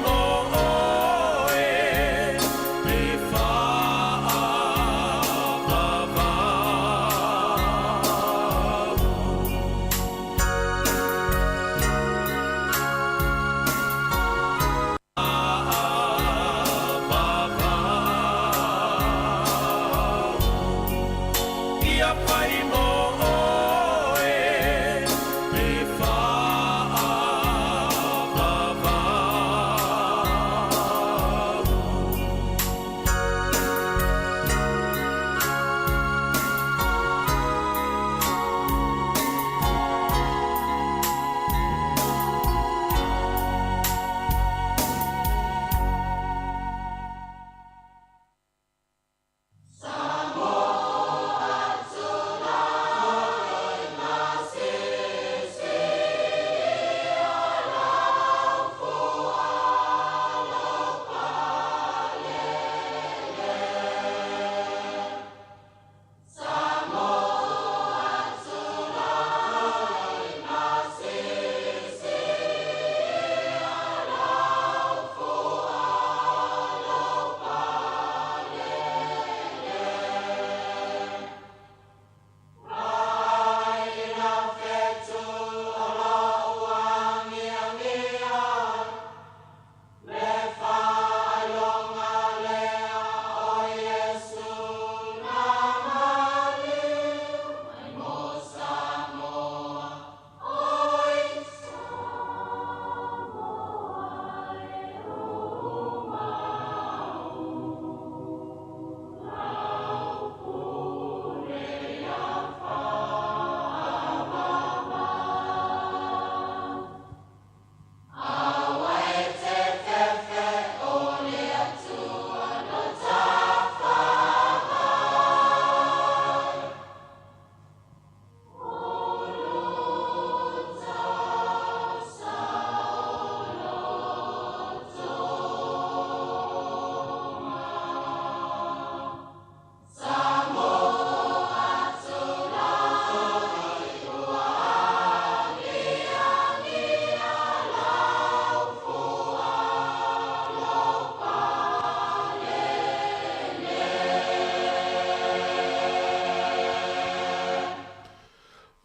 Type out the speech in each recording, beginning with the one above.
mo oe e faavavau. Ia fai mo oe e faavavau.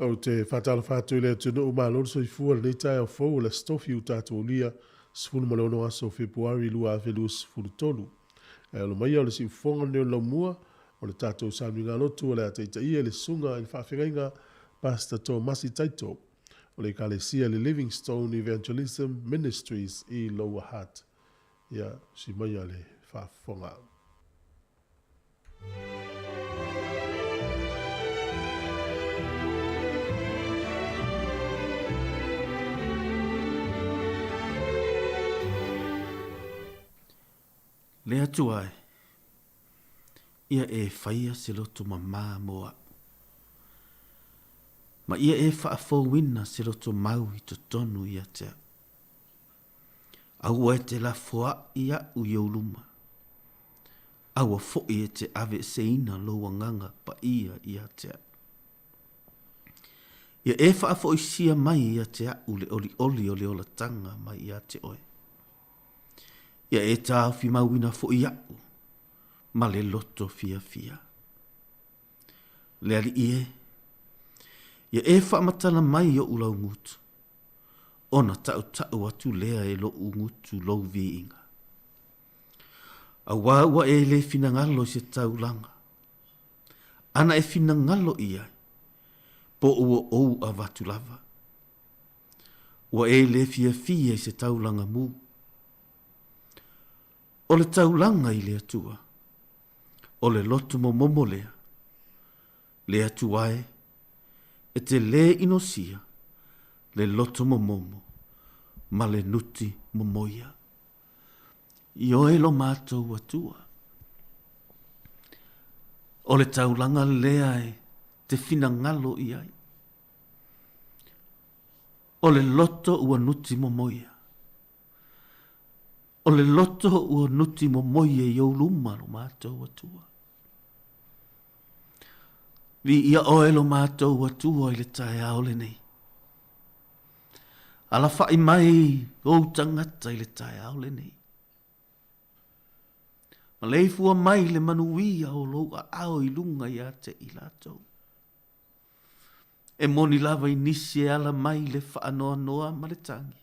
Ou te faatalofa atu i le atunuu, malo le soifua i lenei taeao fou o le Aso Tofi ua tatou aulia 16 aso o Fepuari 2023. Ae alo maia o le siufofoga lenei o le laumua o le tatou sauniga lotu o le a taitaia i le susuga i le faafeagaiga Pastor Tomasi Taito o le Ekalesia le Livingstone Evangelism Ministries i Lower Hutt. Ia, si maia le faafofoga. Le Atua e, ia e faia se loto mamā mō a'u, ma ia e faafouina se loto mau i totonu ia te a'u. Aua e te lafoaʻi aʻu i ou luma, aua foʻi e te aveeseina lou agaga paia ia te aʻu. Ia e faafoisia mai ia te aʻu le olioli o le olataga mai ia te oe. Ia e taofimauina foʻi aʻu ma le loto fiafia. Le Alii e, ia e faamatala mai oʻu laugutu, ona taʻutaʻu atu lea e loʻu gutu lou viiga. Auā ua e le finagalo i se taulaga, ana e finagalo i ai, po ua ou avatu lava. Ua e le fiafia i se taulaga mū. O le taulaga i le Atua, o le loto momomo lea, le Atua e, e te lē inosia le loto momomo ma le nuti momoia. I oe lo matou Atua. O le taulaga lea e te finagalo i ai. O le loto ua nuti momoia. O le loto ua nuti momoia i ou luma lo matou Atua. Viia oe lo matou Atua i le taeao lenei. Alafaʻi mai ou tagata i le taeao lenei. Maleifua mai le manuia o lou aao i luga ia te i latou. E moni lava i nisi e ala mai le faanoanoa ma le tagi.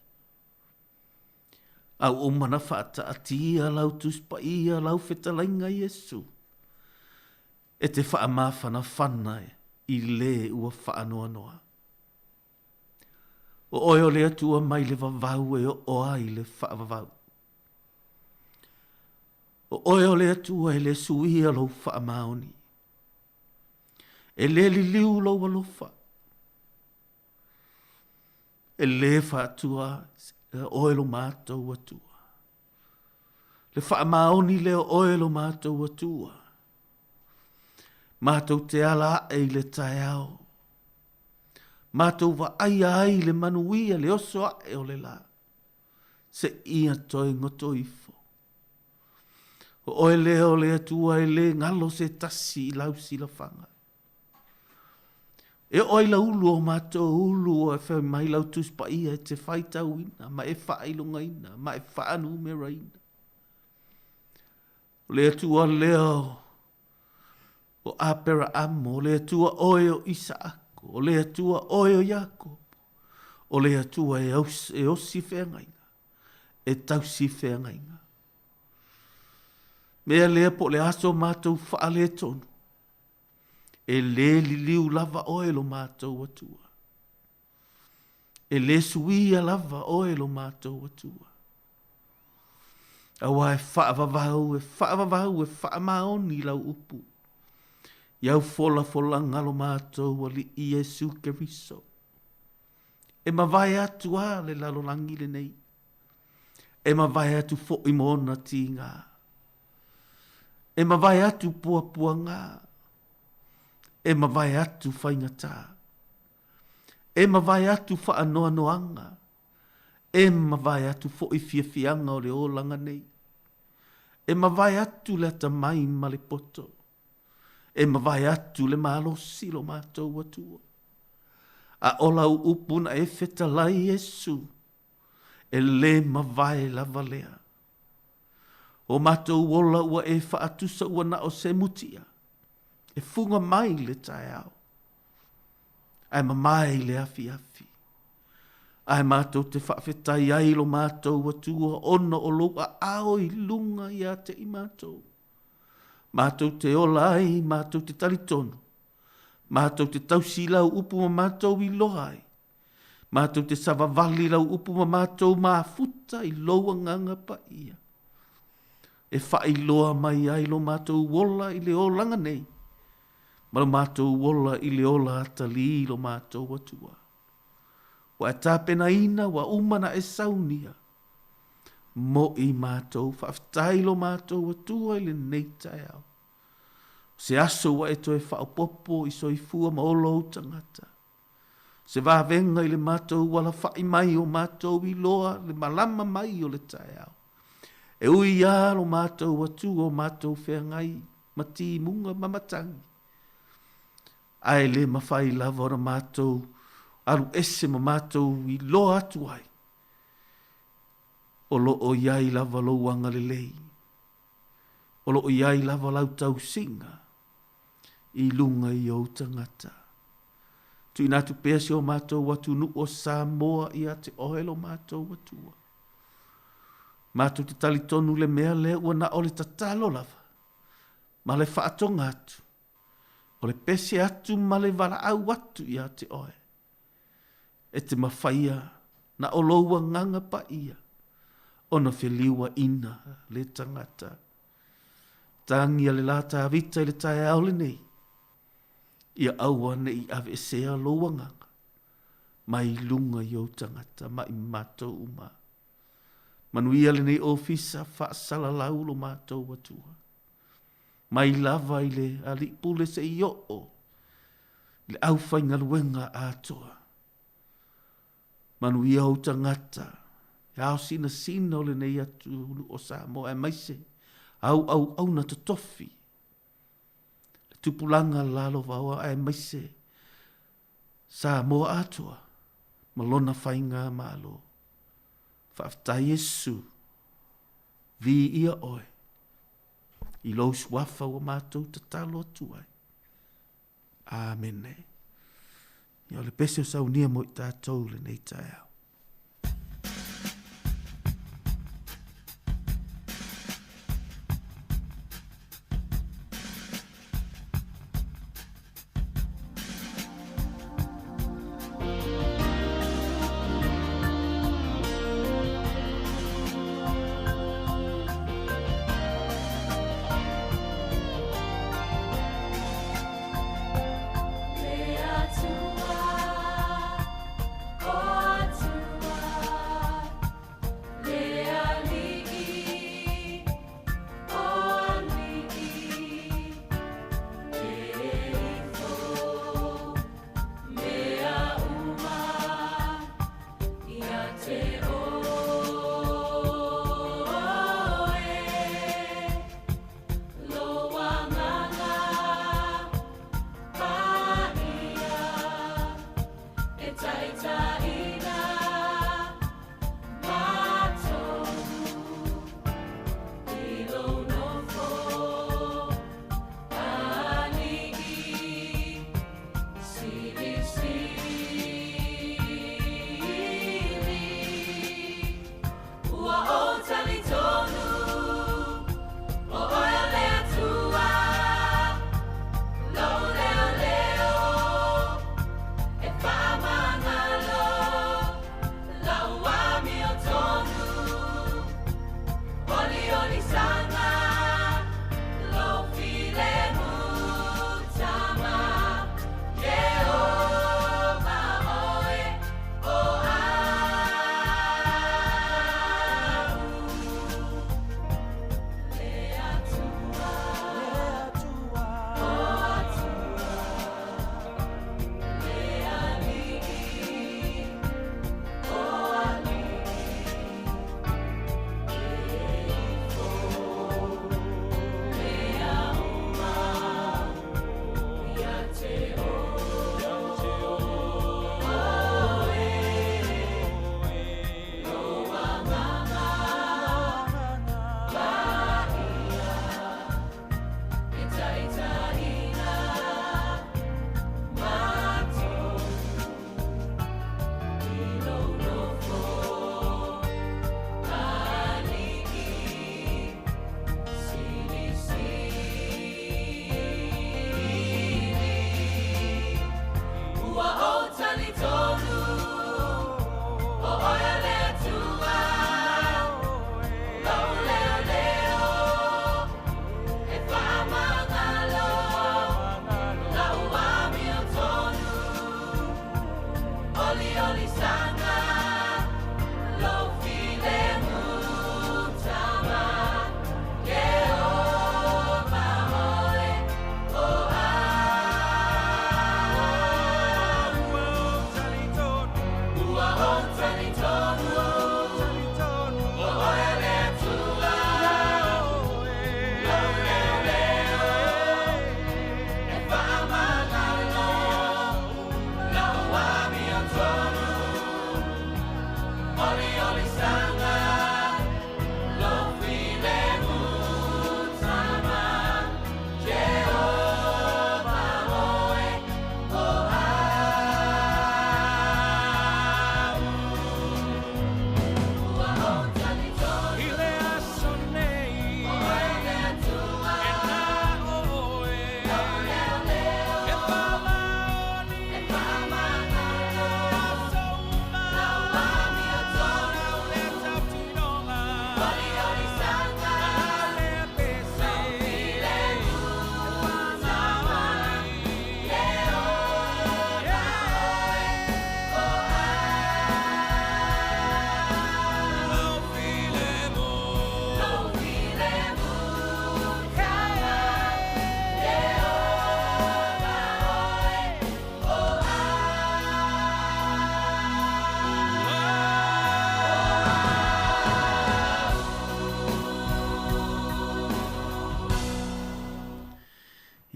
A ua uma na faataatia lau Tusi Paia, lau fetalaiga Iesu, e te faamafanafana i le ua faanoanoa. O oe o le Atua mai le vavau e oo ai le faavavau. O oe o le Atua e le suia lou faamaoni. E le liliu lou alofa. E le faatua oe lo matou Atua. Le faamaoni lea o oe lo matou Atua. Matou te ala ae i le taeao. Matou vaaia ai le manuia le oso ae o le lā. Seia toe goto ifo. O oe lea o le Atua e le galo se tasi i lau silafaga. E oo ai lau ulu o matou ulu e fai mai lau Tusi Paia e te faitauina ma e faailogaina ma e faanumeraina. O le Atua lea o Aperaamo, o le Atua oe o Isaako, o le Atua oe o Iakopo, o le Atua e, aus, e osi feagaiga, e tausi feagaiga. Mea lea po o le aso matou faaletonu, E le liliu lava oe lo matou Atua. E le suia lava oe lo matou Atua. Aua e faavavau, e faavavau, e faamaoni lau upu. I au folafolaga lo matou Alii Iesu Keriso. E mavae atu a le lalolagi lenei. E mavae atu foi ma ona tiga. E mavae atu puapuaga. E mavae atu faigata. E mavae atu faanoanoaga. E mavae atu foi fiafiaga o le olaga nei. E mavae atu le atamai ma le poto. E mavae atu le malosi lo matou Atua. A o lau upu na e fetalai Iesu, e le mavae lava lea. O matou ola ua e faatusa ua na o se mutia, e fuga mai le taeao, ae mamae i le afiafi. Ae matou te faafetai ai i lo matou Atua ona o lou aao i luga ia te i matou. Matou te ola ai, matou te talitonu, matou te tausi i lau upu ma matou iloa ai. Matou te savavali i lau upu ma matou mafuta i lou agaga paia. E faailoa mai ai lo matou ola i le olaga nei, ma lo matou ola i le ola atalī i lo matou Atua. Ua e tapenaina, ua uma na e saunia, mo i matou. Faafetai lo matou Atua i lenei taeao. O se aso ua e toe faaopoopo i soifua ma ola ou tagata. Se vavega i le matou alafaʻi mai o matou iloa le malama mai o le taeao. E ui a lo matou Atua o matou feagai ma timuga ma matagi, ae le mafai lava ona matou alu ese ma matou iloa atu ai, o lo o i ai lava lou agalelei, o lo o i ai lava lau tausiga i luga i ou tagata. Tuuina atu pea si o matou atunuu o Samoa ia te oe lo matou Atua. Matou te talitonu le mea lea ua na o le tatalo lava ma le faatoga atu, o le pese atu ma le valaau atu ia te oe. E te mafaia na o lou agaga paia ona feliuaina le tagata. Tagia le lā Tavita i le taeao lenei, ia aua ne i aveesea lou agaga mai luga i ou tagata ma i matou uma. Manuia lenei ofisa faasalalau lo matou Atua. Mai lava i le Alii Pule seia oo i le aufaigaluega atoa. Manuia ou tagata, e ao sinasina o lenei atunuu o Samoa aemaise au auauna totofi, le tupulaga lalovaoa aemaise Samoa atoa ma lona faigamalo. Faafetai Iesu, viia oe. I lou suafa ua matou tatalo atu ai. Amene. Ia o le pese o saunia mo i tatou lenei taeao.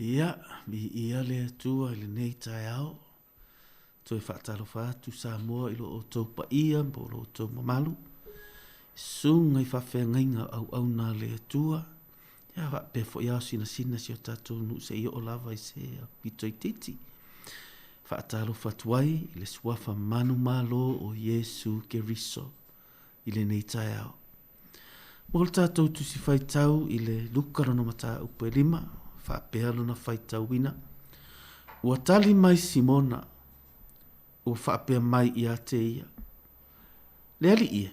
Ia, viia le Atua i lenei taeao. Toe faatalofa atu Samoa i lo outou paia po o lo outou mamalu. Susuga i faafeagaiga o auauna a le Atua. Ia faapea foi ao sinasina si o tatou nuu seia oo lava i se pito itiiti. Faatalofa atu ai i le suafa manumalo o Iesu Keriso i lenei taeao. Mo le tatou tusi faitau i le Luka lona mataupu e lima, faapea lona faitauina. Ua tali mai Simona, ua faapea mai ia te ia, Le Alii e,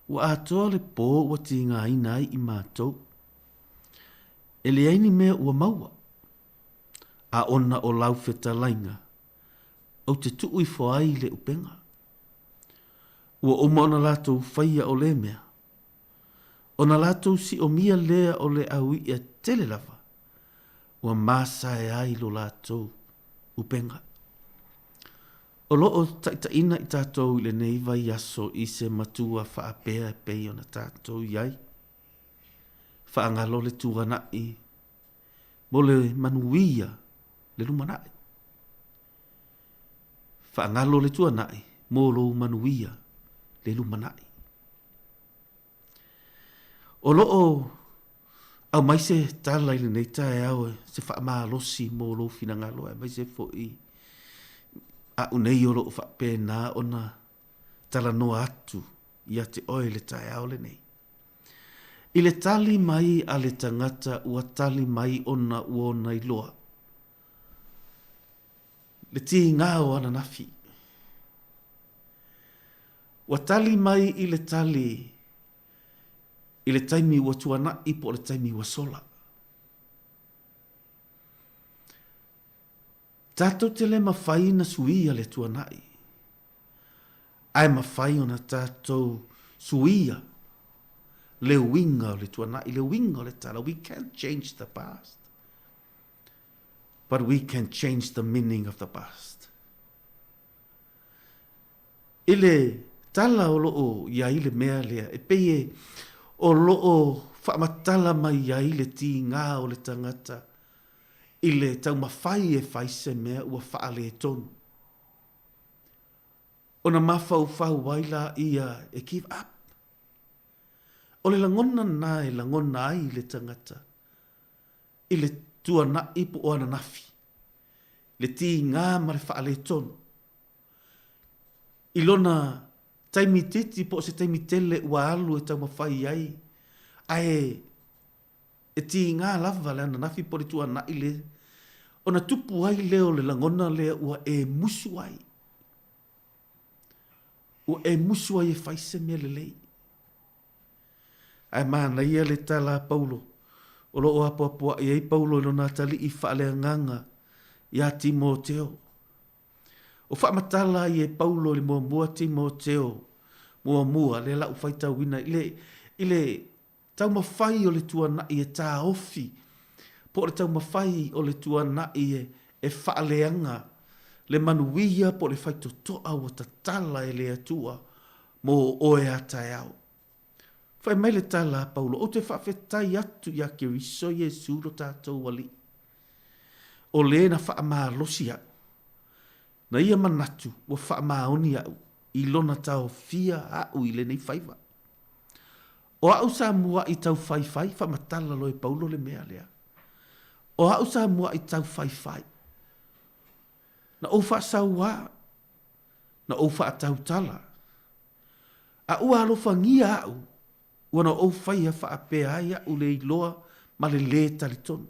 Ua atoa le pō ua tigaina ai i matou. E leai ni mea ua maua. A ona o lau fetalaiga, ou te tuu ifo ai le upega. Ua uma ona latou faia o lea mea, ona latou siomia lea o le au iʻa tele lava, ua masae ai lo latou upega. O lo o taitaiina i tatou i lenei vaiaso i se matua faapea e pei ona tatou i ai. Faagalo le tuanai mo le manuia le lumanai. Faagalo le tuanai mo lou manuia le lumanai. O lo o aumai se tala i lenei taeao se faamalosi mo lou finagalo aemaise foi a'u nei o lo o faapena ona talanoa atu ia te oe i le taeao lenei. I le tali mai a le tagata ua tali mai ona ua ona iloa le tiga o ananafi. Ua tali mai i le tali i le taimi ua tuanai po o le taimi ua sola. Tatou te le mafai na suia le tuanai, ae mafai ona tatou suia le uiga o le tuanai, le uiga o le tala. We can't change the past, but we can change the meaning of the past. I le tala o lo o i ai le mea lea, e pei e o lo o faamatala mai ai le tigā o le tagata i le taumafai e fai se mea ua faaletonu. Ona mafaufau ai laia e give up. O le lagona lena e lagona ai le tagata i le tuanai po o ananafi, le tigā ma le faaletonu. I lona taimi itiiti po o se taimi tele ua alu e taumafai ai, ae e tiga lava le ananafi po o le tuanai le, ona tupu ai lea o le lagona lea ua e musu ai. Ua e musu ai e fai se mea lelei. Ae manaia le tala a Paulo, o lo o apoapoai ai Paulo i lona atalii faaleagaga iā Timoteo. O faamatala ai e Paulo i le muamua Timoteo muamua, lea la ua faitauina i le, i le taumafai o le tuanai e taofi, po o le taumafai o le tuanai e, e faaleaga le manuia po o le faitotoa ua tatala e le Atua mo oe a taeao. Fai mai le tala a Paulo, Ou te faafetai atu iā Keriso Iesu lo tatou Alii, o le na faamalosi aʻu, na ia manatu ua faamaoni aʻu i lona taofia aʻu i lenei faiva. O aʻu sa muaʻi tau faifai, faamatala loa e Paulo le mea lea. O aʻu sa muaʻi tau faifai, na ou faasauā, na ou faatautala, A ua alofagia aʻu, ua na ou faia faapea ai aʻu le iloa ma le lē talitonu.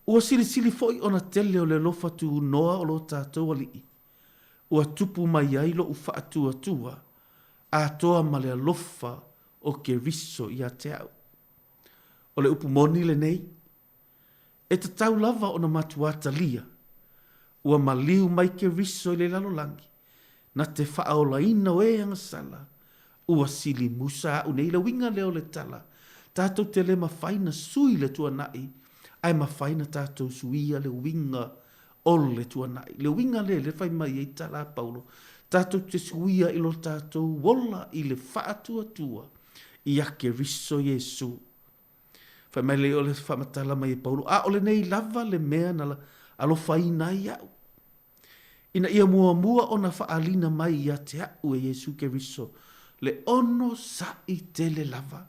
Ua silisili foi ona tele o le alofa tunoa o lo tatou Alii, ua tupu mai ai loʻu faatuatua atoa ma le alofa o Keriso ia te au. O le upu moni lenei, E tatau lava ona matuā talia, ua maliu mai Keriso i le lalolagi, na te faaolaina o e agasala, ua sili musa aʻu nei le uiga lea o le tala, tatou te le mafai na sui le tuanai, ae mafai na tatou suia le uiga o le tuanai. Le uiga lea lea fai mai ai tala a Paulo, tatou te suia i lo tatou ola i le faatuatua ia Keriso Iesu. Fai mai lea o le faamatala mai e Paulo, a o lenei lava le mea na alofaina ai iaʻu, ina ia muamua ona faalina mai ia te aʻu e Iesu Keriso le onosaʻi tele lava.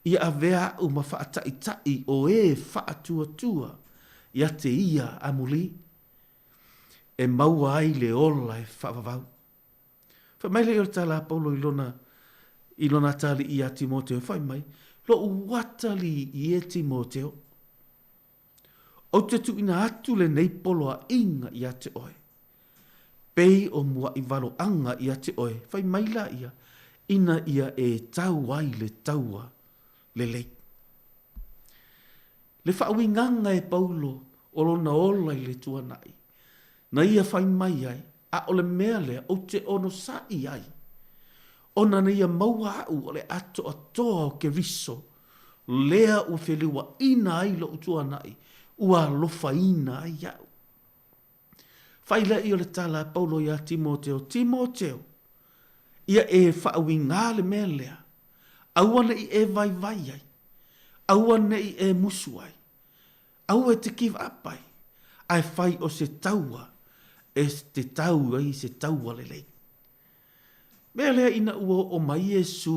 Ia avea aʻu ma faataʻitaʻi o e faatuatua ia te ia amuli, e maua ai le ola e faavavau. Fai mai lea o le tala a Paulo i lona, i lona atalii iā Timoteo, fai mai, Loʻu atalii e Timoteo, ou te tuuina atu lenei poloaiga ia te oe, pei o muaʻi waloaga ia te oe, fai mai la ia, ina ia e tau ai le taua lelei. Le faauigaga e Paulo o lona ola i le tuanai, na ia fai mai ai, A o le mea lea ou te onosaʻi ai, ona na ia maua aʻu o le atoatoa o Keriso, lea ua feleuaʻina ai loʻu tuanai, ua alofaina ai iaʻu. Fai lea o le tala a Paulo iā Timoteo, Timoteo, ia e faauigā le mea lea, aua ne i e vaivai ai, aua ne i e musu ai, aua e te give up ai, ae fai o se taua e te tau ai se taua lelei. Mea lea ina ua oo mai Iesū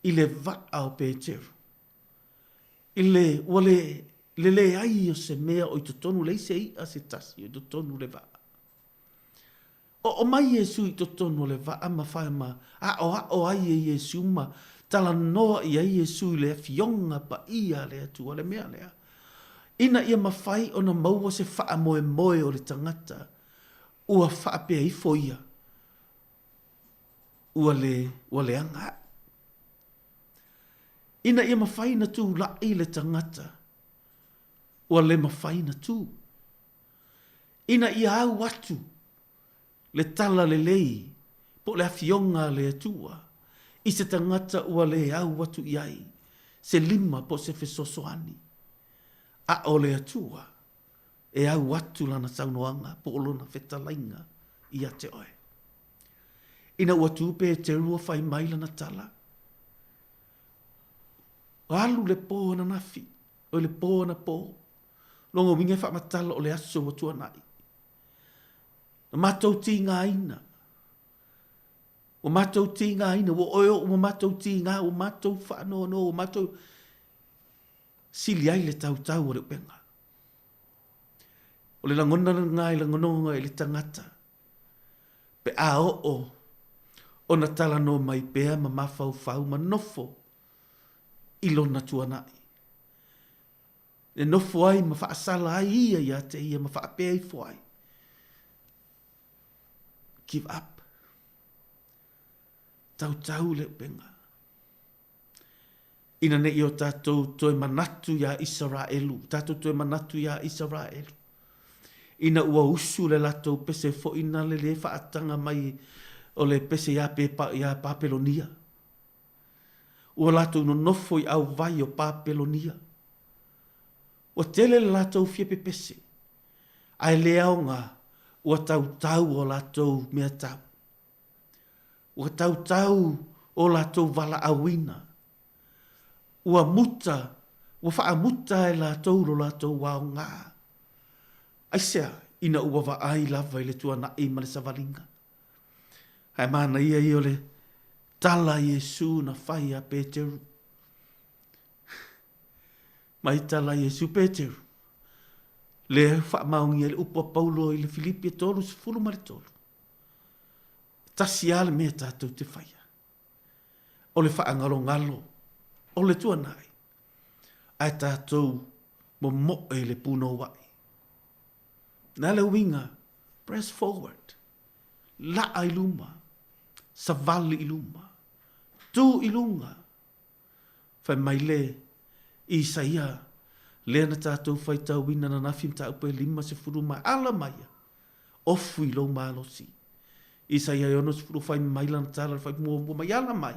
i le vaa o Peteru, i le, ua le, le leai o se mea o i totonu, leai se iʻa se tasi o i totonu le vaa. Oo mai Iesū i totonu o le vaa ma fai ma aʻoaʻo ai e Iesū ma talanoa i ai Iesū i le Afioga Paia a le Atua, le mea lea, ina ia mafai ona maua se faamoemoe o le tagata ua faapea ifo ia, ua le, ua leaga aʻu. Ina ia mafai na tulaʻi le tagata, ua le mafai na tū. Ina ia au atu le tala lelei po o le Afioga a le Atua i se tagata ua le au atu i ai se lima po o se fesoasoani, a o le Atua e au atu lana saunoaga po o lona fetalaiga ia te oe. Ina ua tū Peteru ua fai mai lana tala, Alu le pō ananafi, oi le pō anapō, Lona uiga e faamatala o le aso ua tuanai. Na matou tigaina, ua matou tigaina, ua oe oʻu ua matou tiga, ua matou faanoanoa, ua matou sili ai le tautau o le upega. O le lagona lena i lagonoga i le tagata, pe a oo ona talanoa mai pea ma mafaufau ma nofo i lona tuanai. E nofo ai ma faasala ai ia ia te ia ma faapea ifo ai, Give up. Tautau le upega. Ina ne i o tatou toe manatu iā Isaraelu, tatou toe manatu iā Isaraelu, ina ua usu le latou pese foi na le lē faataga mai o le pese iā Pepa, iā Papelonia. Ua latou nonofo i auvai o Papelonia. Ua tele le latou fia pepese, ae le aoga ua tautau o latou meatau. Ua tautau o latou valaauina. Ua muta, ua faamuta e latou lo latou aoga. Aisea? Ina ua vaai lava i le tuanai ma le savaliga. Ae manaia ia o le tala a Iesu na fai ia Peteru. Mai tala a Iesu, Peteru, lea e faamaonia ai le upu a Paulo i le Filipi e 33. E tasi lava le mea tatou te faia, o le faagalogalo o le tuanai, ae tatou momoe i le punouai. O le a le uiga? Press forward. Laa i luma, savali i luma, tu i luga. Fai mai le Isaia, lea na tatou faitauina ananafi mataupu e 50 ma ala mai ia, ofu i lou malosi. Isaia e 60 fai mai lana tala le fai muamua mai ala mai,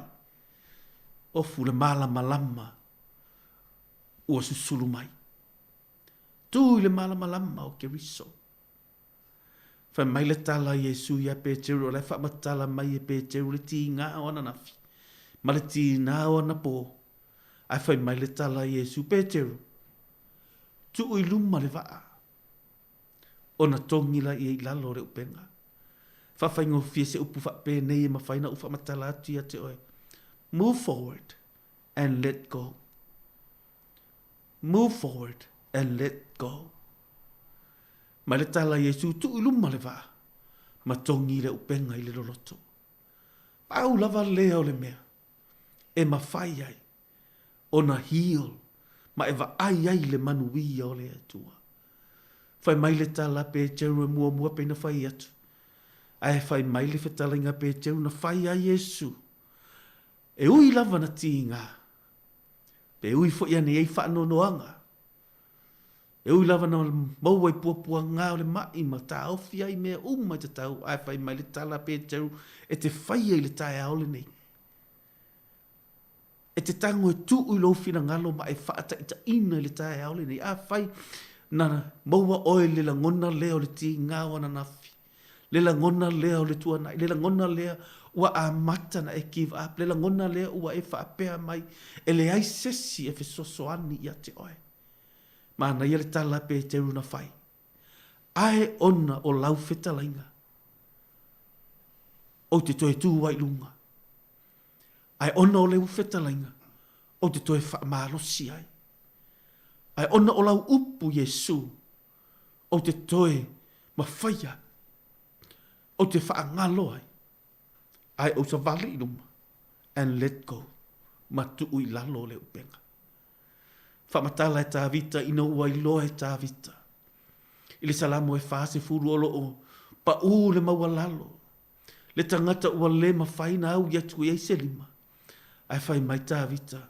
ofu le malamalama ua susulu mai. Tu i le malamalama o Keriso. Fai mai le tala a Iesu iā Peteru, o la e faamatala mai e Peteru le tiga o ananafi, ma le tiga o anapō. Ae fai mai le tala a Iesu, Peteru, tuu i luma le vaa, ona togi laia i lalo o le upega. Faafaigofie se upu faapenei e mafai ona ou faamatala atu ia te oe. Move forward. and let go. Move forward and let go. Mai le tala a Iesu, tuu i luma le vaa, ma togi le upenga i le loloto. Pau lava lea o le mea e mafai ai ona heal ma e vaai ai i le manuia o le Atua. Fai mai le tala a Peteru e muamua pei na fai atu, ae fai mai le fetalaiga a Peteru na fai a Iesu, e ui lava na tiga, pe ui foi ana i ai faanoanoaga, e ui lava na maua i puapuaga o le maʻi ma taofi ai mea uma i tatau, ae fai mai le tala a Peteru e te faia i le taeao lenei. E te tago e tuu i lou finagalo ma e faataitaiina i le taeao lenei. Afai na maua oe i le lagona lea o le tiga o ananafi, le lagona lea o le tuanai, le lagona lea ua amata ona e give up, le lagona lea ua e faapea mai e leai se isi e fesoasoani ia te oe. Manaia le tala a Peteru na fai, Ae ona o lau fetalaiga, ou te toe tū ai i luga. Ae ona o leu fetalaiga, ou te toe faamalosi ai. Ae ona o lau upu, Iesu, ou te toe mafai ai, ou te faagalo ai, ae ou savali i luma, and let go, ma tuu i lalo o le upega. Faamatala e Tavita ina ua iloa e Tavita i le Salamo e 40 o lo o paʻū le maualalo, le tagata ua le mafai ona aui atu i ai se lima. Ae fai mai Tavita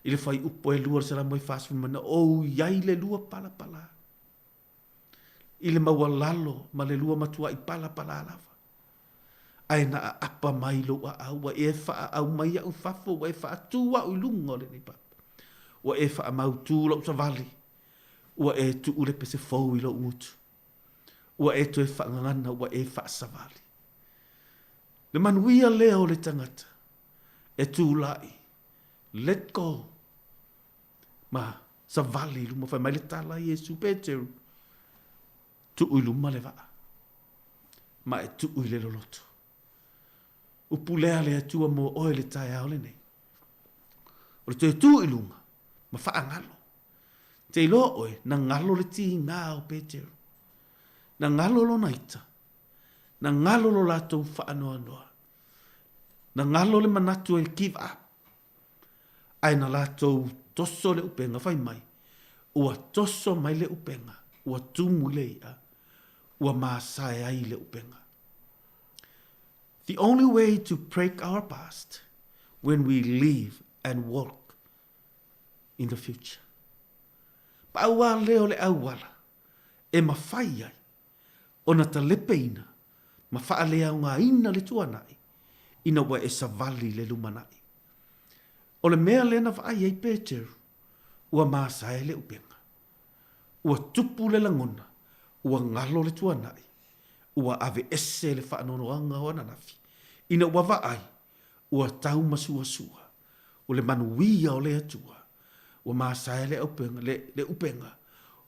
i le fuaiupu e lua o le Salamo e 40, Na ou i ai le lua palapala i le maualalo ma le lua matuaʻi palapala lava. Ae na aapa mai lou aau, ua e faaau mai iaʻu i fafo, ua e faatū au i luga o lenei papa. Ua e faamautū lou savali, ua e tuu le pese fou i lou gutu. Ua e toe faagagana, ua e faasavali. Le manuia lea o le tagata e tulai, let go, ma savali i luma, fai mai le tala a Iesu, Peteru, Tuu i luma le vaa, ma e tuu i le loloto. Upu lea a le Atua mo oe i le taeao lenei. O le toe tū i luma, ma faagalo. Te iloa oe, na galo le tiga o Peteru. Na galo lona ita. Na galo lo latou faanoanoa. Na galo le manatu e give up. Ae na latou toso le upega fai mai, ua toso mai le upega, ua tumu i le iʻa, ua masae ai le upega. The only way to break our past when we live and walk in the future. Pau lava lea o le auala e mafai ai ona talepeina ma faaleaogaina le tuanai ina ua e savali i le lumanai. O le mea lea na vaai ai Peteru, ua masae le upega. Ua tupu le lagona, ua galo le tuanai, ua aveese le faanoanoaga o ananafi, ina ua vaai, ua tau masuasua, o le manuia o le Atua, ua masae le aupenga, le, le upega,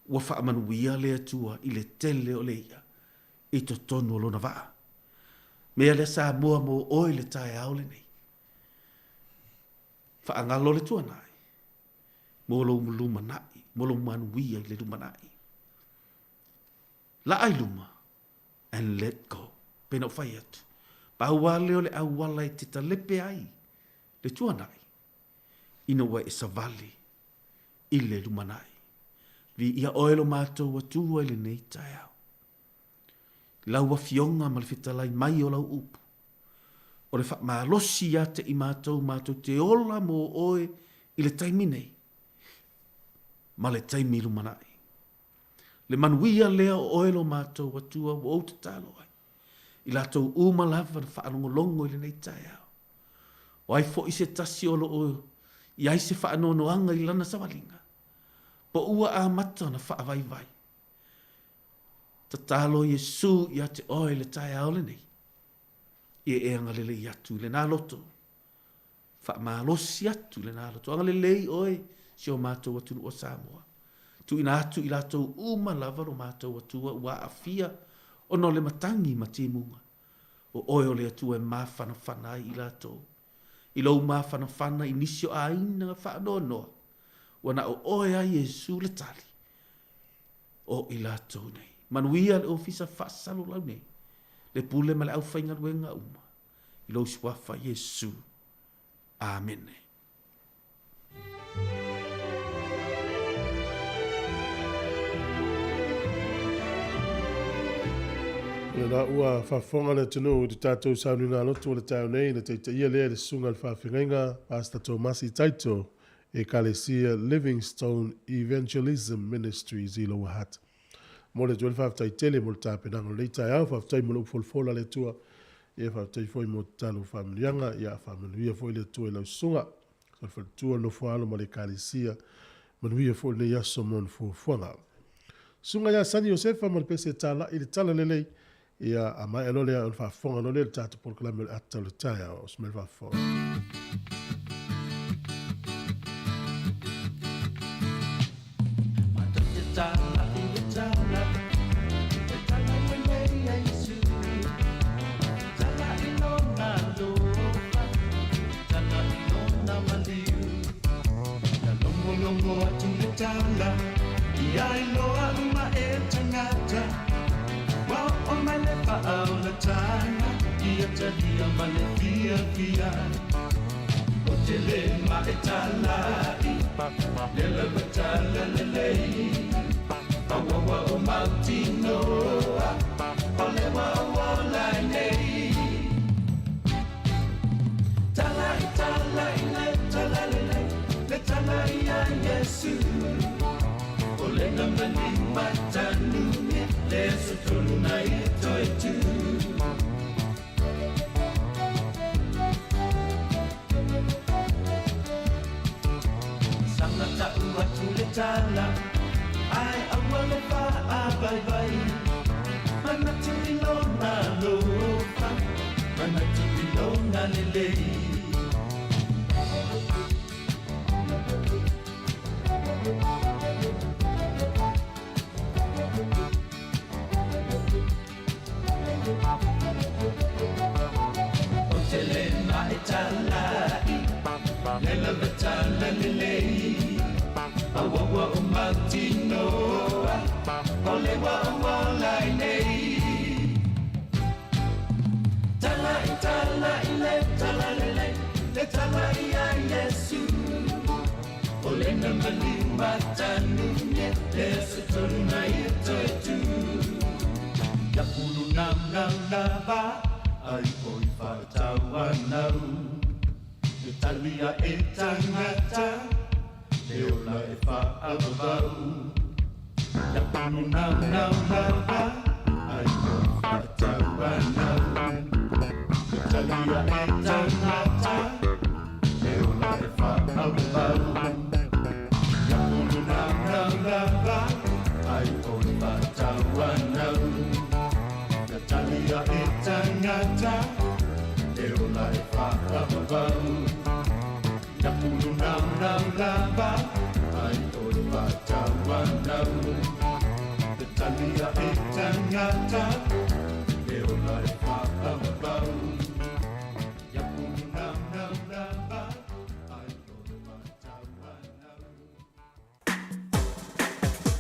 ua faamanuia le Atua i le tele o le iʻa i totonu o lona vaa. Mea lea Samoa mo oe i le taeao lenei. Faagalo le tuanai mo lou lumanai, mo lou manuia i le lumanai. Laa i luma and let go. Pei na ou fai atu, pau lava lea o le auala e te talepe ai le tuanai ina ua e savali i le lumanai. Viia oe lo matou Atua i lenei taeao. I lau Afioga ma le fetalai mai o lau upu, o le faamalosi ia te i matou matou te ola mo oe i le taimi nei ma le taimi lumanai. Le manuia lea o oe lo matou Atua ua ou tatalo ai, i latou uma lava na faalogologo i lenei taeao. O ai foi se tasi o lo o i ai se faanoanoaga i lana savaliga, po ua amata ona faavaivai. Tatalo Iesu ia te oe i le taeao lenei, ia e agalelei atu i lena loto Faamalosi atu lena loto. Agalelei oe si o matou atunuu o Samoa. Tuuina atu i latou uma lava lo matou Atua ua aafia ona o le matagi ma timuga. O oe o le Atua e mafanafana ai i latou. I lou mafanafana i nisi o aiga faanoanoa, ua na o oe lava Iesu le tali o i latou nei. Manuia le ofisa faasalalau nei, le pule ma le aufaigaluega uma, i lou suafa Iesu. Amene. O lena ua faafofoga le atunuu i le tatou sauniga lotu o le taeao nei na taitaia lea e le Susuga i le Faafeagaiga Pastor Tomasi Taito, Ekalesia Livingstone Evangelism Ministries i Lower Hutt. Momoli atu ai le faafetai tele mo le tapenaga o lenei taeao. Faafetai mo le upu folafola a le Atua. Ia faafetai foi mo tatalo faamanuiaga. Ia faamanuia foi le Atua i lau susuga. Sa le faletua, le nofoaalo ma le Ekalesia. Manuia foi lenei aso mo ona fuafuaga. Susuga ia Sani Iosefa ma le pese talai le talalelei. Ia, a maea loa lea ona faafofoga loa lea i le tatou polokalame o le ata o le taeao. Oso mai le faafofoga.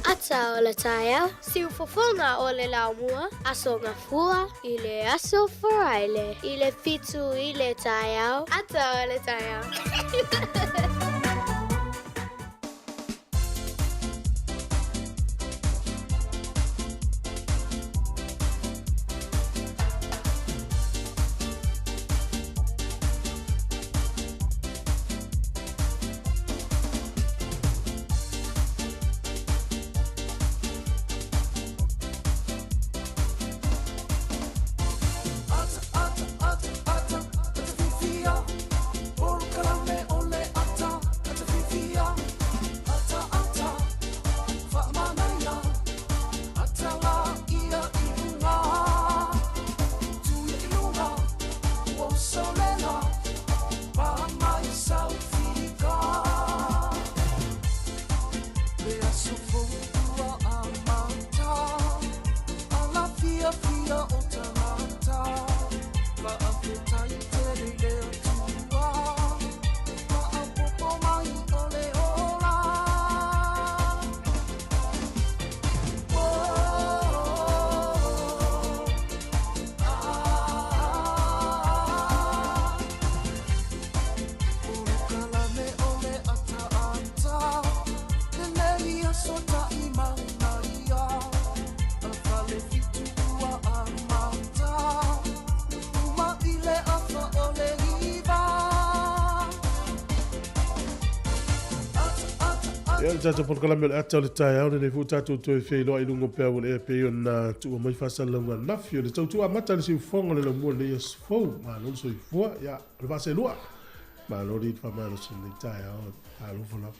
Ata o le taeao, siufofoga o le laumua, Aso Gafua i le aso Faraile i le 7 i le taeao, ata o le taeao. Ata, ata, ata, ata, ata fiafia. Polokalame o le ata. Ia, le tatou polokalame o le ata o le taeao lenei foi tatou toe feiloai i luga o peau o le ea pei ona tuua mai faasalalauga ananafi o le tautua amata i le siufofoga o le laumua i lenei aso fou. Malo le soifua. Ia, o le vaaselua. Malo le faamalosi i lenei taeao. Talofa lava.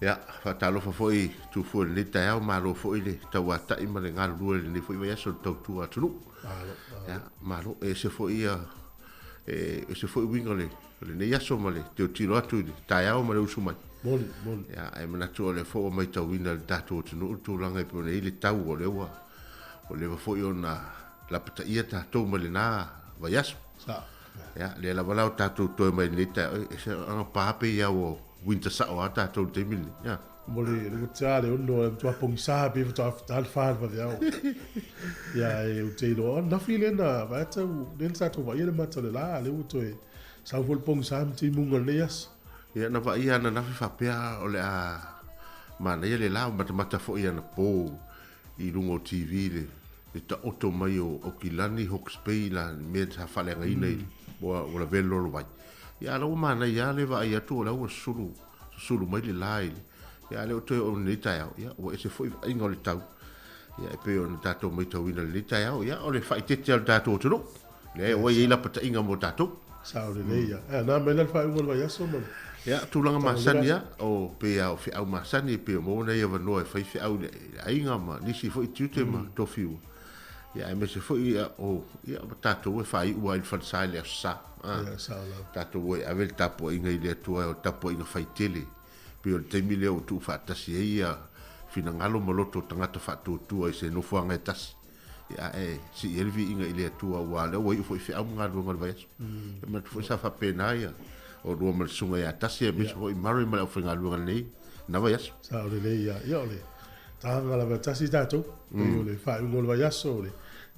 Ia, faatalofa foi Tufua i lenei taeao, malo foi le tauatai ma le galulue i lenei foi vaiaso i le tautua atunuu. Malo, malo. Ia, malo. E ese foi ia, e ese foi uiga o le, o lenei aso ma le tilotilo atu i le taeao ma le usu mai. Moni, moni. Ia, ae manatu o lea foi ua matauina e le tatou atunuu le tulaga e pei ona i ai le tau, o lea ua, ua leva foi ona lapataia tatou mai lena vaiaso. Sa. Ia, lea lava la o tatou toe mai lenei taeao, e ese agapā pei lava ua winter sao lava tatou i le taimi lenei. Ia. Mo le le ua le ono e matua pogisa pei faatoa ta le fa le vaveao. Ia e ou te iloa o nafi lea na vaai atu lea na tatou vaaia le mata o le la lea ua toe sau foi le pogisa ma timuga o lenei aso. Ia na vaaia ananafi faapea o le a manaia le la matamata foi anapo i luga o TV le le taoto mai o Aukilani, Hawke's Bay la mea sa faaleagaina i ua ua lavea le lolovai. Ia a la ua manaia lava le vaai atu o la ua susulu susulu mai le la i le ia a le o toe oo i lenei taeao ia ua ese foi vaaiga o le tau ia e pei ona tatou maitauina i lenei taeao ia o le faaeteete a le tatou atunuu lea ua i ai lapataiga mo tatou. Sao lelei ia. Ae na mai la le faaiuga o le vaiaso ma le. Ia, tulaga masani a, o pei a o feau masani e pei o maua nai avanoa e fai feau i le aiga ma nisi foi tiute ma tofi ua. Ia aemaise foi ia o ia ma tatou e faaiu a i le falesa i le Aso Sa. Ia, sao lava. Tatou e ave le tapuaiga i le Atua o le tapuaiga fai tele. Pei o le taimi lea ua tuufaatasi ai ia finagalo ma loto o tagata faatuatua i se nofoaga e tasi. Ia, ae sii ai le viiga i le Atua, aua o lea ua iu foi feau ma galuega o le vaiaso. E manatu foi sa faapena ia oulua ma le susuga ia Tasi, aemaise foi Murray ma le aufaigaluega i lenei na vaiaso. Sao lelei ia. Ia o le taga lava e tasi tatou, pei o le faaiuga o le vaiaso, o le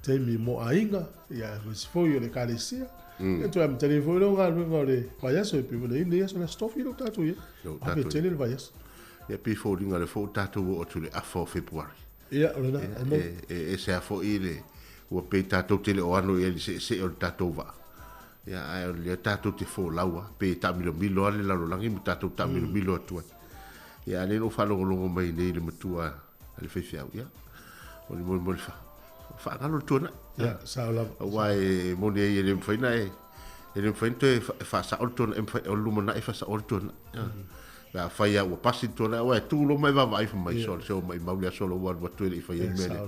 taimi mo aiga, ia aemaise foi o le ekalesia. Ia toe amatalia foi lea o galuega o le vaiaso e pei ona i ai lenei aso le Aso Tofi lea ua tatou i ai. Ave tele le vaiaso. Ia pei e foliga o lea foi ua tatou oo atu i le afa o Fepuari. Ia, o lena, e mau. E ese lava foi le, ua pei tatou te le o ano i ai i le seesee o le tatou vaa, ia, ae o lea tatou te folau lava, pei e taamilomilo lava le lalolagi ma tatou taamilomilo atu ai. Ia, a o lea na ou faalogologo mai nei i le matua a le faifeau, ia, o le mo le faagalo le tuanai. Ia, sao lava. Aua e moni ai e le mafai ona e, e le mafai ona toe faasao le tuanai, e mafai, o le lumanai e faasaoa le tuanai. Pe afai lava ua pasi le tuanai, aua e tu loa ma e vaavaai fai mai, sole se ua maimau le aso lou alu atu e le i faia le mea lea.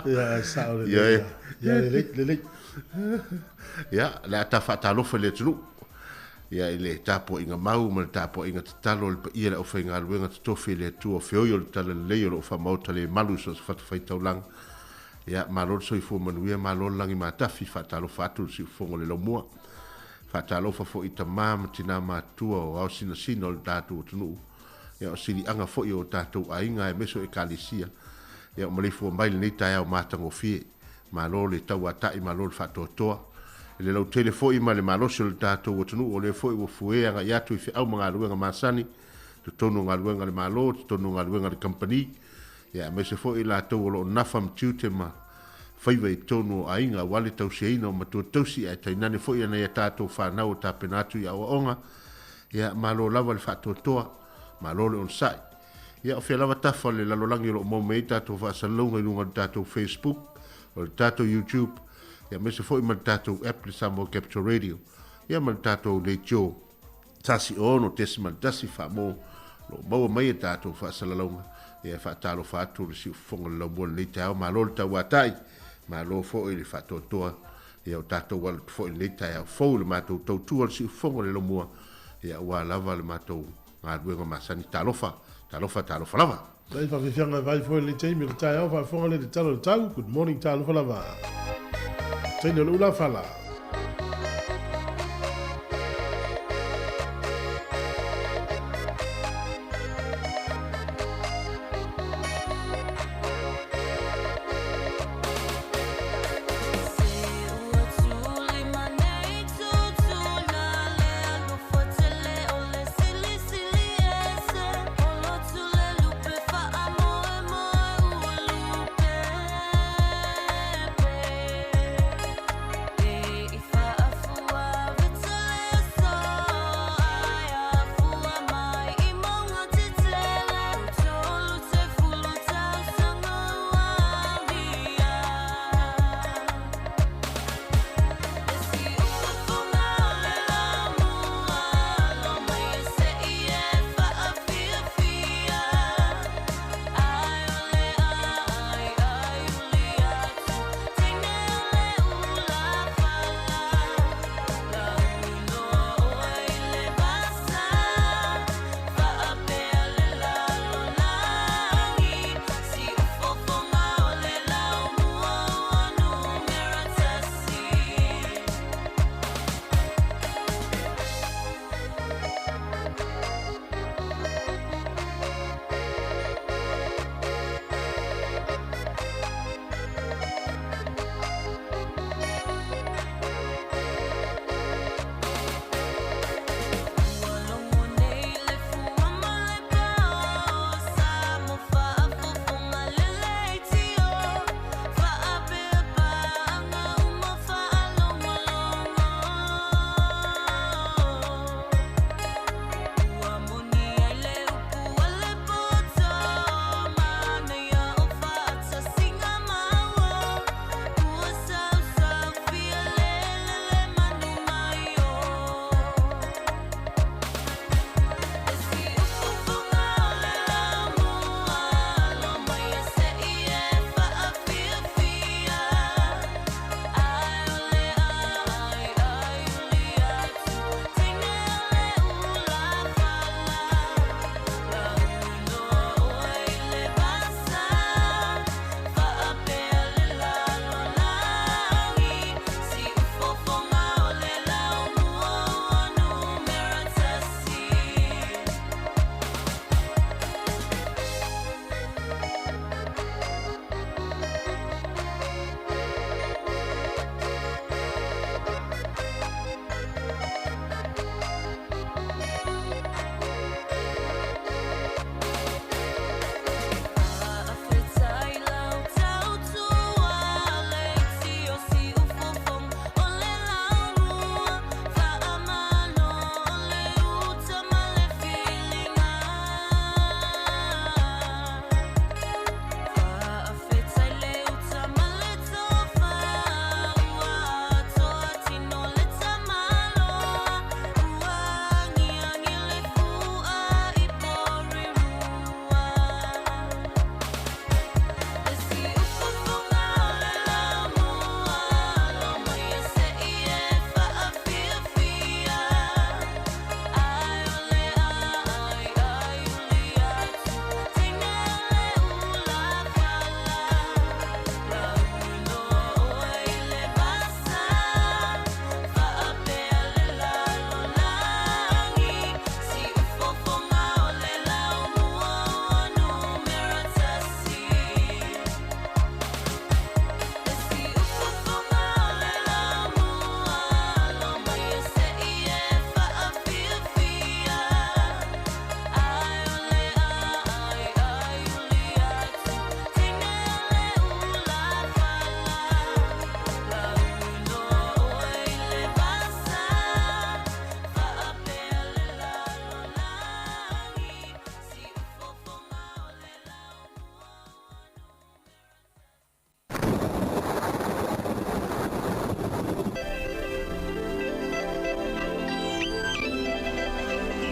Ia, sao lelei. Ia, lelei, lelei. Ia, o le a ta faatalofa i le atunuu, ia, i le tapuaiga mau ma le tapuaiga tatalo a le paia o le aufaigaluega totofi e le Atua o feoi o le Talalelei o lo o faamaota le malu i so o se fatafaitaulaga. Ia, malo le soifua manuia, malo le lagi matafi, faatalofa atu i le siufofoga o le laumua. Faatalofa foi i tama ma tina matutua o ao sinasina o le tatou atunuu, ia o siliaga foi o tatou aiga aemaise o Ekalesia, ia o maleifua mai lenei taeao matagofie. Malo le tauatai, malo le faatoatoa. I le lautele foi ma le malosi o le tatou atunuu o lea foi ua fue agai atu i feau ma galuega masani, totonu o galuega a le Malo, totonu o galuega a le kamupani, ia aemaise foi i latou o lo o nafa ma tiute ma faiva i totonu o aiga aua le tausiaina o matua tausi ae tainane foi a nai a tatou fanau o tapena atu i aoaoga. Ia, malo lava le faatoatoa, malo le onosai. Ia, o fea lava tafa o le lalolagi o lo o maua mai ai tatou faasalalauga i luga o le tatou Facebook, o le tatou YouTube, ia aemaise foi ma le tatou app le Samoa Capital Radio, ia ma le tatou leitio 16.1 Faamo, o lo o maua mai e tatou faasalalauga. Ia e faatalofa atu le siufofoga o le laumua i lenei taeao. Malo le tauatai, malo foi le faatoatoa. Ia o tatou alo atu foi i lenei taeao fou i le matou tautua le siufofoga o le laumua, ia aua lava le matou galuega masani. Talofa, talofa, talofa lava. Nai faafiafiaga e vaai foi i lenei taimi o le taeao, faafofoga lea i le tala o le tau. Good morning, talofa lava. Teine o le ulafala.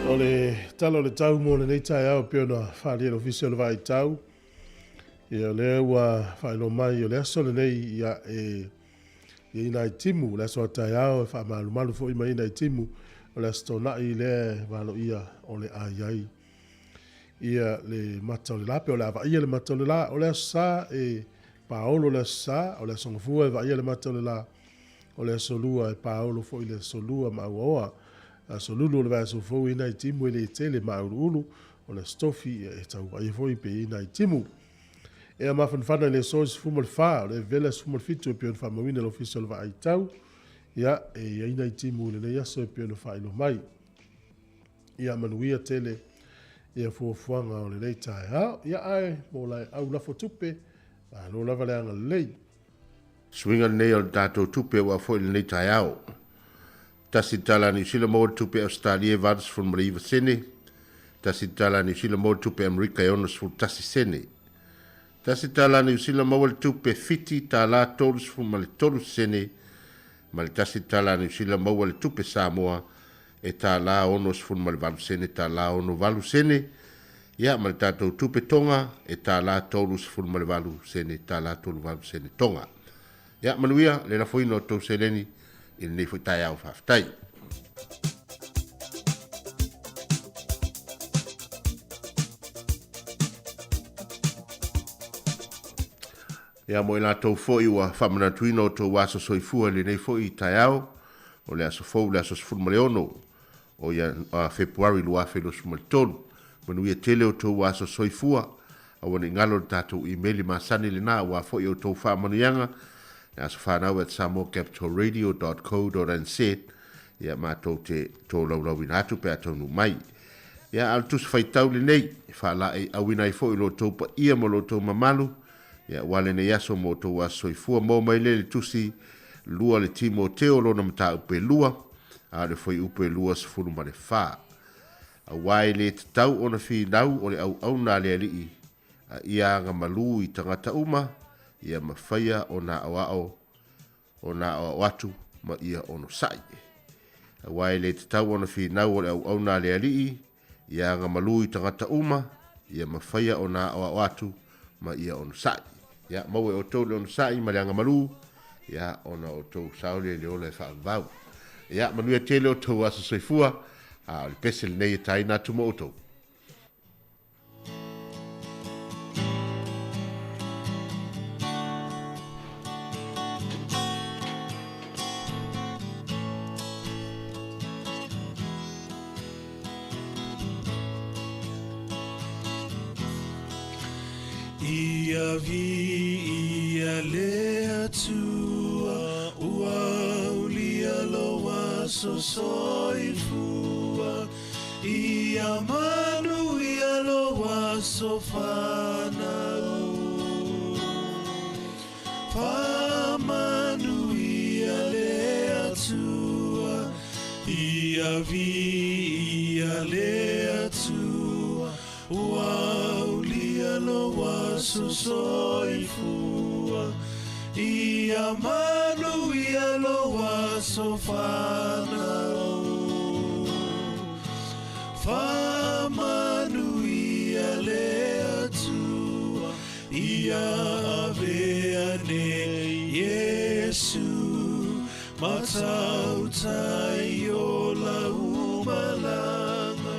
O le tala o le tau mo lenei taeao e pei ona faaalia e le Ofisa o le Vaai Tau, ia o lea ua faailoa mai o le aso lenei ia e i ai nai timu, le aso a taeao e faamalumalu foi ma i ai nai timu, o le Aso Toonai lea e valoia o le a i ai ia le mata o le la, pe o le a vaaia le mata o le la. O le Aso Sa e paolo le Aso Sa, o le Aso Gafua e vaaia le mata o le la, o le Aso Lua e paolo foi le Aso Lua ma Auaoa. Aso Lulu o le vaiaso fou e i ai nai timu e le tele ma uluulu, o le Aso Tofi e tau vaaia foi pe i ai nai timu. Ea mafanafana i le aso 14, o le vevela 17 e pei ona faamauina e le Ofisa o le Vaai Tau. Ia, e i ai nai timu i lenei aso e pei ona faailoa mai. Ia manuia tele ia fuafuaga o lenei taeao. Ia ae mo lae au lafo tupe, malo lava le agalelei. Suiga lenei o le tatou tupe aua foi lenei taeao. Tasi le tala a Niu Sila maua le tupe Ausetalia e 89 sene. Tasi le tala a Niu Sila maua le tupe Amerika e 61 sene. Tasi le tala a Niu Sila maua le tupe Fiti tala 33 sene ma le tasi le tala a Niu Sila maua le tupe Samoa e tala 68 sene tala 68 sene. Ia ma le tatou tupe Tonga e tala 38 sene tala 38 sene Tonga. Ia manuia le lafoina o tou seleni i lenei foi taeao. Faafetai. Ia mo i latou foi ua faamanatuina o tou aso soifua i lenei foi taeao, o le aso fou le aso 16 o ia Fepuari 2023. Manuia tele o tou aso soifua. Aua ne i galo le tatou imeli masani lena aua foi outou faamanuiaga, le aso fanau at samoacapitalradio dot co dot nz, ia matou te tolaulauina atu pe a taunuu mai. Ia, a o le tusi faitau lenei, e faalaeiauina ai foi lo outou paia ma lo outou mamalu, ia, aua lenei aso ma outou aso soifua. Maua mai lea i le tusi 2 le Timoteo lona mataupu e 2, a o le fuaiupu e 24. Aua e le tatau ona finau o le auauna a le Alii, a ia agamalu i tagata uma, ia mafaia ona aoao ona aoao atu ma ia onosai. Aua e le tatau ona finau o le auauna a le Alii, ia agamalu i tagata uma, ia mafaia ona aoao atu ma ia onosai. Ia maua e outou le onosai ma le agamalu, ia ona outou sao lea i le ola e faavavau. Ia manuia tele outou aso soifua, a o le pese lenei e taina atu mo outou. Ia viia le Atua, ua aulia lou aso soifua. Ia manuia lou aso fanau. Faamanuia le Atua, ia viia le Atua, Ua aulia lou aso soifua, Ia manuia lou aso fanau. Faamanuia le Atua, Ia avea nei Iesu, Matautai o lau malaga,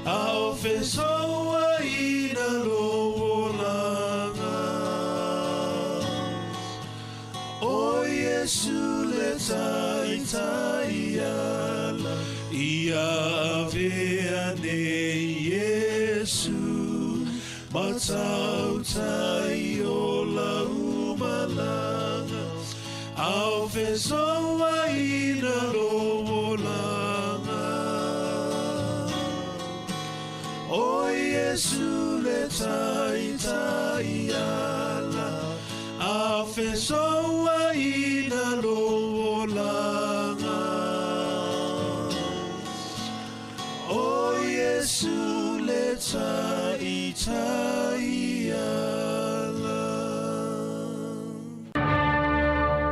A o fesouaina lou olaga. O Iesu le taitai ala, Ia avea nei Iesu, Matautai o lau malaga, A o fesouaina lou olaga. O Iesu le taitai ala, A o fesouaina lou olaga. O Iesu le taitai ala.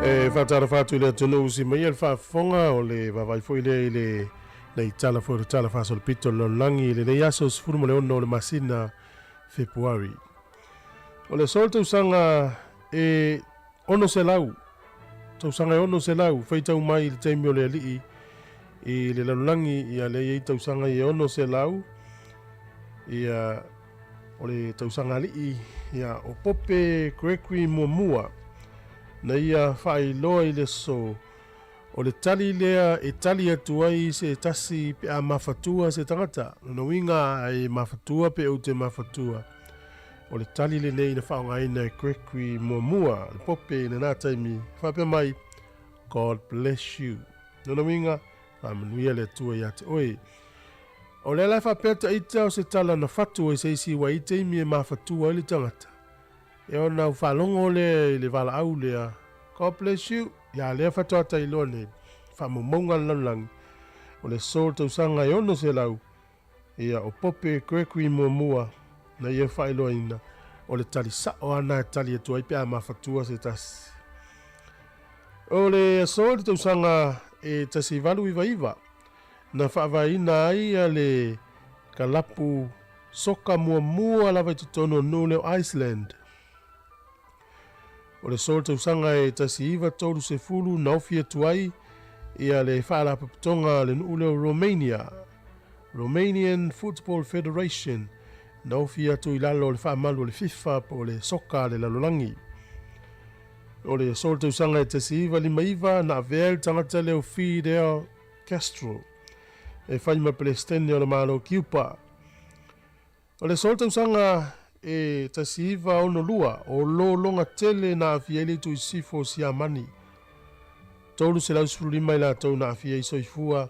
E faatalofa atu i le atunuu si maia le faafofoga o le vaavaai foi lea i le Nei tala foi o le tala faasolopito o le lalolagi i lenei aso 16 o le masina Fepuari. O le aso le tausaga e 600, tausaga e 600, faitau mai i le taimi o le alii i le lalolagi, ia lea e i ai tausaga e 600, ia o le tausaga alii, ia o Pope Gregory muamua na ia faailoa i le aso. O le tali lea e tali atu ai se tasi pe a mafatua se tagata. Lona uiga e mafatua pe ou te mafatua. O le tali lenei na faaaogaina e Gregory muamua, le Pope i lena taimi, faapea mai, God bless you. Lona uiga, faamanuia le Atua ia te oe. O lea la e faapea ta ita o se tala na fatu ai se isi ua i taimi e mafatua ai le tagata. E ona ou faalogo lea i le valaau lea, God bless you, ia lea faatoa tailoa nei, faamaumauga a le lalolagi, o le aso o le tausaga e 600, ia o Pope Gregory muamua na ia faailoaina, o le tali sao lava lena e tali atu ai pe a mafatua se tasi. O le aso i le tausaga e 1899, na faavaeina ai le kalapu soka muamua lava i totonu o nuu lea o Iceland. O le aso o le tausaga e 1930 na ofi atu ai ia le faalapotopotoga a le nuu lea o Romania, Romanian Football Federation, na ofi atu i lalo o le faamalu o le FIFA po o le soka a le lalolagi. O le aso o le tausaga e 1959 na avea ai le tagata lea o Fidel Castro e fai ma Peresetene o le Malo o Kiupa. O le aso o le tausaga e 1962, o lologa tele na aafia ai le itu i sisifo o Siamani. 315 i latou na aafia ai soifua,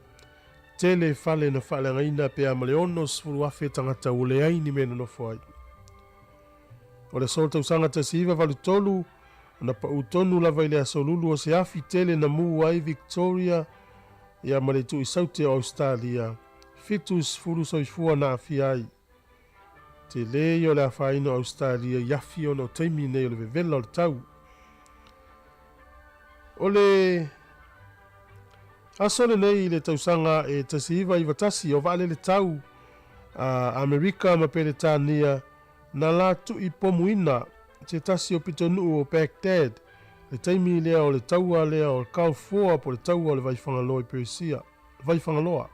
tele fale na faaleagaina pe a ma le 60,000 tagata ua leai ni mea e nonofo ai. O le aso o le tausaga 1983, na pau tonu lava i le aso Lulu o se afi tele na mu ai Victoria ia ma le itu i Saute o Ausetalia, 70 soifua na aafia ai. Tele ia o le afaina o Ausetalia i afi ona o taimi nei o le vevela o le tau. O le aso lenei i le tausaga e 1991 o vaalele tau a Amerika ma Peretania na la tui pomuina se tasi o pitonuu o Baghdad le taimi lea o le taua lea o le Gulf War po o le taua o le Vaifagaloa i Persia, Vaifagaloa.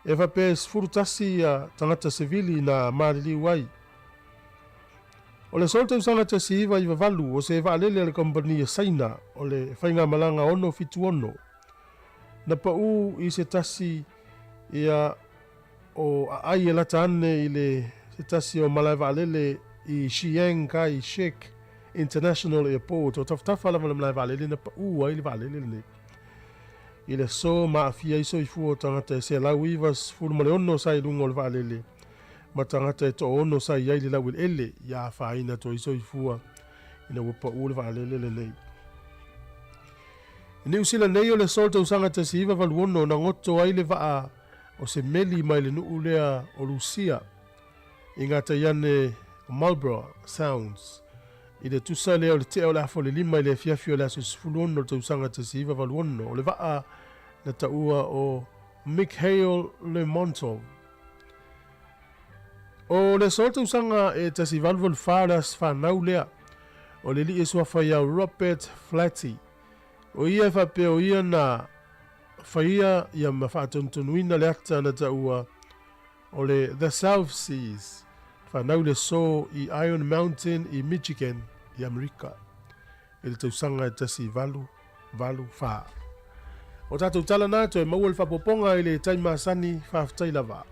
E faapea e 11 ia tagata sevili na maliliu ai. O le aso o le tausaga 1998 o se vaalele a le kamupani a Saina o le faigamalaga 676 na pau i se tasi ia o aai e lata ane i le se tasi o malae vaalele i Chiang Kai-shek International Airport, o tafatafa lava le malae vaalele na pau ai le vaalele lenei. I le aso ma aafia ai soifua o tagata e 196 sa i luga o le vaalele ma tagata e toaono sa i ai i le laueleele ia afaina atu ai soifua ina ua pau le vaalele lenei. I Niu Sila nei o le aso o le tausaga 1986 na goto ai le vaa o se meli mai le nuu lea o Lusia i gatai ane o Marlborough Sounds i le tusa lea o le tea o le afa o le lima i le afiafi o le aso 16 o le tausaga 1986 o le vaa na taua o Mikhail Lermontov. O le aso o le tausaga e 1884 o le aso fanau lea o le alii e suafa ia Robert Flatty. O ia e faapea o ia na faia ia ma faatonutonuina le ata na taua o le The South Seas, fanau le aso i Iron Mountain i Michigan i Amerika i le tausaga e 1884. O tatou tala na, toe maua le faaopoopoga i le tai masani, faafetai lava.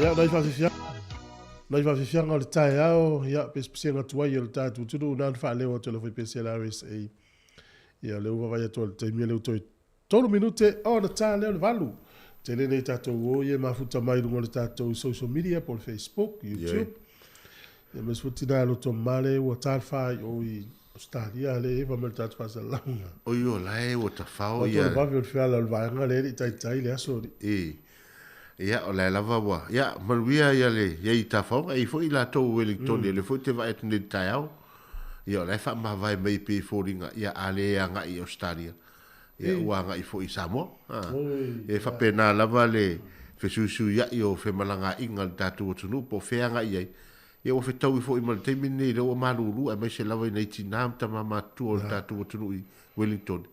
Ia, nai faafiafiaga, nai faafiafiaga o le taeao, ia, pesepesega atu ai e le tatou atunuu na na faaleo atu e le Aufaipesia le RSA. Ia, o lea ua vaavaai atu i le taimi lea ua toe tolu minute ona ta lea o le valu. Tele nei tatou o ia e mafuta mai i luga o le tatou social media po o le Facebook, YouTube. Ia, ma se foi tina loto male ua ta le fa i o i Australia le eva ma le tatou faasalalauga. Oi o la e ua tafao ia. Ua vave o le feala o le vaega lea e le i taitai le aso alii. E. Ia, o la e lava ua, ia, manuia ia le, ia i tafaoga, e i ai foi i latou o Wellington, ia lea foi ou te vaai atu nei i le taeao. Ia, o la e faamavae mai e pei e foliga, ia, a le agai i Ausetalia, ia, ua agai foi i Samoa. A. E faapena lava le fesuisuia'i o femalagaaiga a le tatou atunuu po o fea e agai i ai. Ia, ua fetaui foi ma le taimi lenei lea ua malulu, aemaise lava i nai tinā ma tamā matutua o le tatou atunuu i Wellington.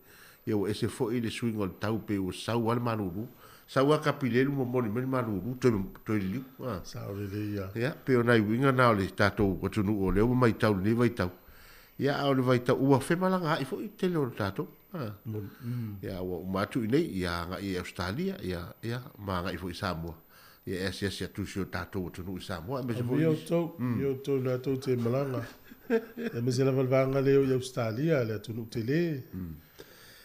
Ia ua ese foi le suiga o le tau pei ua sau lava le malulu. Sau lava kapilelu momoli mai le malulu toe, toe liliu. Ah. Sao lelei ia. Ia, pei o nai uiga na o le tatou atunuu o lea ua maitau i lenei vaitau. Ia, a o le vaitau ua femalagaai foi le tele o le tatou. Ah. Ia, ua uma atu i inei, ia agai i Ausetalia, ia, ia, ma agai foi i Samoa. Ia, e asiasi atu i si o tatou atunuu i Samoa, aemaise foi Amuia outou, amuia outou na tou te malaga. Aemaise lava le vaega lea o i Ausetalia, le atunuu tele.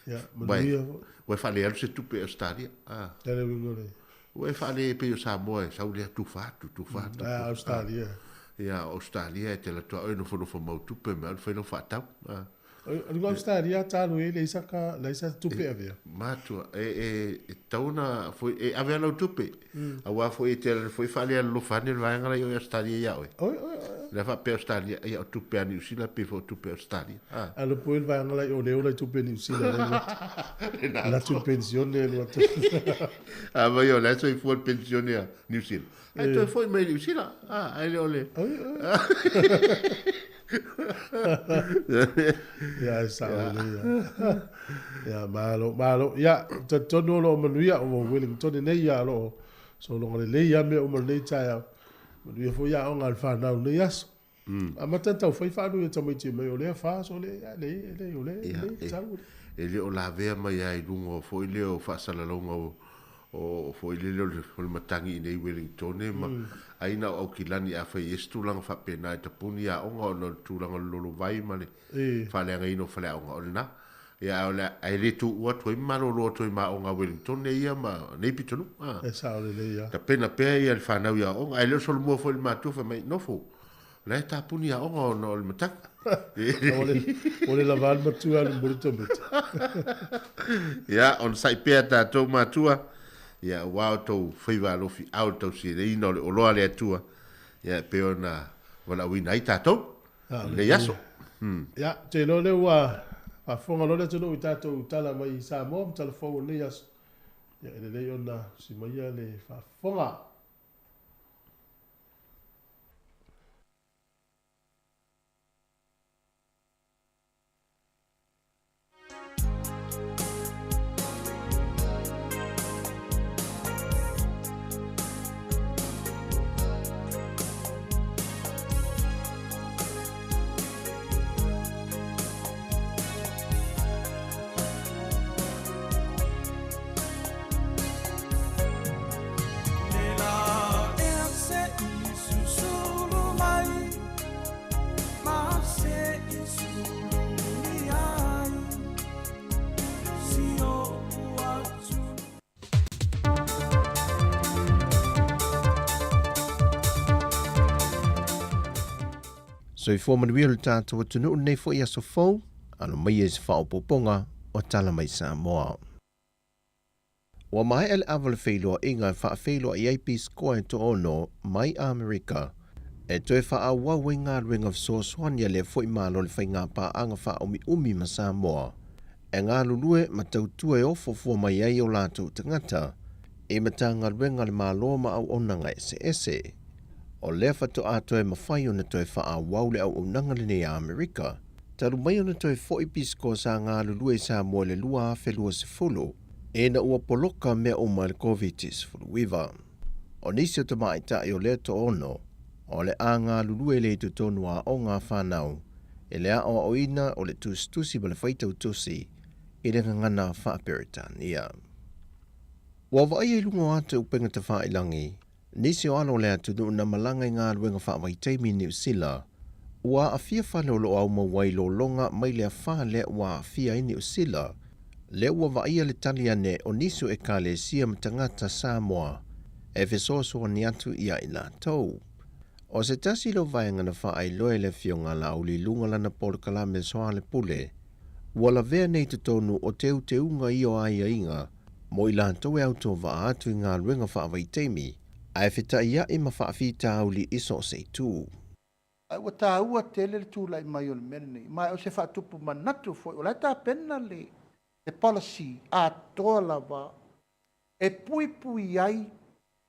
Ia, manuia foi. Ua e faalealu se tupe i Ausetalia. A. Le a le uiga o le. Ua e faale pei o Samoa e sau lea tufa atu, tufa atu. A, Ausetalia. Ia, o Ausetalia e te alu atu lava oe nofonofo mau tupe ma alu fai lau faatau. A. O le Ausetalia talu e leai saka, leai sa tupe e avea. Matua, e, e, e tatau ona foi, e ave lava lau tupe. Aua foi e te alu foi faalealolofa ane le vaega la i o i Ausetalia ia oe. Oi, oi, oi. Le a faapea Ausetalia, ia o tupe a Niu Sila pei foi o tupe a Ausetalia. A. Alo poi le vaega la i o le ola i tupe Niu Sila le alu atu. Alu atu i le penisione alu atu. A mai o la e soifua le penisione a Niu Sila. Ae toe foi mai i Niu Sila. A, ae le o le. Oi, oi. Ia, e sao lelei ia. Ia, malo, malo. Ia, talitonu o lo o manuia o Wellington nei ia o lo o sologa lelei lava mea uma i lenei taeao. Manuia foi aoga a le fanau i lenei aso. Amata ona taufai faanui e tamaiti mai o lea fa aso lea, lea, lea, o lea, lea, tau. E le o lavea mai lava i luga o foi lea o faasalalauga o o foi lele o le matagi i nei Wellingtone ma ai na o Aukilani afai e i ai se tulaga faapena e tapuni aoga ona o le tulaga o le lolovai ma le faaleagaina o faleaoga o lena. Ia ae o le a e le tuua atu ai ma malolo atu ai ma aoga a Wellingtone ia ma nei pitonuu. E sao lelei lava. Tapena pea ia le fanau i aoga ae le o solomua foi i le matua fai mai nofo o la e tapuni aoga ona o le matagi. Ua le lava le matua e alu momoli tamaiti. Ia onosai pea tatou matua ia aua outou faiva alofi ao le tausiaina o le oloa a le Atua ia e pei ona valaauina ai tatou i lenei aso. Ia, ou te iloa o lea ua faafofoga loa le atunuu i tatou tala mai Samoa ma tala fou o lenei aso. Ia, e lelei ona usi maia le faafofoga. Soifua manuia lo tatou atunuu lenei foi aso fou, alo maia i se faaopoopoga o Tala Mai Samoa. Ua maea le ava o le feiloaiga e faafeiloai ai pisikoa e toaono mai Amerika e toe faaauau ai galuega fesoasoani a lea foi Malo i le faiga paaga faaumiumi ma Samoa e galulue ma tautua e ofo fua mai ai o latou tagata i Matagaluega a le Malo ma auaunaga eseese. O lea faatoa toe mafai ona toe faaauau le auaunaga lenei a Amerika talu mai ona toe foi pisikoa sa galulue i Samoa i le 2020 ina ua poloka mea uma e le Koviti-19. O nisi o tamaitai o lea toaono, o le a galulue le i totonu o aoga a fanau i le aoaoina o le tusitusi ma le faitau tusi i le gagana faa-Peretania. Ua vaaia i luga o ata upega tafailangi Nisi o alo o le atunuu na malaga i galuega faavaitaimi i Niu Sila, ua aafia fale o lo o aumau ai lologa mai le afa lea ua aafia ai Niu Sila, lea ua vaaia le tali ane o nisi o Ekalesia ma tagata Samoa e fesoasoani atu ia i latou. O se tasi lea o vaega na faailoa e le Afioga a Laauli i luga lana polokalame Soalepule, ua lavea nei totonu o teuteuga ia o aiaiga mo i latou e autovaa atu i galuega faavaitaimi ae fetaia'i ma faafitauli i so o se itu. Ae ua taua tele le tulai mai o le mea lenei, ma o se faatupu manatu foi, o la e tapena le policy atoa lava e puipui ai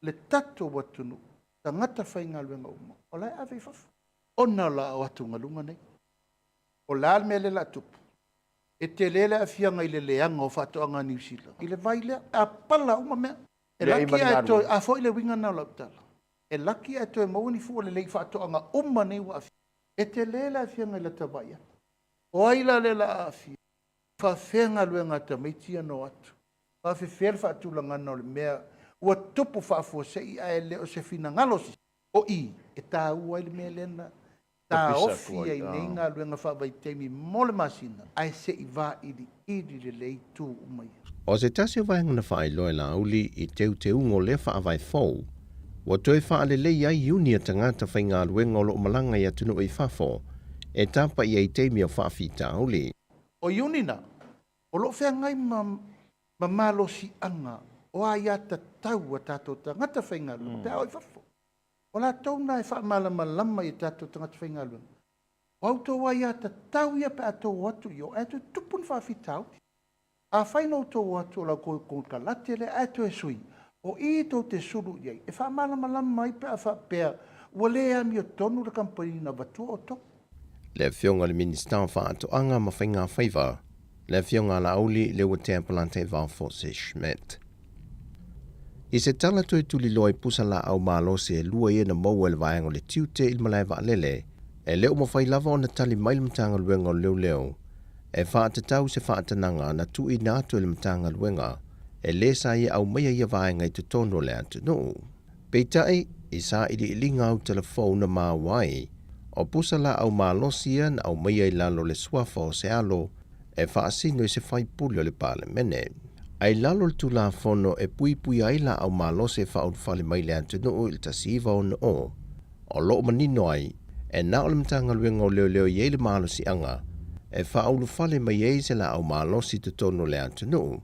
le tatou atunuu, tagata faigaluega uma, o la e ave i fafo, ona o la atugaluga nei. O le a le mea lea o le a tupu? E tele le aafiaga i le leaga o faatoaga a Niu Sila i le vai lea, a pala uma mea. E laki ae toe, a foi le uiga lena o lau tala, e laki ae toe maua ni fua lelei i faatoaga uma nei ua aafia. E tele le aafiaga i lata vaai atu. O ai la lea o le a aafia? Faafefea galuega a tamaiti ia na o atu? Faafefea le faatulagaga o le mea ua tupu faafuasei ae le o se finagalo o se isi? O i e taua ai le mea lea na Taofi ai nei galuega faavaitaimi mo le masina, ae se i vailiili lelei itu uma ia. O se tasi o vaega na faailoa e Laauli i teuteuga o lea faavae fou, ua toe faalelei ai iuni a tagata faigaluega o lo o malaga i atunuu i fafo e tapa i ai taimi o faafitauli. O iuni na, o lo o feagai ma ma malosiaga o aiatatau a tatou tagata faigaluega pe a o i fafo. O latou na e faamalamalama i a tatou tagata faigaluega, o a outou aiatatau ia pe a tou o atu i o ae toe tupu ni faafitauli. Afai na outou o atu o la outou konekarate lea ae toe sui, o i tou te sulu i ai e faamalamalama ai pe a faapea ua le amiotonu le kamupani na avatua outou. Le Afioga i le Minisita o Faatoaga ma Faiga Faiva, le Afioga a Laauli Leuatea Polataivao Fosi Schmidt. I se tala toe tuliloa i pusa laau malosi e lua ia na maua e le vaega o le tiute i le malae vaalele, e le o mafai lava ona tali mai le Matagaluega o Leoleo e faatatau se faatanaga na tuuina atu e le Matagaluega e lē sa ia aumaia ia vaega i totonu o le atunuu. Peitai, i sailiiliga autalafou na maua ai, o pusa laau malosi ia na aumaia i lalo o le suafa o se alo e faasino i se faipule o le Palemene. A i lalo o le Tulafono e puipuia ai laau malosi e faaulufale mai le atunuu i le 1960, o lo o manino ai, e na o le Matagaluega o Leoleo e i ai le malosiaga e faaulufale mai ai se laau malosi i totonu o le atunuu.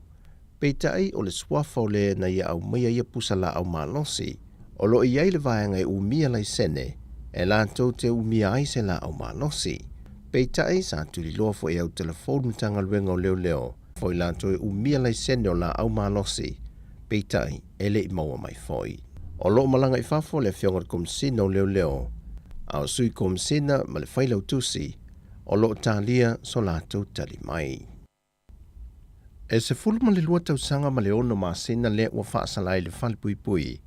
Peitai, o le suafa o le na ia aumaia ia pusa laau malosi, o lo o i ai le vaega e umia laisene e latou te umia ai se laau malosi. Peitai, sa tuliloa foi e Autelefou le Matagaluega o Leoleo foi latou e umia laisene o laau malosi, peitai, e le i maua mai foi. O lo o malaga i fafo le Afioga i le Komesina o Leoleo, a o Sui Komesina ma le Failautusi o lo o talia so latou tali mai. E 12 tausaga ma le ono masina lea ua faasala ai le falepuipui,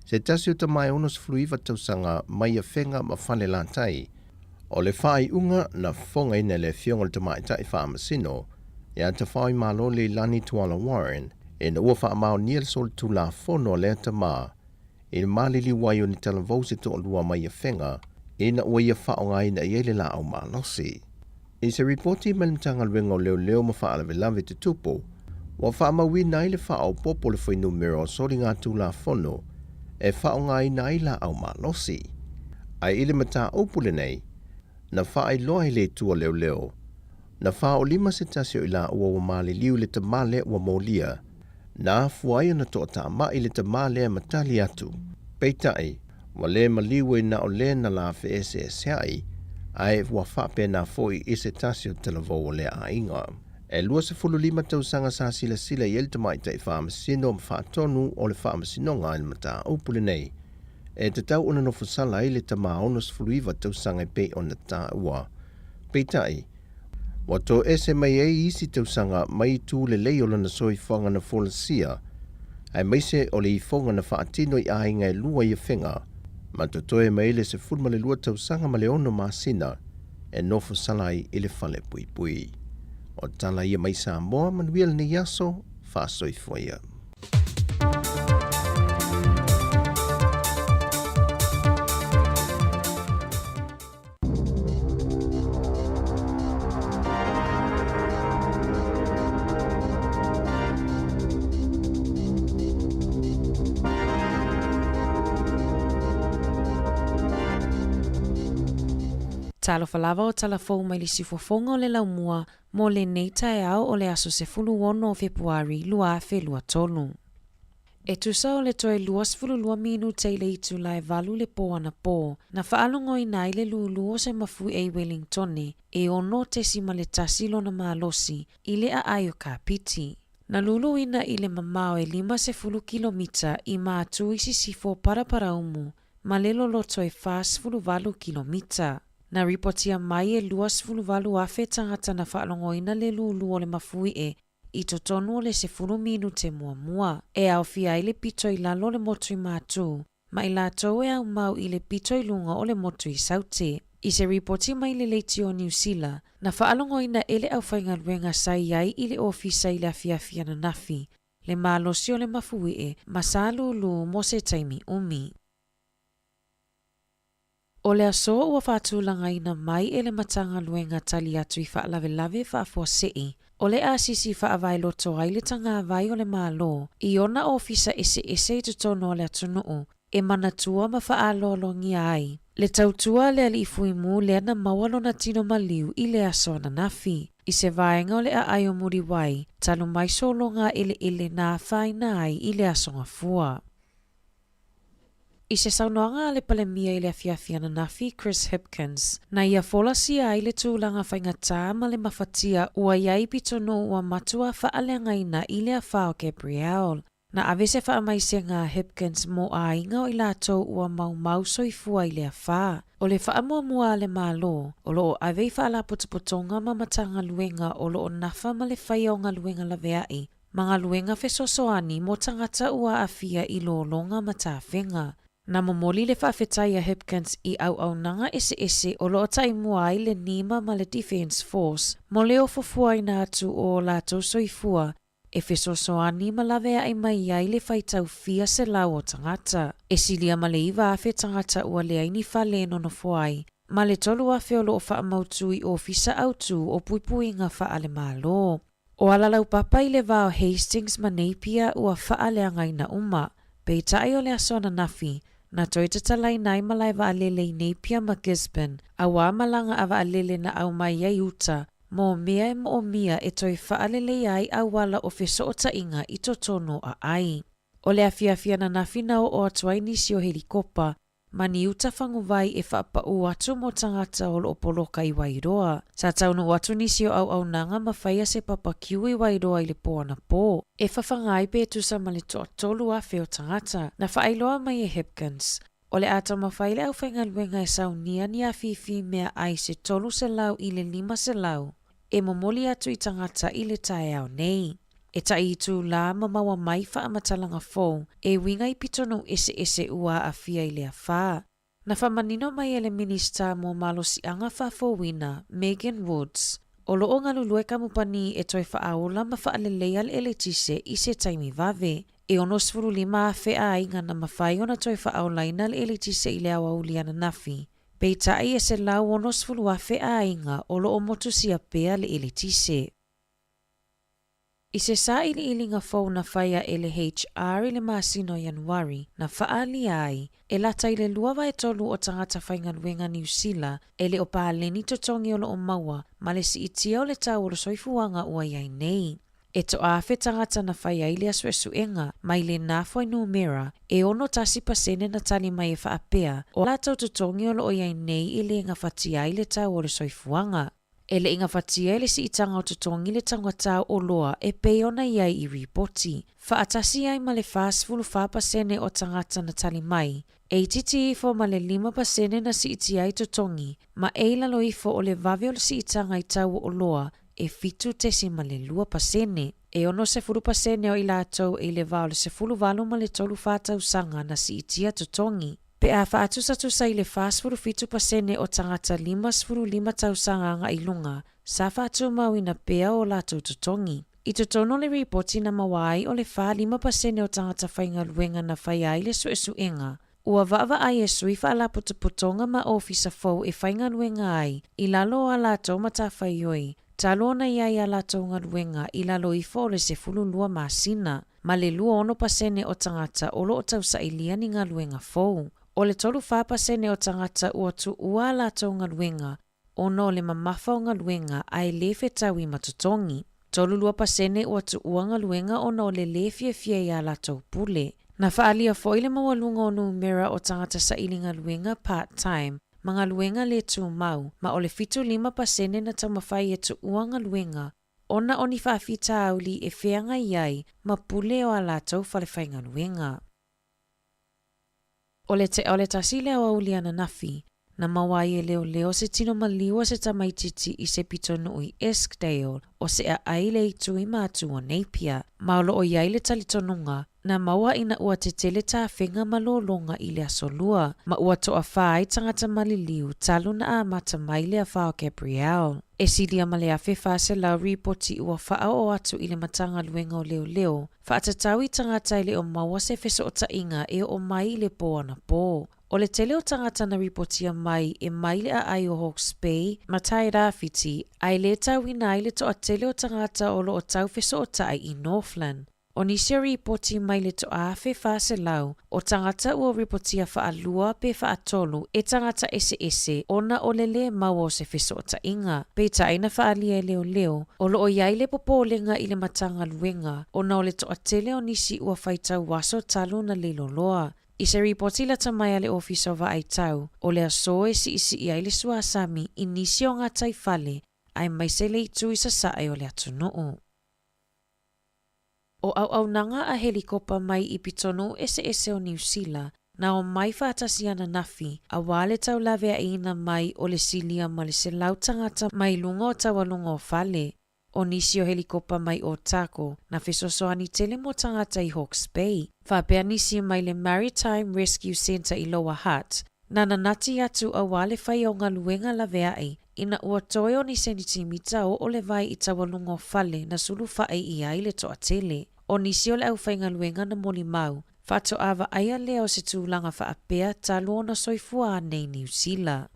se tasi o tama e 69 tausaga mai Afega ma Falelatai. O le faaiuga na fofogaina e le Afioga i le Tamaitai Faamasino ia Tafaoimalo Leilani Tuala Warren ina ua faamaonia le solitulafono a lea tama i le maliliu ai o ni talavou se toalua mai Afega ina ua ia faaaogaina i ai le laau malosi. I se ripoti mai le Matagaluega o Leoleo ma Faalavelave Tutupu, ua faamauina ai le faaopoopo o le fuainumera o soligatulafono e faaaogaina ai laau malosi. Ae i le mataupu lenei, na faailoa ai le Itu a Leoleo, na faaolima se tasi o i laua ua maliliu i le tama lea ua molia, na afua ai ona toatamai le tama lea ma tali atu. Peitai, ua le maliu ai na o le na la feeseeseai, ae ua faapena foi i se tasi o talavou o lea aiga. E 25 tausaga sa silasila i ai le tamaitai faamasino ma faatonu o le faamasinoga i le mataupu lenei, e tatau ona nofosala ai le tama 69 tausaga e pei ona taua. Peitai, ua toese mai ai isi tausaga mai itu lelei o lona soifuaga na folasia, aemaise o le ifoga na faatino i aiga e lua i Afega, ma totoe mai ai le 12 tausaga ma le ono masina e nofosala ai i le falepuipui. O tala ia mai Samoa, manuia lenei aso, faasoifua ia. Talofa lava o tala fou mai le siufofoga o le laumua mo lenei taeao o le aso 16 o Fepuari 2023. E tusa o le toe 22 minute i le itula e valu le pō anapō, na faalogoina ai le lūlū o se mafuie i Welingtone e 6.1 lona malosi i le aai o Kapiti. Na lūlūina i le mamao e 50 kilomita i Mātū i sisifo o Paraparaumu ma le loloto e 48 kilomita. Na ripotia mai e 28,000 tagata na faalogoina le lūlū o le mafuie i totonu o le 10 minute muamua, e aofia ai le pito i lalo o le motu i Mātū, ma i latou e aumau i le pito i luga o le motu i Saute. I se ripoti mai le Leitio o Niu Sila, na faalogoina e le aufaigaluega sa i ai i le ofisa i le afiafi ananafi, le malosi o le mafuie ma sa lūlū mo se taimi umi. O le aso ua faatulagaina mai e le Matagaluega Tali Atu i Faalavelave Faafuasei, o le asisi faavae loto ai le tagavai o le Malo i ona ofisa eseese i totonu o le atunuu e manatua ma faaaloalogia ai le tautua a le Alii Fuimu lea na maua lona tino maliu i le aso ananafi. I se vaega o le aai o Muriwai, talu mai sologa a eleele na afaina ai i le Aso Gafua. I se saunoaga a le Palemia i le afiafi ananafi, Chris Hipkins, na ia folasia ai le tulaga faigata ma le mafatia ua i ai pitonuu ua matua faaleagaina i le afa o Gabrielle. Na ave se faamaisega a Hipkins mo aiga o i latou ua maumau soifua i le afa. O le faamuamua a le Malo, o lo o ave i faalapotopotoga ma Matagaluega o lo o nafa ma le faia o galuega laveai ma galuega fesoasoani mo tagata ua aafia i lologa ma tafega. Na momoli le faafetai a Hipkins i auaunaga eseese o lo o taimua ai le NEMA ma le Defence Force mo le ofofuaina atu o o latou soifua e fesoasoani ma laveai mai ai le faitau fia selau o tagata. E silia ma le 9,000 tagata ua leai ni fale e nonofo ai, ma le 3,000 o lo o faamautu i ofisa autū o puipuiga faale-Malo. O alalaupapa i le va o Hastings ma Napier ua faaleagaina uma. Peitai o le aso ananafi, na toe tatalaina ai malae vaalele i Napier ma Gisborne, auā malaga a vaalele na aumai ai uta mo mea e moomia e toe faaleleia ai auala o fesootaiga i totonu o aai. O le afiafi ananafi na oo atu ai nisi o helikopa ma ni uta faguvai e faapaū atu mo tagata o lo o poloka i Wairoa. Sa taunuu atu nisi o auaunaga ma faia se papa kiu i Wairoa i le pō anapō, e fafaga ai pe tusa ma le 3,000 o tagata. Na faailoa mai e Hipkins, o le a taumafai le aufaigaluega e saunia ni afifi meaai se 300 i le 500 e momoli atu i tagata i le taeao nei. E tai itulā ma maua mai faamatalaga fou e uiga i pitonuu eseese ua aafia i le afa. Na faamanino mai e le Minisita mo Malosiaga Faafouina, Megan Woods, o lo o galulue kamupani e toe faaola ma faaleleia le eletise i se taimi vave. E 65,000 aiga na mafai ona toe faaolaina le eletise i le aoauli ananafi, peitai e 160,000 aiga o lo o motusia pea le eletise. I se sailiiliga fou na faia e le HR i le masina o Ianuari, na faaalia ai, e lata i le 2/3 o tagata faigaluega Niu Sila e le o paleni totogi o lo o maua ma le siitia o le tau o le soifuaga ua i ai nei. E toaafe tagata na fai ai lea suesuega mai lenā fuainumera e 61 pasene na tali mai e faapea, o latou totogi o lo o i ai nei e le gafatia ai le tau o le soifuaga. E le i gafatia e le siitaga o totogi le taugatā o oloa e pei ona i ai i ripoti, faatasi ai ma le 44 pasene o tagata na tali mai, e itiiti ifo ma le 5 pasene na siitia ai totogi, ma e i lalo ifo o le vave o le siitaga i tau o oloa e 7.2 pasene. E 60 pasene o i latou e i le va o le 18 ma le 34 tausaga na siitia totogi. Pe a faatusatusa i le 47 pasene o tagata 55 tausaga agai i luga, sa faatumauina pea o latou totogi. I totonu o le ripoti na maua ai o le 45 pasene o tagata faigaluega na faia ai le suesuega, ua vaavaai e sui faalapotopotoga ma ofisa fou e faigaluega ai i lalo o a latou matafaioi, talu ona i ai a latou galuega i lalo ifo o le 12 masina, ma le 26 pasene o tagata o lo o tausailia ni galuega fou. O le 34 pasene o tagata ua tuua a latou galuega ona o le mamafa o galuega ae le fetaui ma totogi. 32 pasene ua tuua galuega ona o le lē fiafia iā latou pule. Na faaalia foi le maualuga o numera o tagata saili galuega part-time ma galuega le tumau, ma o le 75 pasene na taumafai e tuua galuega ona o ni faafitauli e feagai ai ma pule o a latou falefaigaluega. O le 12:30 i le aoauli ananafi, na maua ai e leoleo se tino maliu o se tamaitiiti i se pitonuu i Eskdale o se aai le itu i matu o Napier, ma o lo o i ai le talitonuga na maua ina ua tetele tafega ma lologa i le aso Lua, ma ua toafā ai tagata maliliu talu na amata mai le afa o Gabrielle. E silia ma le 1400 ripoti ua faaoo atu i le Matagaluega o Leoleo, faatatau i tagata e le o maua se fesootaiga e oo mai i le pō anapō. O le tele o tagata na ripotia mai e mai le aai o Hawke's Bay ma Tairāwhiti ae lē tauina ai le toatele o tagata o lo o tau fesootai i Northland. O nisi o ripoti mai le 1400 o tagata ua ripotia faalua pe faatolu e tagata eseese ona o le lē maua o se fesootaiga. Peitai na faaalia e leoleo, o lo o i ai le popolega i le Matagaluega ona o le toatele o nisi ua faitau aso talu ona leiloloa. I se ripoti lata mai a le Ofisa o Vaai Tau, o le aso e siisii ai le suasami i nisi o gataifale aemaise le itu i sasae o le atunuu. O auaunaga a helikopa mai i pitonuu eseese o Niu Sila na omai faatasi ananafi auā le taulaveaiina mai o le silia ma le 100 tagata mai luga o taualuga o fale. O nisi o helikopa mai Otago na fesoasoani tele mo tagata i Hawke's Bay, faapea nisi mai le Maritime Rescue Centre i Lower Hutt, na nanati atu auā le faia o galuega laveai ina ua toe o ni senitimita oo le vai i taualuga o fale na sulufai i ai le toatele. O nisi o le aufaigaluega na molimau, faatoa vaaia lea o se tulaga faapea talu ona soifua anei i Niu Sila.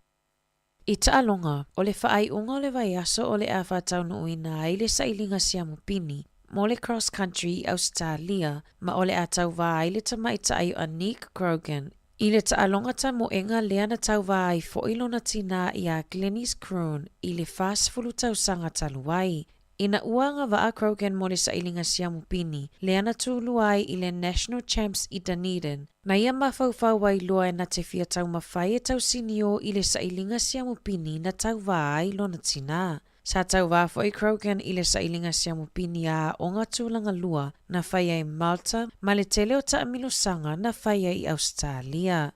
I taaloga, o le faaiuga o le vaiaso o le a faataunuuina ai le sailiga siamu pini mo le Cross Country i Ausetalia ma o le a tauvā ai le tamaitai o Anique Grogan i le taaloga tamoega lea na tauvā ai foi lona tinā iā Glenys Kroon i le 40 tausaga talu ai. Ina ua agavaa Grogan mo le sailiga siamu pini lea na tulua ai i le National Champs i Dunedin, na ia mafaufau ai loa e na te fia taumafai e tausinio i le sailiga siamu pini na tauvā ai lona tinā. Sa tauvā foi Grogan i le sailiga siamu pini a aoga tulaga lua na faia i Malta ma le tele o taamilosaga na faia i Ausetalia.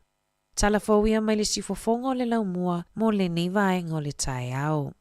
Tala fou ia mai le siufofoga o le laumua mo lenei vaega o le taeao.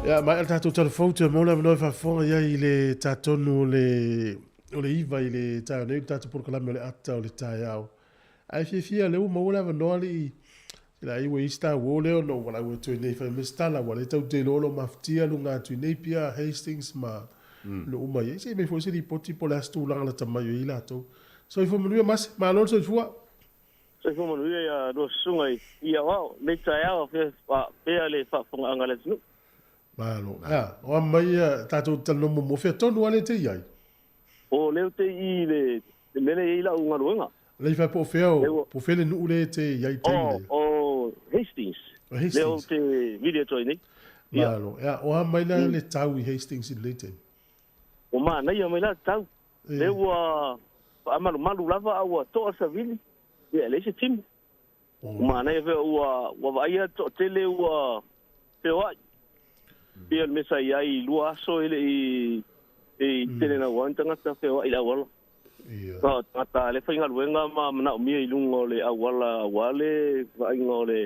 Ia, maea le tatou tala fou, toe maua le avanoa e faafofoga i ai i le tatonu o le o le 9 i le taeao nei, le tatou polokalame o le ata o le taeao. Ae fiafia lea ua maua le avanoa alii sila ai ua i ai si taua lea ona ou valaau atu ai nei e fai mai se tala, aua lea tatou te iloa o lo o mafatia luga atu i Napier, Hastings ma nuu uma i ai. Se i aumai foi se lipoti po o le a se tulaga lata mai o i ai latou. Soifua manuia Mase, malo le soifua. Soifua manuia ia lua susuga i aoao nei taeao pea le faafofogaaga a le atunuu. Malo. Ea, o a mai ia tatou talanoa muamua, fea tonu a le te i ai? O lea ou te i i le mea lea e i ai lau galuega. Lea i fai po o fea o, po o fea le nuu lea e te i ai i taimi nei? O Hastings. O Hastings. Lea ou te vili atu ai nei. Malo. Ea, o a mai la le tau i Hastings i lenei taimi? Ua manaia mai la le tau. Lea ua faamalumalu lava a ua toa savili, ia e leai se timu. Ua manaia foi ua ua vaaia le toatele ua feoai. Pei o le mea sa i ai i 2 aso e le i i tele naua ai ni tagata feoai i le auala. O tagata lea e faigaluega ma manaomia i luga o le auala aua le vaaiga o le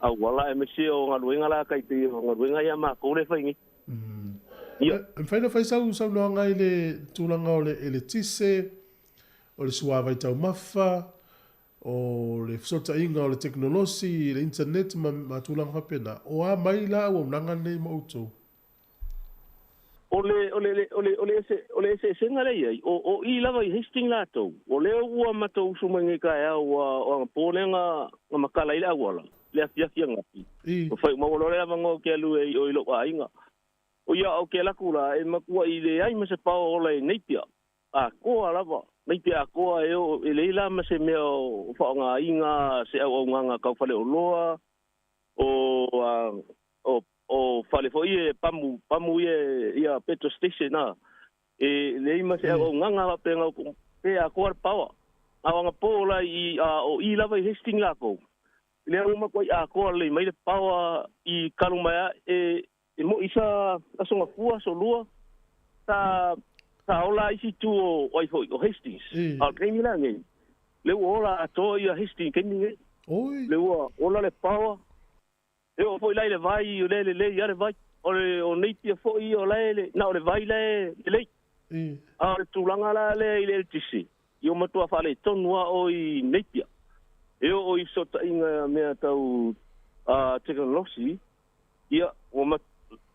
auala aemaise o galuega la tai pei o galuega ia a matou lea e fai nei. Ia. E mafai ona fai sau saunoaga i le tulaga o le eletise, o le suavai taumafa, o le fesootaiga o le tekonolosi, le internet ma tulaga faapena. O a mai la auaunaga nei mo outou? O le, o le, o le, o le, ese, o le eseesega lea e i ai, o, o i lava i Hastings latou, o lea ua matou usu mai nei taeao ua, o anapo lea na, na matala ai le auala, le afiafi ananafi. Ua fai uma ua loa le avanoa ou te alu ai i o i lou aiga. O ia ou te alu atu la, e matuai leai ma se paoa ola i Napier, atoa lava. Naipia atoa e oo e leai la ma se mea o faaaogaina se auaunaga tau faleoloa o o o fale foi ia e pamu pamu ia ia petrol station a e leai ma se auaunaga faapena o pe atoa le power. A o agapō la i a o i lava i Hastings lakou lea ua matuai atoa lelei mai le power i talu mai ae e mo'i sa Aso Gafua, Aso Lua, sa sa ola ai isi itu o ai foi o Hastings. A o le taimi la nei, lea ua ola atoa ia Hastings i le taimi nei. Lea ua ola le power. E oo foi la i le vai, o lea e lelei lava le vai. O le o Napier foi ia o la e na o le vai la e lelei. A o le tulaga la lea i le eletise, ia ua matua faaletonu lava o i Napier. E oo i fesootaiga mea tau tekonolosi, Ia, ua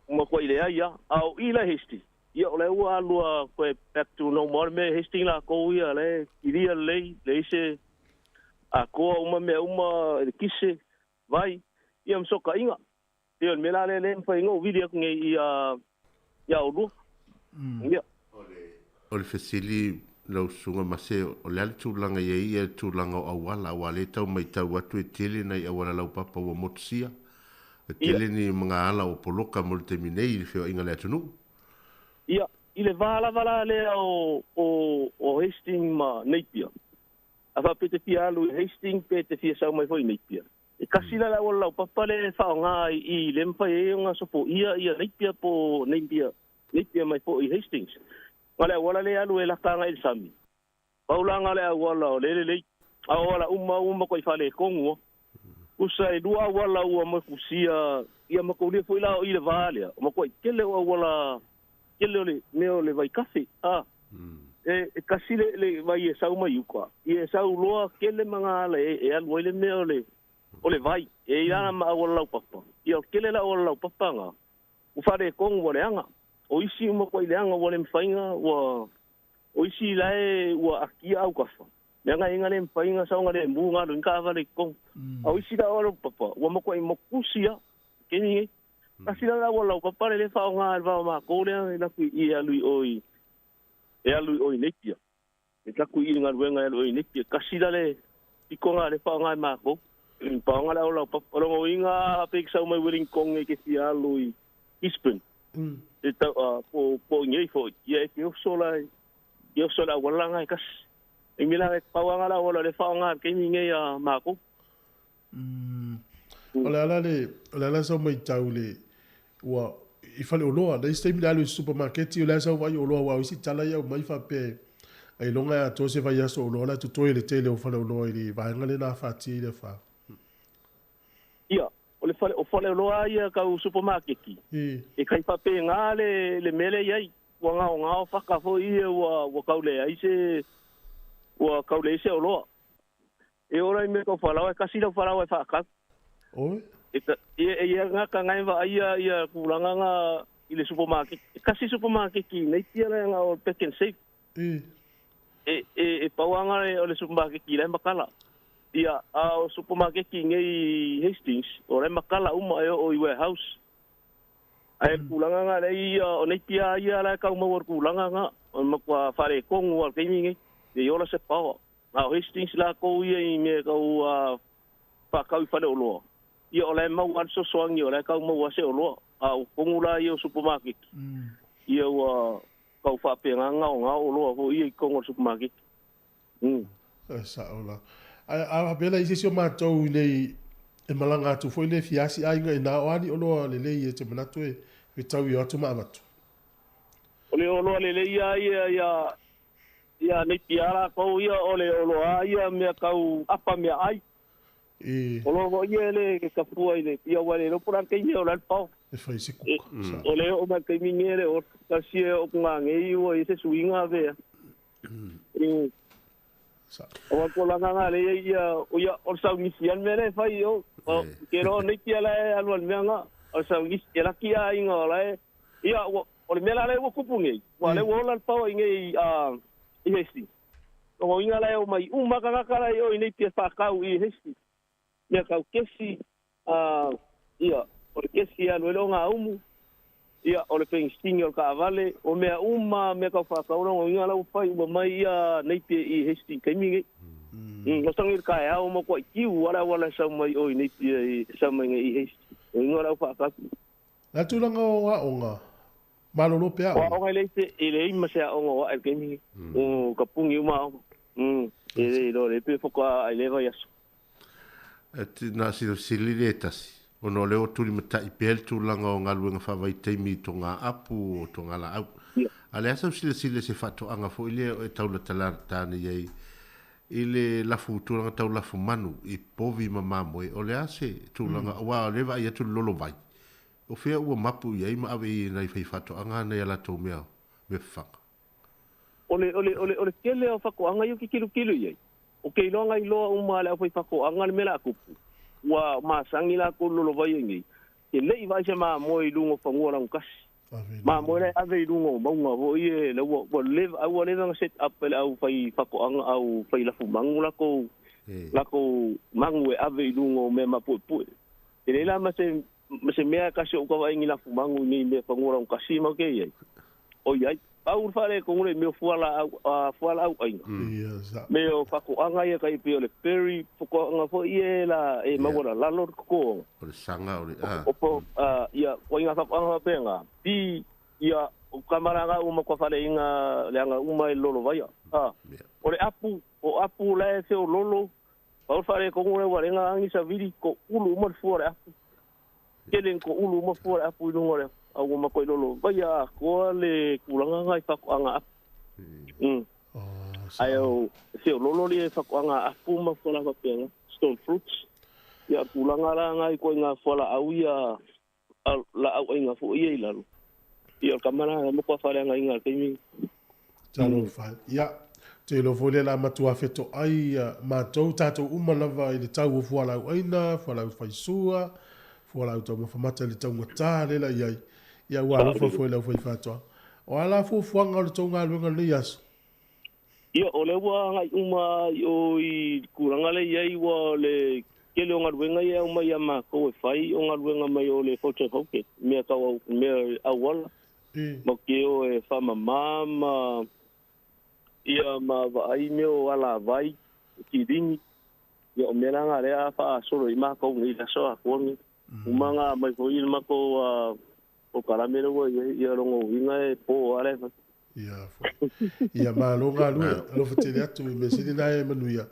matuai leai a. A o i la Hastings, ia o lea ua alu a toe back to normal le mea i Hastings lakou ia la e kilia lelei, leai se atoa uma mea uma, elekise, vai, ia ma sootaiga. Ia o le mea la lea lea e mafai ai ona ou vili atu nei ia ia oulua. Ia. O le fesili lau Susuga Mase, o le a le tulaga i ai ia le tulaga o auala aua lea e tau maitau atu e tele nai auala laupapa ua motusia, e tele ni magaala ua poloka mo le taimi nei i le feoaiga a le atunuu. Ia, i le va lava la lea o o Hastings ma Napier, a faapea e te fia alu i Hastings pe te fia sau mai foi i Napier, e kasi la le auala laupapa lea e faaaoga i i lea e mafai ai ona sofoia ia Napier po o Napier Napier mai foi i Hastings. Ma le auala lea e alu e lata agai i le sami. Pau la na o le auala o le lelei. A o auala uma ua matua i faaletonu a. Tusa e lua auala ua moekusia ia mataulia foi la o i le va lea, o matuai tele o auala tele o le mea o le vaikafe a. E kasi le le vai e sau mai uka, ia e sau loa tele ma na ala e alu ai le mea o le o le vai. E i ai la ma auala laupapa. Ia o le tele la o auala laupapa na, Ua faaletonu ua leaga. O isi uma koe i leaga ua le mafai ona ua o isi la e ua akia autafa leaga e na le mafai ona saogalemu ona alu ai ni taavale i totonu. A o isi la o laupapa ua matuai motusi lava i taimi nei. Tasi la le auala laupapa lea e faaaoga e le va o matou lea e alu atu i i e alu i o i e alu i o i Napier. E alu atu i i le galuega e alu i o i Napier. Tasi la le pitoga lea e faaaoga e matou. Paoga le auala laupapa. O lona uiga a pei e sau mai Wellington e te fia alu i Gisborne, e tau, a, po, po o i nei foi, ia e te oso la, e oso i le auala lena e tasi. E mea la, pau lava lena o le auala o lea e faaaoga i le taimi lenei a matou. O le ala le, o le ala sau maitau le, ua, i faleoloa, le isi taimi le alu i supamaketi, o le a sau vaai oloa aua o isi tala ia aumai faapea ailoga e atoa se vaiaso oloa la e totoe le tele o faleoloa i le vaega lea na afatia i le afa. Ia, o le fale, o faleoloa ia tau supamaketi, e kai faapena le, le mea lea e i ai, ua gaogao faka foi ia ua, ua tau leai se, ua tau leai se oloa. E ola i mea tau falaoa, e kasi lau falaoa e faatau. Oi. E ta, e, e ia gata ngai vaaia ia tulaga na i le supermarket. E kasi supermarket i Napier lea na o le Pack and Save. E. E, e, e pau lava na o le supermarket la e makala. Ia, a o supermarket nei i Hastings, o la e makala uma e oo i warehouse. Ae le tulaga na lea ia, o Napier ia la e tau maua i le tulaga na, o le matua faaletonu lava i le taimi nei. E ola se power. A o Hastings lakou ia i mea tau faatau i faleoloa, ia o la e maua lava le fesoasoani, o la e tau maua lava se oloa. A o totonu la ia o supamaketi, ia ua tau faapena gaogao oloa foi ia i totonu o le supamaketi. E sao la. Ae a faapea la i se isi o matou i nei e malaga atu foi le fia asi aiga i na o a ni oloa lelei e te manatu e fetau i o atu ma avatu? O le oloa lelei lava ia ia Ia Napier lakou ia o le oloa ia mea tau apa meaai. E. O loa foi ia le kafua i le ia ua le iloa po o le a le taimi e ola ai le pao. E fai se kuka. O le oo mai le taimi nei le ola. Tasi e oo ku ngei ua i ai se suiga avea. E. Aua ko langa nga le ia o ia o le saugisi lava le mea lea e fai i o. Ou te iloa o Napier la e alu ai i le mea nga. O le saugisi e laki aiga o la e ia ua O le mea la lea ua tupu nei, ua lea ua ola le paoa i nei i Hastings. Lona uiga la e omai uma tagata la i o i nei pia faatau i Hastings. Mea tau kesi, ia, o le kesi e alu ai loa ngā umu, Ia, o le fencing o le taavale, o mea uma mea tau faatau lona uiga la ua fai uma mai ia Napier i Hastings i taimi nei. Mm. O tangi le taeao ma kuai tiu a le auala e sau mai o i Napier i sau mai nei i Hastings. O uiga la ua faatau. Le tulaga o aoga, malolo pea aoga. O aoga e leai se, e leai ma se aoga o ae i le taimi nei. O ka puni uma aoga. Mm. E le iloa le pe faatoa ae le vaiaso. E ti na silasili le tasi, ona o lea ua tulimatai pea le tulaga o galuega faavaitaimi i togaapu o togalaau. A o le a sau silasila i se faatoaga foi lea e taulatalata nei ai i le lafu tulaga tau lafu manu i povi ma mamoe, o le a se tulaga, aua o lea e vaai atu le lolovai, o fea ua mapu i ai ma ave i ai nai faifaatoaga nai a latou mea mea fafaga? O le, o le, o le, o le tele o fatoaga ia ou te tilotilo i ai, ou te iloa na iloa uma e le aufaifaatoaga le mea la a tupu, ua masani latou i le lolovai ai nei, e le i vaai se mamoe i luga o fanua lanutasi. Mamoe la e ave i luga o mauga foi e, la ua, ua leva, a ua leva ona set up e le aufaifaatoaga, au fai lafumanu latou, latou manu e ave i luga o mea mapuepue. E leai la ma se, ma se mea e tasi o ou tau vaai ni lafumanu i nei mea fanua laugatasia ma te i ai. ʻOiai, pau le faaletonu le mea o fualaau, fualaau ʻaina. Me o faatoaga ia tai pei o le berry, faatoaga foi ia e la e maualalalo le totoga. O le saga o le a. O po ia ituaiga faatoaga faapena, pi ia o kamalaga uma kua faleaiga leaga uma e lolovaia. O le apu, o apu la e feololo, pau le faaletonu lea ua lega agi savili, toulu uma le fua o le apu. Tele ni toulu uma fua o le apu i luga o le a ua matua lolo vaia atoa le tulaga na i faatoaga apu. Mm. Ae o feololo le faatoaga apu ma fualaau faapena, stone fruits. Ia tulaga la na i ituaiga fualaau ia laau aiga foi ia i lalo. Ia o le tama la e matua faaleagaina i le taimi. Talofa. Ia, te iloa foi lea la matua fetoai ia matou, tatou uma lava i le tau o fualaau aina, fualaau faisua, fualaau taumafa mata i le taugata lea la i ai. Ia ua alofa foi i le aufaifaatoaga. O a la fuafuaga o le tou galuega i lenei aso? Ia, o lea ua agai uma i o i le tulaga lea i ai, ua o le tele o galuega ia e aumai ia matou e fai, o galuega mai o le Photovoltaic, mea tau mea auala, ma ke o e faamama ma ia ma vaai mea o alavai, kilini, ia o mea la na lea a faasolo i matou nei i le aso atoa lenei. Uma na aumai foi le matou polokalame lea ua i ai, ia lona uiga e po lava la e fai. Ia foi. Ia malo galue, alofa tele atu i mea sili na e manuia.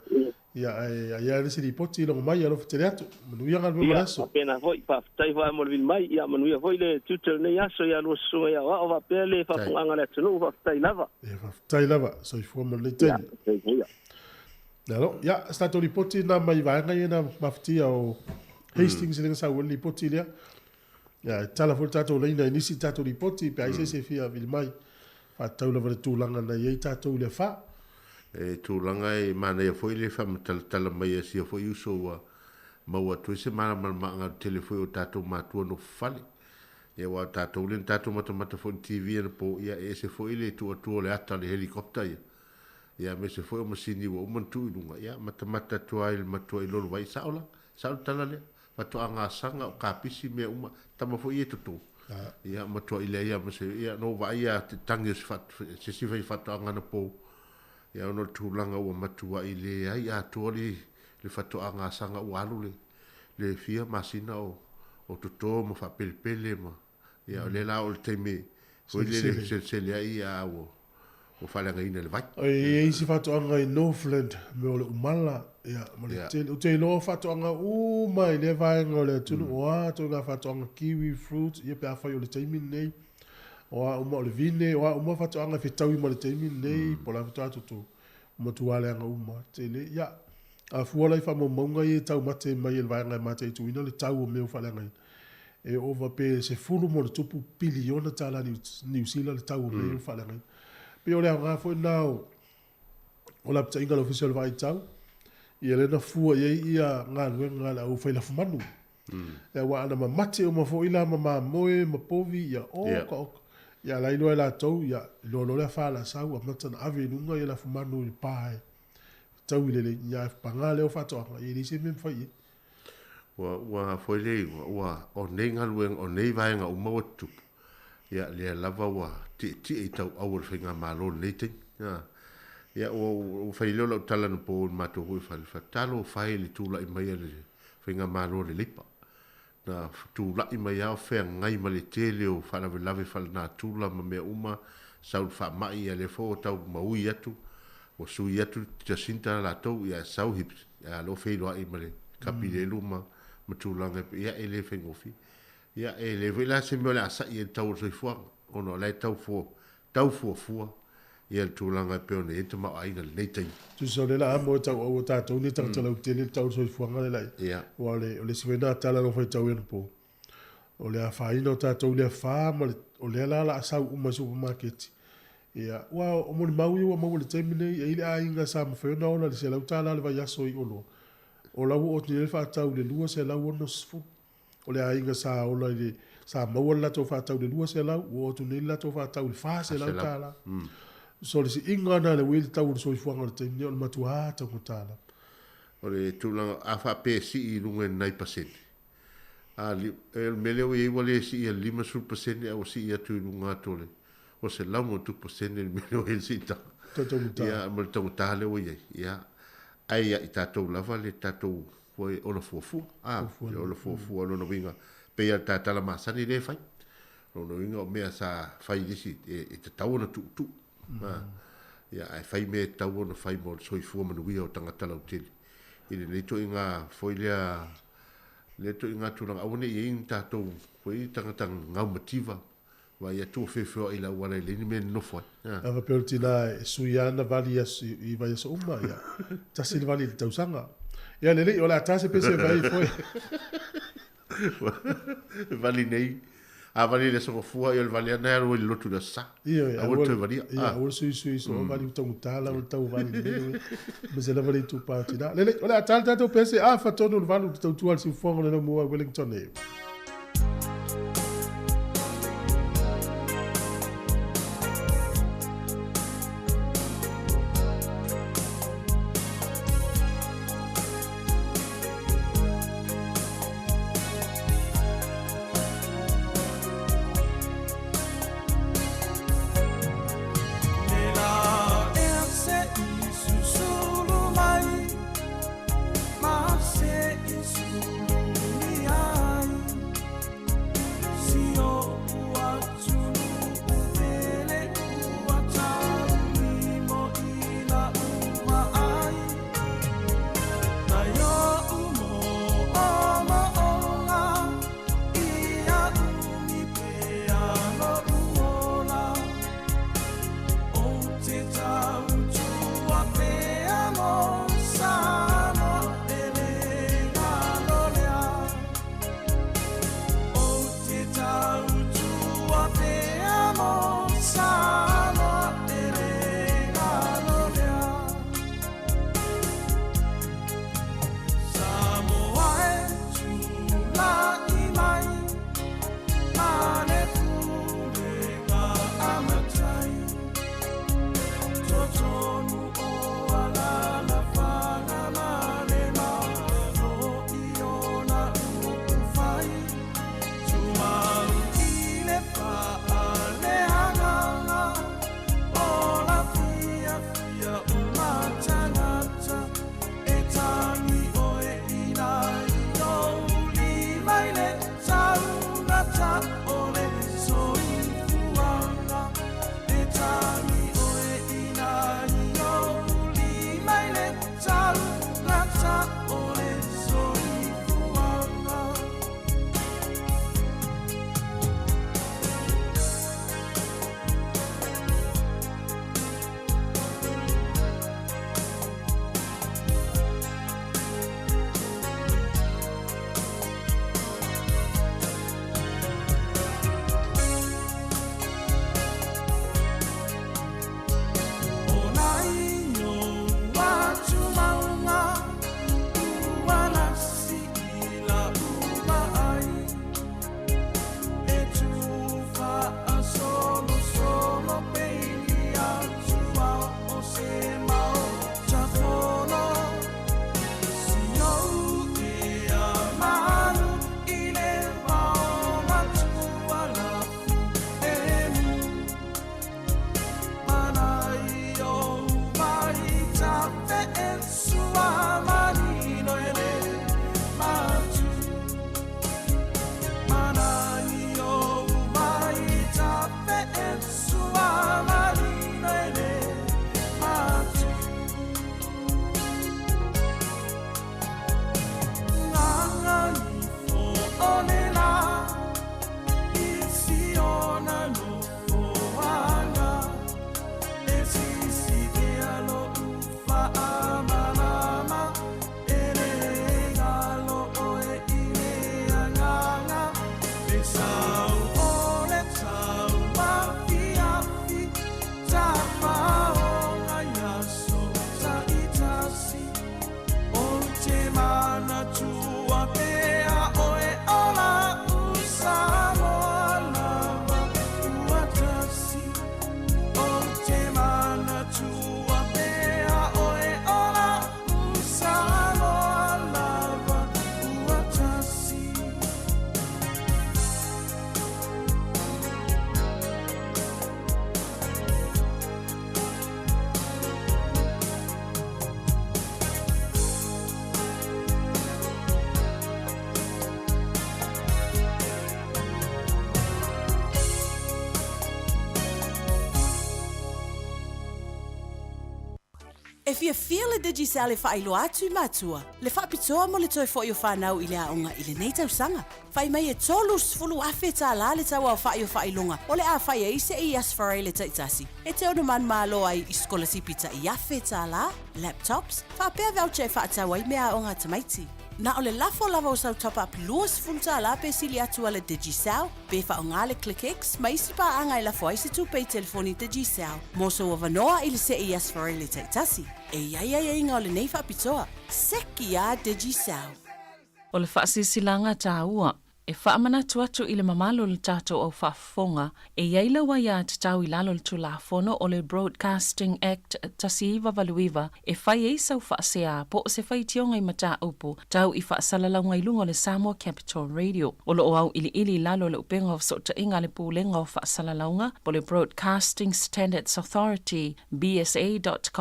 Ia ae ai a le isi lipoti i logo mai, alofa tele atu. Manuia galuega o le Ia, aso. faapena foi, faafetai foi mo le vili mai, ia manuia foi le tiute o lenei aso ia lua susuga ia aoao faapea le faafofogaaga a le atunuu, faafetai lava. Ia faafetai lava, soifua ma lenei Ia, taimi. soifua ia. Malo, ia, se tatou lipoti na mai vaega ia na mafatia o Hastings mm. le sau le lipoti lea. Ia, e tala foi le tatou laina i nisi tatou lipoti pe ai se se fia vili mai. Faatatau lava le tulaga na i ai tatou i le afa. E tulaga e manaia foi le faamatalatala mai a sia foi uso ua maua atu ai se malamalamaaga tele foi o tatou matua nofo fale. Ia aua o tatou lea na tatou matamata foi i le TV anapo, ia e ese foi le tuu atu o le ata o le helicopter ia. Ia aemaise foi o masini ua uma ona tuu i luga, ia matamata atu lava i le matua i lolo vai, sao la, sao le tala lea. Faatoa gasaga o kapisi mea uma, tama foi ia e toto. Ia matuai leai lava ma se, ia na ou vaai lava i te tangi o se se isi faifaatoaga anapo, ia ona o le tulaga ua matuai leai atoa le le faatoa gasaga ua alu le le fia masina o o toto ma faapelepele ma Ia, o lea la o le taimi foi lele e selesele ai a ua ua faaleagaina e le vai. E i ai isi faatoaga i Northland, mea o le umala, ia, ma le tele. Ou te iloa o faatoaga uma i lea vaega o le atunuu, o a ituaiga faatoaga kiwi fruit, ia pe afai o le taimi lenei, o a uma, o le vine, o a uma faatoaga e fetaui ma le taimi lenei, po o le a faatoa toto, matua leaga uma. Tele, ia, a fua la i faamaumauga ia e taumate mai e le vaega e mataituina le tau o mea ua faaleagaina, e ova pe 10+ piliona tala Niu Sila le tau o mea ia ua faaleagaina. Pei o le aoga foi lena o o lapataiga a le Ofisa o le Vaai Tau, ia lea na fua i ai ia galuega a le aufai lafumanu. Ia aua ana mamate uma foi la ma mamoe ma povi, ia oka oka. Ia la iloa e latou, ia iloa loa le afa la sau amata ona ave i luga ia lafumanu i le pa e fetaui lelei. Ia ae paga lea o faatoaga, ia e leai se mea e mafai i ai. Ua, ua foi le igoa, ua, o nei galuega, o nei vaega uma ua tutupu. Ia, lea lava ua tietie i tauau o le faigamalo i lenei taimi. A. Ia, ua, ua fai lea o lau tala anapo i le matou foi fale, Talofa e i le tulai mai a le faigamalo a le Leipa. Na tulai mai lava o feagai ma le tele o faalavelave faalenatura ma mea uma, sau le faamai, ia lea foi ua tau maui atu, ua sui atu Jacinta latou, ia sau Hips, a lea ua feiloai ma le Kapilelu ma ma tulaga e, ia e le faigofie. Ia e leai foi la se mea o le a sa'i ai le tau o le soifuaga, ona o la e tau fua, tau fuafua ia le tulaga e pei ona i ai le tamaoaiga i lenei taimi. Tusa o lea la amo e tauau o tatou nei tagata lautele le tau o le soifuaga lea la i. Aua o le, o le isi foi lena tala na faitau anapo, o le afaina o tatou i le afa ma le, o lea la o le a sau uma i supamaketi. Ia, aua o molimau ia ua maua i le taimi lenei, e i ai le aiga sa mafai ona ola i le $100 i le vaiaso i oloa, o la ua oo atu nei le faatau i le $260. O le aiga sa ola i le, sa maua le latou faatau i le 200, ua oo atu nei le latou faatau i le $400. So o le siiga lena o le ua i ai le tau o le soifuaga i le taimi nei, o le matua taugata lava. O le tulaga, a faapea e sii i luga i le nai pasene, a, o le mea lea ua i ai ua le sii i le 50% ae ua sii atu i luga atu o le ua 100+ le mea lea ua i ai le siitaga. Taugata. Ia, ma le taugata lea ua i ai. Ia, ae ia i tatou lava le tatou foi ola fuafua. A, le ola fuafua, lona uiga, pei lava o le ta tala masani lea e fai. Lona uiga o mea sa fai i le isi, e tatau ona tuutuu. A, ia, ae fai mea e tatau ona fai mo le soifua manuia o tagata lautele. I lenei ituaiga foi lea, lea ituaiga tulaga, aua ne i i ai ni tatou foi tagata gaumativa Vaai atu ua feofeoai i le auala e leai ni mea e nonofo ai. A faapea o le tina e sui lava ana vali i vaiaso uma, ia, tasi le vali i le tausaga. Ia lelei, o le a ta se pese e fai ai foe. E vali nei, a vali i le Aso Gafua, ia o le vali lava lena e alu ai i le lotu i le Aso Sa. Ioe, Aua le toe valia. Ia, aua le suisui soo vali ua taugata lava le tau vali i le mea lea. Aemaise lava le itupa o tina. Lelei, o le a ta le tatou pese, afa tonu le 8 i le tautua a le siufofoga o le Laumua i Wellington e. E fiafia le Digicel e faailoa atu i matua le faapitoa mo le toe foi o fanau i le aoga i lenei tausaga. Fai mai e $30,000 le tauaofa'i o faailoga o le a fai ai se i Aso Faraile taitasi e te ono manumalo ai i sikolasipi tai $1,000, laptops, faapea voucher e faatau ai meaaoga a tamaiti. Na o le lafo lava o sau top-up $20 pe sili atu a le Digicel, pe faaaoga le ClickX ma isi paaga e lafo ai se tupe i telefoni Digicel mo sou avanoa i le see i Aso Faraile taitasi. E i ai aiaiga o lenei faapitoa. Seki a Digicel! O le faasilasilaga taua e faamanatu atu i le mamalu o le tatou au faafofoga, e i ai lau aiatatau i lalo o le Tulafono o le Broadcasting Act 1989 e fai ai sau faasea po o se faitioga i mataupu tau i faasalalauga i luga o le Samoa Capital Radio. O lo o auiliili i lalo o le upega o fesootaiga a le Pulega o Faasalalauga po o le Broadcasting Standards Authority, bsa.govt.nz,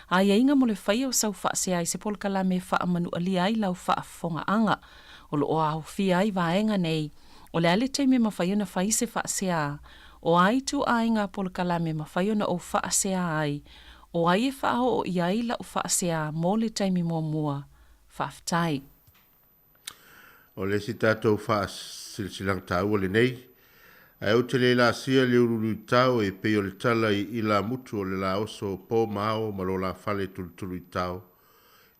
Aiaiga mo le faia o sau faasea i se polokalame e faamanualia ai lau faafofogaaga. O lo o aofia ai vaega nei, o le a le taimi e mafai ona fai se faasea, o a ituaiga polokalame e mafai ona ou faasea ai, o ai e faaoo i ai lau faasea mo le taimi muamua. Faafetai. O le isi tatou faasilasilaga taua lenei, ae ou te le laasia le uluuluitao e pei o le tala i ilamutu o le laoso o po ma ao ma lo la fale tulutuluitao.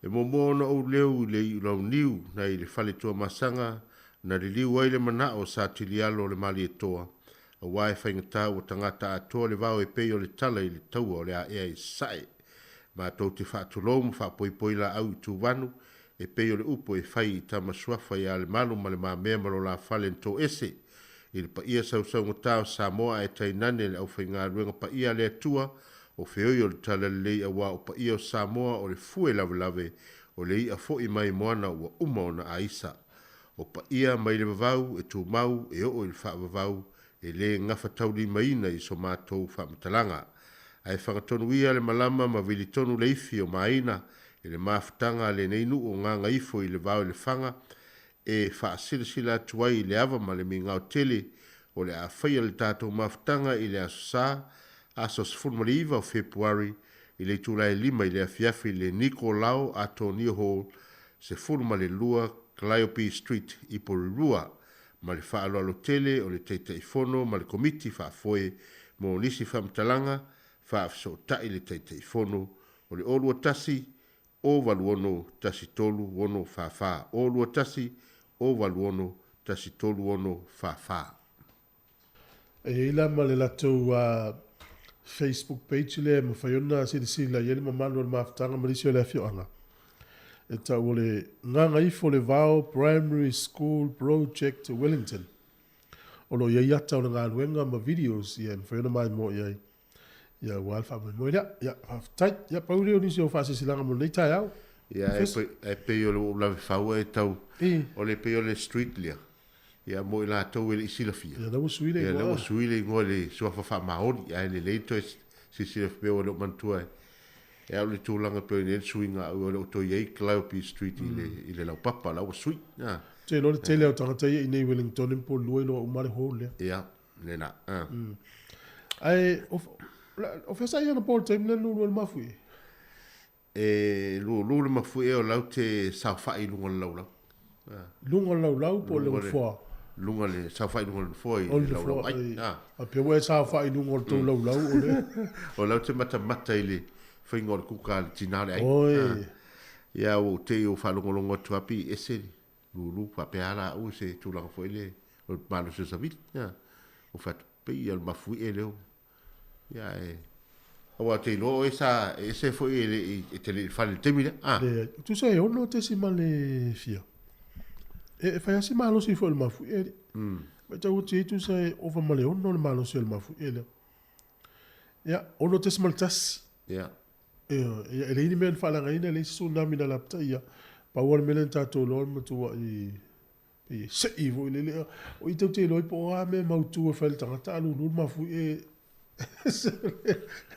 E muamua ona ou leu i le iulauniu nai le fale Tuamasaga na liliu ai le manao o Satilialo o le Malietoa, aua e faigata ua tagata atoa le vao e pei o le tala i le taua o le aea i Sasae. Matou te faatulou ma faapoipoi laau i Tuvanu e pei o le upu e fai i tama suafa ia Lemalu ma Le Mamea ma lo la fale na toese i le paia sausaugata o Samoa ae tainane le aufaigaluega paia a le Atua o feoi o le Talalelei auā o paia o Samoa o le fue lavelave o le i'a fo'i mai moana ua uma ona aisa. O paia mai le vavau e tumau e oo i le faavavau e lē gafataulimaina i so matou faamatalaga. Ae fagatonu ia le malama ma vilitonu le ifi o Maina i le mafutaga a lenei nuu o Gagaifo i le vao i Lefaga e faasilasila atu ai i le ava ma le migao tele o le a faia le tatou mafutaga i le Aso Sa, aso 19 o Fepuari i le itula e 5 i le afiafi i le Nikolao Atonio Hall, 12 Calliope Street i Porirua. Ma le faaaloalo tele o le Taitaifono ma le Komiti Faafoe mo nisi faamatalaga, faafesootai le Taitaifono o le 021 086 13 6 44, 021 086 13 6 44. E i ai la ma le latou Facebook page lea e mafai ona silasila i ai le mamalu o le mafutaga ma nisi o le afioaga e tau o le Gagaifo le Vao Primary School Project Wellington. O lo o i ai ata o le galuega ma videos ia e mafai ona maimoa i ai ia aua le faamoemoe lea. Ia, faafetai. Ia, pau lea o nisi o faasilasilaga mo lenei taeao. Ia, e pei o le ua ou lave fau e tau, o le pei o le street lea, ia mo i latou e le i silafia. Ia, la ua sui le igoa. Ia, la ua sui le igoa i le suafa faamaoni, ae lelei toe silasila pea ua le o manatua e au le tulaga pei ona i ai le suiga au o le o toe i ai Calliope Street i le, i le laupapa, la ua sui. Ou te iloa le tele o tagata ia i inei i Wellington ma Porirua iloa uma le hall lea. Ia, lena. Ae, o fea sa i ana po i le taimi lea na lulu ai le mafuie? E lulu le mafuie o lau te saofai i luga o le laulau. I luga o le laulau po o le nofoa? Luga le saofai i luga o le nofoa i le laulau ai. A pei ua e saofai i luga o le tou laulau o le. O lau te matamata i le faiga o le kuka a le tina o le aiga. Oi. Ia ua ou te i ou faalogologo atu lava pei e ese le lulu faapea lava la au se tulaga foi le o le malosi o savili. Ua fai atu pei o le mafuie lea. Ia e aua te iloa oe sa e ese foi e le i e te le i fale i le taimi lea. Ah. Leai, tusa e ono tesi ma le fia. E, e fai lava si malosi foi o le mafuie lea. Matau atu i ai tusa e ova ma le ono le malosi o le mafuie lea. Ia, 6.1. Ia. Ioe, ia e leai ni mea na faaleagaina, e leai se tsunami na lapataia. Pau lava le mea lea na tatou iloa o le matuai pei e sei foi lele. O i tou te iloa ai po o a mea mautu e fai e le tagata a lulu le mafuie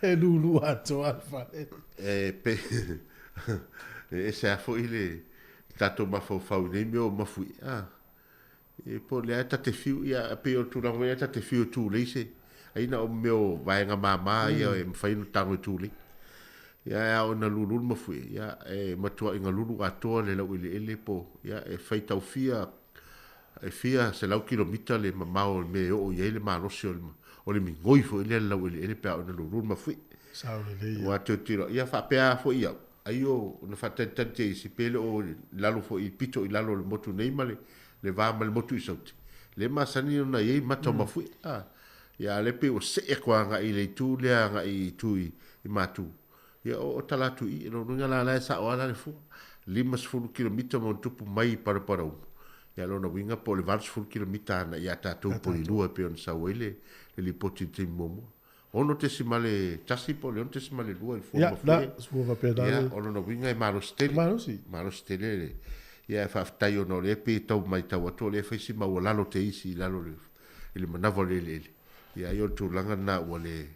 e lulu atoa le fale. E pe e ese lava foi le tatou mafaufau i nei mea o mafuie. Ah. E po o lea ta te fiu, ia, pei o le tulaga foi lea ta te fiu e tulei se, ai na o mea o vaega mama ia e mafai ona tago e tulei. Ia, e ao ina lulu le mafuie, ia, e matuai galulu atoa le laueleele po, ia, e faitau fia, e fia selau kilomita le mamao o le mea e oo i ai le malosi o le, o le migoi foi lea i le laueleele pe a oo ina lulu le mafuie. Sao lelei ia. Ua tilotilo, ia, faapea lava foi au, ai o, na faatalitali te isi, pe le o i lalo foi i pito i lalo o le motu nei ma le, le va ma le motu i Saute, lea e masani ona i ai mata o mafuie, a. Ia, a o lea pei ua see atu agai i le itu lea agai i itu i, i Matu. Ia, o, o tala atu i i, lona uiga la, la e sao lava la le fua. 50 kilomita ma ona tupu mai i Paraparaumu. Ia, lona uiga po o le 80 kilomita ana ia tatou i Porirua e pei ona sau ai le, le lipoti i le taimi muamua. 6.1 po o le 6.2 i le fua Ia, mafuie. na, ua faapena Ia, le. o lona uiga e malosi tele. Malosi. Malosi tele le, ia, e faafetai ona o lea e pei e tau matau atu o lea e fai si maualalo te isi i lalo o le i le manava o le eleele, ia ai o le tulaga lena ua le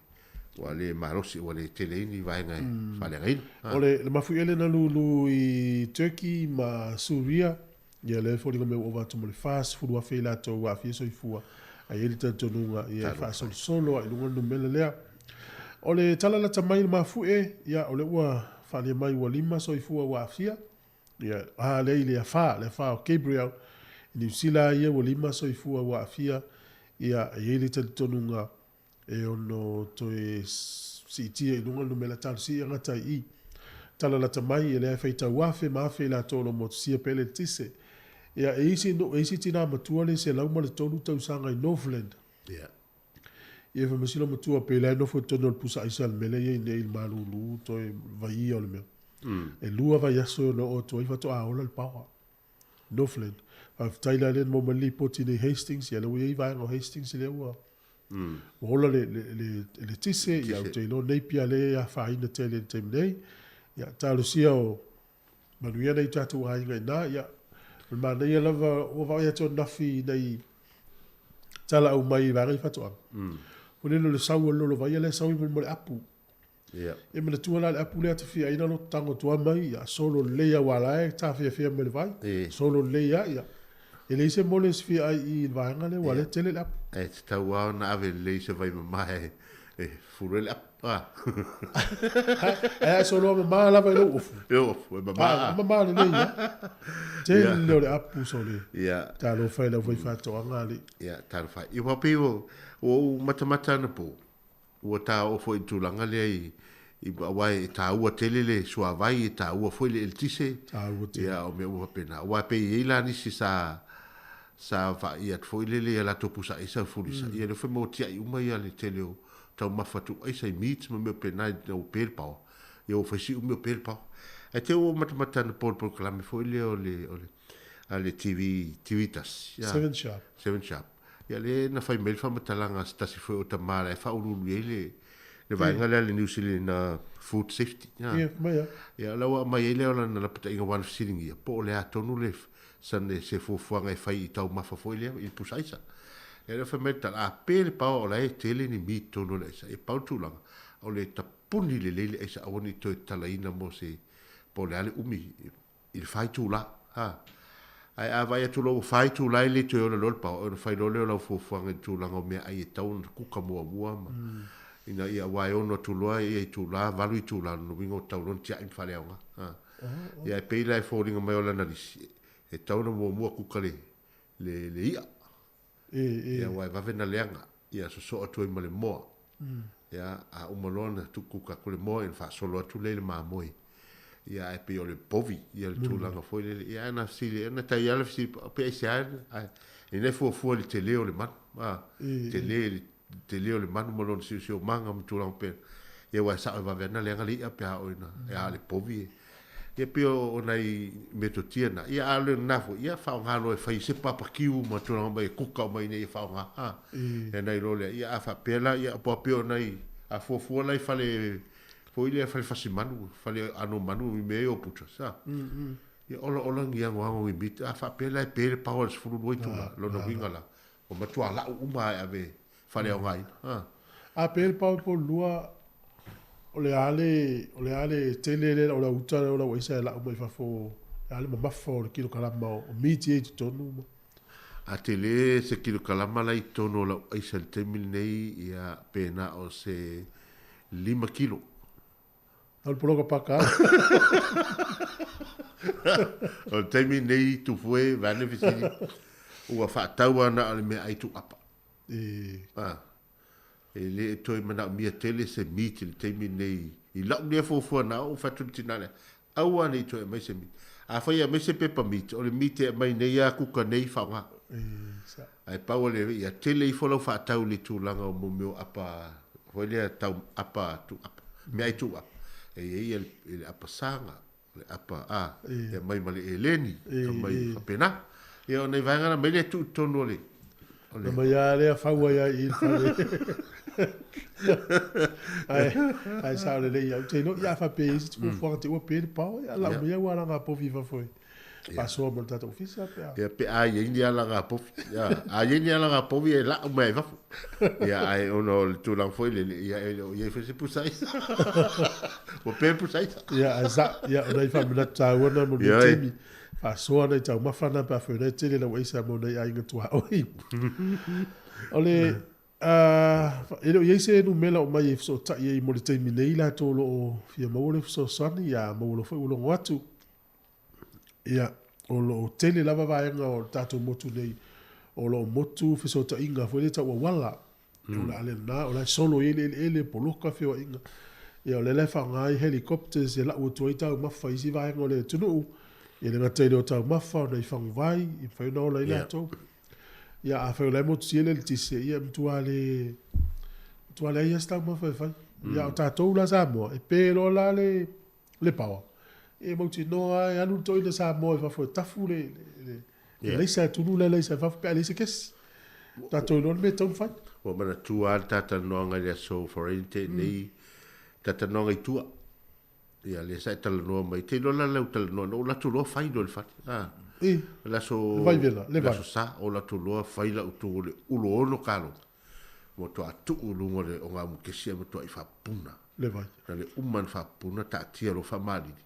ua le malosi ua le tele ai ni vaega e faaleagaina. O le le mafuiele na lulu i Turkey ma Suria, ia lea e foliga mai ua ova atu ma le 40,000 i latou ua aafia soifua, ae i ai le talitonuga ia e faasolosolo lava i luga le numera lea. O le tala lata mai i le mafuie, ia o lea ua faaalia mai ua lima soifua ua aafia, Ia, a lea i le afa, le afa o Gabriel, i Niu Sila ia ua lima soifua ua aafia, ia, e i ai le talitonuga e ono toe siitia i luga le numera talosia gata i i. Tala lata mai, e lea e faitau afe ma afe i latou o lo o motusia pea le eletise. Ia, e isi nuu, e isi tinā matua le 103 tausaga i Northland. Ia. Ia, fai mai si loomatua pei la e nofo i totonu o le pusa aisa a le mea lea e i ai nei i le malūlū toe vaia o le mea. E lua vaiaso e ono oo atu ai faatoa ola le paoa. Northland. Faafetai la lea na maua mai le lipoti nei Hastings, ia lea ua i ai vaega o Hastings lea ua ua ola le le le eletise, ia ou te iloa Napier lea e afaina tele i le taimi nei. Ia talosia o manuia nai o tatou aiga i ina, ia o le manaia lava ua vaai atu ananafi i nai tala aumai i vaega i faatoaga. Foi lele o le sau o le lolovaia lea e sau ai mo le apu. Ia. E manatua la le apu lea ta fia ai na loto tago atu lava mai, ia, solo lelei lava aua la e tafeafea mai le vai. Solo lelei lava, ia. E leai se mole e fia ai i i le vaega lea, aua lea e tele le apu. E tatau lava ona ave lelei se vai mama e fulu ai le apu. Ae a solo mama lava i lou ofu. I lou ofu, e mama. A, mama lelei lava. Tele o le apu sole. Ia. Talofa i le aufaifaatoaga alii. Ia, talofa. Ia, aua pei ua ou matamata anapo, Ua ta oo foi i le tulaga lea i, i, aua e taua tele le suavai, e taua foi le eletise, Taua tele. ia, o mea uma faapena. Aua e pei e i ai la nisi sa, sa vaai atu foi lele i a latou pusa aisa fulisa, ia lea foi ma ua tiai uma ia le tele o taumafa tuu aisa i meat ma mea faapena ina ua pe le paoa. Ia ua fai si umi o pe le paoa. Ae te i ua ou matamata anapo i le polokalame foi lea o le, o le, a le TV, TV tasi, ia. Seven Sharp. Seven Sharp. Ia lea na fai mai le faamatalaga a se tasi foi o tama la e faauluulu i ai le le vaega lea a le New Zealand Food Safety. Ia, fai mai a. Ia la ua aumai ai lea o lana lapataiga aua na fesiligia po o le a tonu le sane se fuafuaga e fai i taumafa foi lea i le pusa aisa. Ia lea fai mai le tala, a pe le paoa o la e tele ni meat tonu o le aisa, e pau le tulaga o le tapuni lelei le aisa aua ne i toe talaina mo se po o le a le umi i le fa itula, ha. Ae a vaai atu loa ua fa itula e le toe ola loa le paoa, ona fai loa lea o lau fuafuaga i le tulaga o meaai e tatau ona kuka muamua ma ina ia aua e ono atu loa ia itula, valu itula, lona uiga ua tatau loa ona tiai ma faaleaoga, ha. Ia ae pei la e foliga mai o lana lisi, e tatau ona muamua kuka le, le, le i'a. Ia aua e vave ona leaga, ia sosoo atu ai ma le moa. Ia, a uma loa ona tukuka atu le moa, ia ona faasolo atu lea i le mamoe. Ia ae pei o le povi, ia le tulaga foi lele. Ia ae na fesili, na tai lava le fesili, pe aisea ae ina e fuafua i le tele o le manu, a, tele le tele o le manu ma lona siosiomaga ma tulaga faapena. Ia aua e sao e vave ana leaga le i'a pe a oo ina, a o le povi e Ia pei o nai metotia na, ia a o lena foi, ia faaaoga loa e fai se papakiu ma tulaga mai e kuka uma ina ia faaaoga, a. Ia ona iloa lea, ia a faapea la, ia po o pei o nai, a fuafua la i fale foi lea fale fasimanu, fale ano manu i mea ia o butchers, a. Ia olaola ni anoano ni meat, a faapea la e pe le paoa i le 12 itula, lona uiga la, ua matua lau uma lava e ave faaleaogaina. A. A pe le pao i Polulua, o le a le, o le a le tele lea o le uta lea o lau aisa e lau mai fafo, o le a le mamafa o le kilokalama o meat ia i totonu ma. A tele se kilokalama la i totonu o lau aisa i le taimi lenei, ia, pe na o se lima kilo. O le poloka paka. O le taimi nei Tupue, vaeane fesili, ua faatau lava na o le meaai tuuapa. E. A, e le toe manaomia tele se meat i le taimi nei. I lau lea fuafua na ou fai atu i le tina lea, aua ne i toe aumai se meat. Afai e aumai se pepa meat, o le meat e aumai nei lava kuka nei faaaoga. E, sa. Ae pau o le, ia tele ifo lau faatau i le tulaga o mo mea o apa foi lea tau apa tuuapa, meaai tuuapa. E i ai ia le apa saga, o le apa a, e aumai ma le eleni, aumai faapena. Ia o nai vaega na aumai lea tuu i totonu o le, o le. Na mai lava lea fau ai lava i i le fale. Ae, ae sao lelei ia. Ou te iloa, ia a faapea e i ai se fuafuaga te ua pe le pao, ia lau mai au alaga povi i fafo e faasoa mo le tatou ofisa pe a. Ia pe a i ai ni alaga povi. Ia, a i ai ni alaga povi e lau mai ai fafo. Ia ae ona o le tulaga foi lele, ia e le o i ai foi se pusa aisa. Ua pe le pusa aisa. Ia ae sa, ia o nai faamanatu taua na mo lenei taimi. Faasoa nai taumafa na pe afai o lea e tele lau aisa mo nai aiga tuaoi. O le e le o i ai se numera o mai e fesootai ai mo le taimi nei latou o lo o fia maua le fesoasoani, ia maua loa foi ua logo atu. Ia, o lo o tele lava vaega o le tatou motu nei o lo o motu fesootaiga foi lea tau auala. O le a le lena, o la e solo i ai le eleele, poloka feoaiga. Ia o lea la e faaaoga ai helicopters e lau atu ai taumafa i isi vaega o le atunuu. Ia e le gata i lea o taumafa, o nai faguvai, e mafai ona ola ai latou. Ia afai o la e motusia le eletise, ia e matua le, matua leai lava se taumafa e fai. Ia o tatou la Samoa, e pe loa la le le power, e mautinoa lava e alu le toeaina Samoa i fafo e tafu le, le, le laisa e tunu le laisa i fafo pe a leai se kesi. Tatou iloa le mea e tatau ona fai. Ua manatua lava le ta talanoaga i le aso Foreign te nei, ta talanoaga i tua. Ia, lea sa e talanoa mai, te iloa la lau talanoa, na ou alu atu loa fai loa i le fale. Ah. I, Le aso, le vai vela, le le vai. aso Sa, ou alu atu loa fai lau tu o le ulo ono kalo. Matuai tuu i luga o le ogaumukesi ae matuai faapuna. Le vai. Na le uma ona faapuna taatia loa faamalili,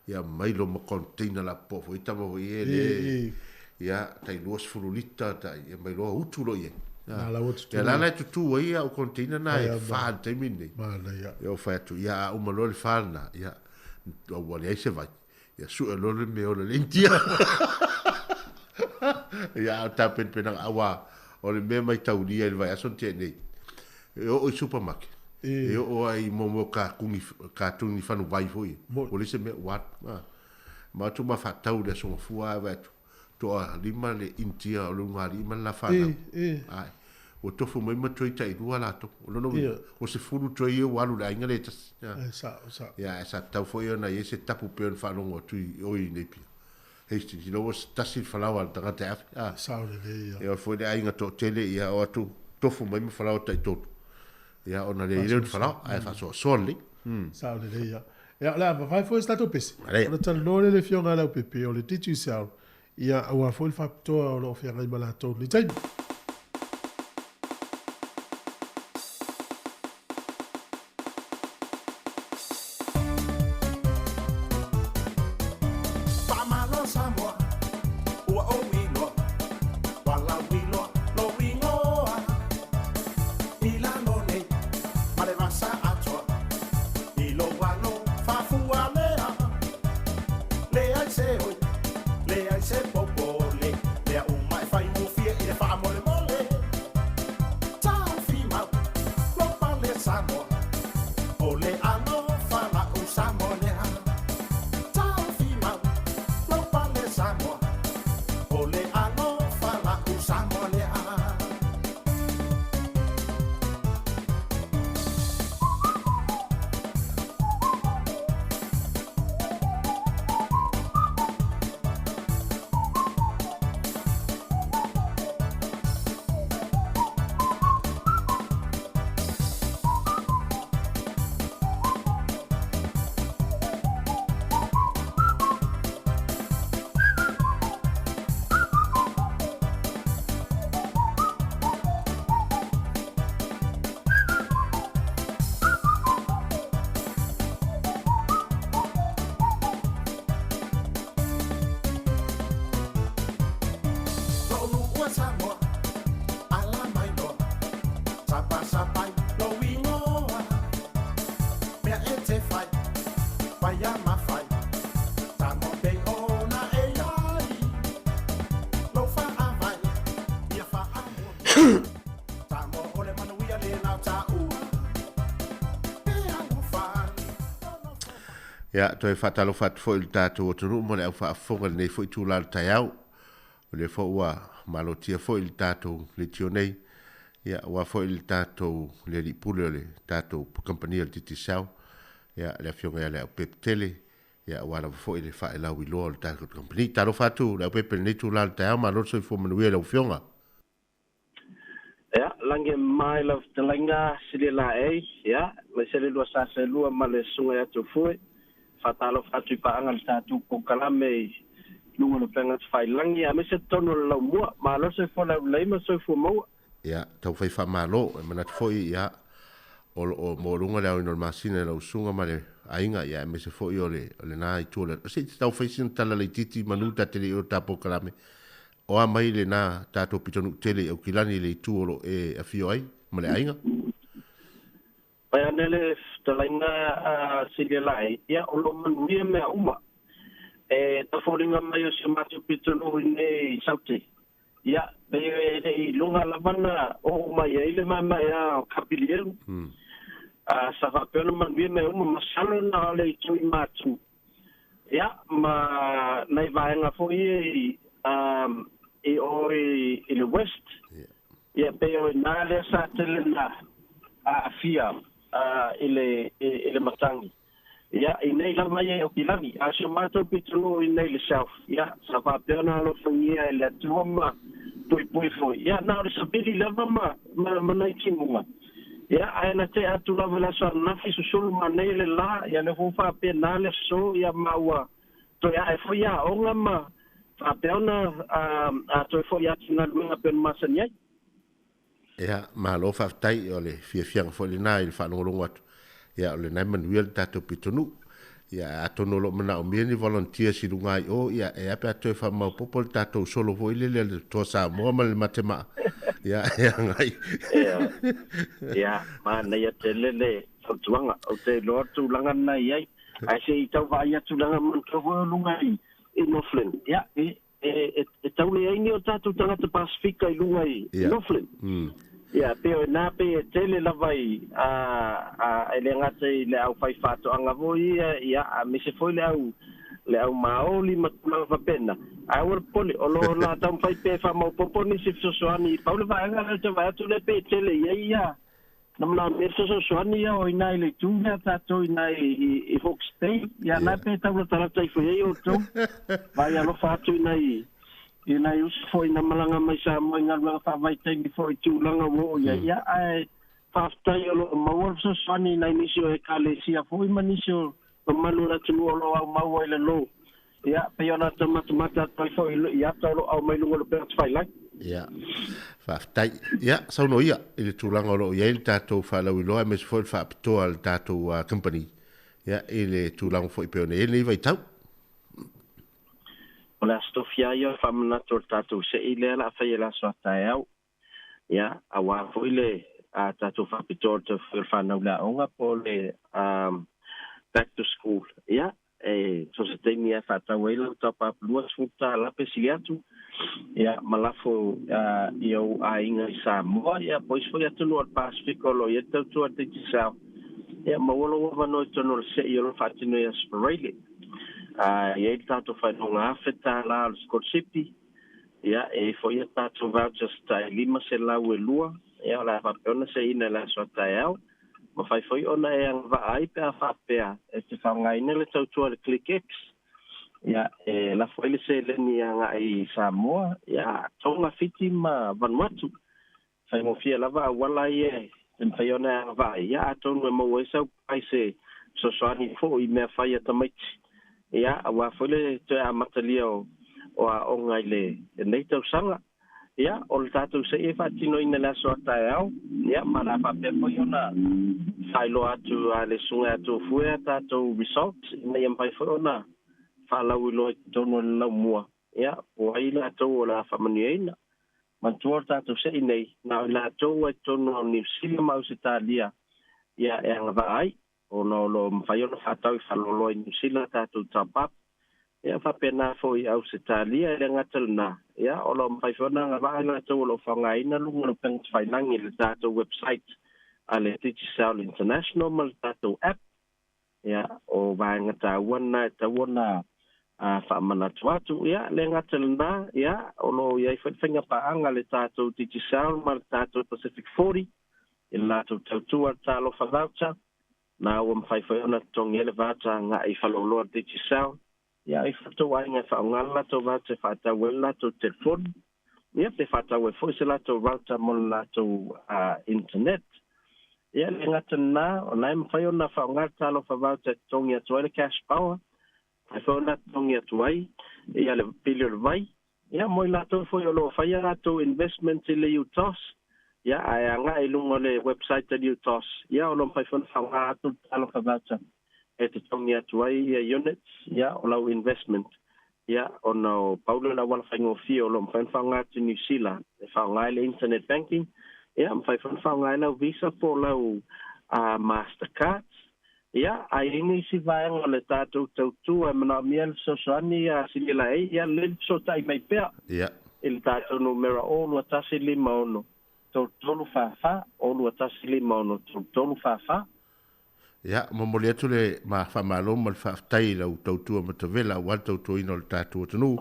ia aumai loa ma container lapopoa foi tama foi e le, ia tai 20 lita tai, aumai loa utu loa i ai. Na la ua tutu. Ia la la e tutu ai au container na e fa i le taimi lenei. Manaia. Ia ou fai atu, ia a uma loa le fa lena, ia ua leai se vai. Ia sue loa le mea ola le India. Ia a o tapenapenaga aua o le mea maitaulia i le vaiaso na tea nei, e oo i supermarket, e oo lava i mo mea o katuni, katuni fanuvai foi ia, ua leai se mea ua alu. A, ma o atu ma faatau i le Aso Gafua ae vaai atu, toalima le India o le ulugalii ma le la fanau. Ae, ua tofu mai ma tray tailua latou. O lona uiga, ua 10 tray ia ua alu i le aiga lea e tasi. E sao, sao. Ia, ae sa tatau foi ona i ai se tapu pei ona faalogo atu i o i Napier. Hastings, ina ua tasi le falaoa a le tagata e ave. A, Sao lelei ia. E oe foi le aiga toatele, ia o atu tofu mai ma falaoa taitolu. Ia, ona leai lea o ni falaoa, ae faasoasoa lelei. Sao lelei ia. Ia, o le a vavae foi se tatou pese. Manaia. Ona talanoa lea i le Afioga a Leaupepe o le Digicel, ia, aua foi le faapitoa o lo o feagai ma latou i lenei taimi. Faamalo Samoa, ua ou iloa, walauiloa lou igoa. I lalo nei ma le vasa atoa, i lou alo faafualea. Leai se oi, leai se popole, mea uma e faigofie i le faamolemole. Taofi mau, lou pale Samoa, o le alofa la'u Samoa lea. Taofi mau, lou pale Samoa, o le alofa la'u Samoa lea. Lou nuu e Samoa, ala mai loa, sapasapai lou igoa. Mea e te fai, Ia, toe faatalofa atu foi i le tatou atunuu ma le au faafofoga i lenei foi itula o le taeao. O lea foi ua malotia foi le tatou leitio nei, ia, aua foi le tatou le alii pule o le tatou kamupani o le Digicel, ia, le Afioga ia Leaupepe Tele, ia, aua lava foi le faelauiloa o le tatou kamupani. Talofa atu Leaupepe i lenei itula o le taeao, malo le soifua manuia i lau Afioga. Ia, lagi e mama i lau fetalaiga Silia Laei, ia, aemaise le lua sa seelua ma le Susuga ia Tofue. Faatalofa atu i paaga i le tatou polokalame i luga o le upega tafailagi, aemaise totonu o le laumua. Malo le soifua laulelei ma le soifua maua. Ia, taufai faamalo, e manatu foi, ia, o lo o maualuga le aoina o le masina i lau susuga ma le aiga, ia, aemaise foi o le, o lena itu o le, se i te taufai sina tala laitiiti manu ta te le i oo i le ta polokalame, O a mai lena tatou pitonuu tele i Aukilani i le itu o lo o e afio ai ma le aiga? Pai ane le fetalaiga a Celia Laei, ia, o lo o manuia mea uma. E tafoliga mai o si o matou pitonuu i nei i Saute, ia, pei e le i iloga lava na oo mai ai le maemaea o Kapilielu. A sa faapea ona manuia mea uma, masalo na o le itu i Matu. Ia, ma nai vaega foi ia i, um, i o i, i le West. Ia, pei o ina lea sa tele na aafia uh, i, le, i, i le matagi. Ia, i nei lava ia i Aukilani, a o si o matou pitonuu i nei i le South, ia, sa faapea ona alofagia e le Atua ma puipui foi. Ia, na o le savili lava ma, ma, ma nai timuga. Ia, ae na tea atu lava i le aso ananafi, susulu manei le la, ia lea foi ua faapena le aso, ia ma ua toe ae foi aoga ma faapea ona a toe foi atu i galuega pei ona masani ai. Ia, malo faafetai, o le fiafiaga foi lena i le faalogologo atu, ia o lena e manuia le tatou pitonuu. Ia, atonu o lo o manaomia ni volunteers i luga i o, ia, e a pe a toe faamaopoopo le tatou solo foi lele a le Toa Samoa ma le Matemaa, ia, e agai. Ia, ia, manaia tele le fautuaga. Ou te iloa le tulaga lena e i ai. Ae se i tau vaai atu leaga manatua foi o luga i, i Northland. Ia, e, e, e, e tau leai ni o tatou tagata Pasifika i luga i yeah. Northland. Ia, pei o ina pei e tele lava i, a, a, e le gata i le au fai faatoaga foi ia, ia, aemaise foi le au, le au Māori ma tulaga faapena. Ae aua le popole, o lo o la taumafai pea e faamaopoopo nisi fesoasoani. Pau le vaega lea ou te vaai atu lea pei e tele i ai ia, Na manaomia le fesoasoani ia o ina i le itu lea tatou ina i, i, i Hawke's Bay. Ia na pe tau latalata ifo i ai outou. Vaai alofa atu ina i i nai uso foi na malaga mai Samoa i galuega faavaitaimi foi i tulaga ua oo i ai. Ia ae faafetai o lo o maua le fesoasoani i nai nisi o Ekalesia foi ma nisi o mamalu o le atunuu o lo o aumau ai le lou. Ia, pei ona ta matamata atu ai foi i ata o lo o aumai luga o le upega tafailagi. Ia, faafetai. Ia, saunoa ia i le tulaga o lo o i ai le tatou faalauiloa aemaise foi le faapitoa a le tatou company, ia, i le tulaga foi pei ona i ai lenei vaitau. O le Aso Tofi lava ia o le faamanatu o le tatou sei lea o le a faia i le aso a taeao. Ia, aua foi le tatou faapitoa o le toe foi o le fanau i le aoga po o le back to school. Ia, e so o se taimi lava e faatau ai lau top up $20 pe sili atu, ia, ma lafo i ou aiga i Samoa, ia, po o isi foi atunuu o le Pasefika o lo o i ai le tautua a le Digicel. Ia, maua lou avanoa i totonu o le sei o lo o faatino i Aso Faraile. E i ai le tatou faailoga $1,000 o le sikolasipi. Ia, e i ai foi a tatou vouchers tai 502, ia, o le a faapea ona seiina i le aso a taeao. Mafai foi ona e agavaa ai pe a faapea e te faaaogaina le tautua a le ClickX, ia, e lafo ai le seleni agai i Samoa, ia, Tonga, Fiti ma Vanuatu. Faigofie lava auala ia e mafai ona e agavaa ai, ia, atonu e maua ai sau prize e fesoasoani foi i mea fai a tamaiti, ia, aua foi le toe amatalia o aoga i lenei tausaga. Ia, o le tatou seia e faatinoina i le aso a taeao, ia, ma o le a faapea foi ona faailoa atu a le Susuga ia Tofue a tatou results, ina ia mafai foi ona faalauiloa i totonu o le laumua, ia, po o ai latou o le a faamanuiaina. Manatua o le tatou se'i nei, na o i latou ai totonu o Niu Sila ma Ausetalia, ia, e agavaa ai, ona o lo o mafai ona faatau i faaloloa i Niu Sila tatou top up, ia faapena foi i Ausetalia, e le gata lena, ia, o lo o mafai foi ona agavaa i latou o lo o faaaogaina luga o le upega tafailagi i le tatou website a le Digicel International ma le tatou app. Ia, o vaega taua lena e tatau ona faamanatu atu. Ia, le gata i lena, ia, o lo o i ai foi le faiga paaga a le tatou Digicel ma le tatou Pacific 40 i le latou tautua i le Talofa Voucher. Na ua mafai foi ona totogi ai le voucher agai i faleoloa a le Digicel. Ia, i tou aiga e faaaoga le latou voucher e faatau ai le latou telefoni, ia, pe faatau ai foi se latou router mo le latou internet. Ia, le gata lena, o la e mafai ona faaaoga le Talofa Voucher e totogi atu ai le cash power, mafai foi ona totogi atu ai ia le pili o le vai. Ia, mo i latou foi o lo o fai a latou investments i le UTOS, ia, ae agai i luga o le website a le UTOS, ia, o lo o mafai foi ona faaaoga atu le Talofa Voucher e totogi atu ai ia units, ia, o lau investment, ia, ona o pau lea o le auala faigofie o lo o mafai ona faaaoga atu i Niu Sila e faaaoga ai le internet banking, ia, mafai foi ona faaaoga ai lau Visa po o lau Mastercard. Ia, a i ai nisi vaega o le tatou tautua e manaomia le fesoasoani ia silia ai, ia lelei le fesootai mai pea i le tatou numera 0 21 56 33 44, 0 21 56 33 44. Ia, momoli atu le ma faamalo ma le faafetai i lau tautua matavela aua le tautuaina o le tatou atunuu.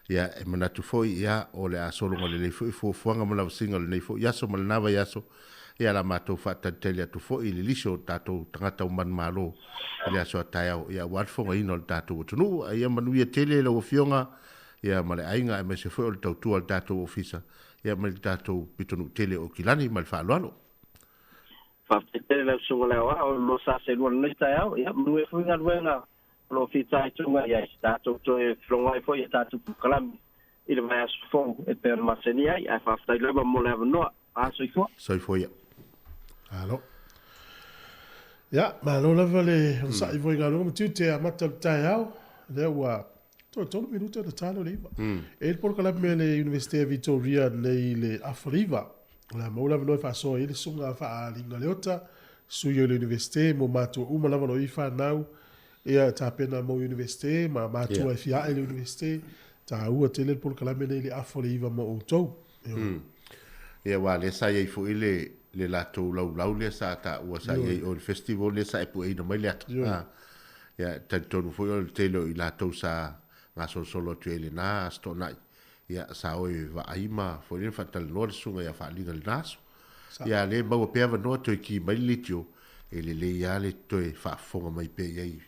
Ia, e manatu foi, ia, o le a sologa lelei foi fuafuaga ma lavasiga o lenei foi aso ma lena vaiaso. Ia, la matou faatalitali atu foi i le lisi o tatou tagata o manumalo i le aso a taeao, ia, aua le fogaina o le tatou atunuu. A ia manuia tele lau Afioga, ia, ma le aiga aemaise foi o le tautua a le tatou ofisa, ia, mai le tatou pitonuu tele o Aukilani ma le faaaloalo. Faafetai tele lau Susuga i le Aoao o le 242 lenei taeao. Ia, manuia foi galuega o lo o fitaituga i ai. Tatou toe felogai foi i a tatou polokalame i le vaiaso fou e pei ona masani ai. Ae faafetai lava mo le avanoa. A soifua. Soifua ia. Malo. Ia, malo lava le onosai foi i galuega ma tiute e amata o le taeao. Lea ua toe 3 minute ona ta lea o le 9. E i ai le polokalame a le Iunivesite a Vitoria nei i le afa le 9. O le a maua le avanoa e faasoa ai le susuga a Faaaliga Leota, sui o le Iunivesite mo matua uma lava o lo o i ai fanau ia e tapena mo Iunivesite ma matua e fia ae i le Iunivesite. Taua tele le polokalame nei i le afa o le 9 mo outou. Ia aua lea sa i ai foi le le latou laulau lea sa taua sa i ai o le festival lea sa e pueina mai le ata. Ia e talitonu foi o le tele o i latou sa gasolosolo atu ai i lena Aso Toonai, ia sa o e vaai ma foi lea faatalanoa le susuga ia Faaliga i lena aso. Ia a le maua pea avanoa toe ki mai le leitio, e lelei lava le toe faafofoga mai pea i ai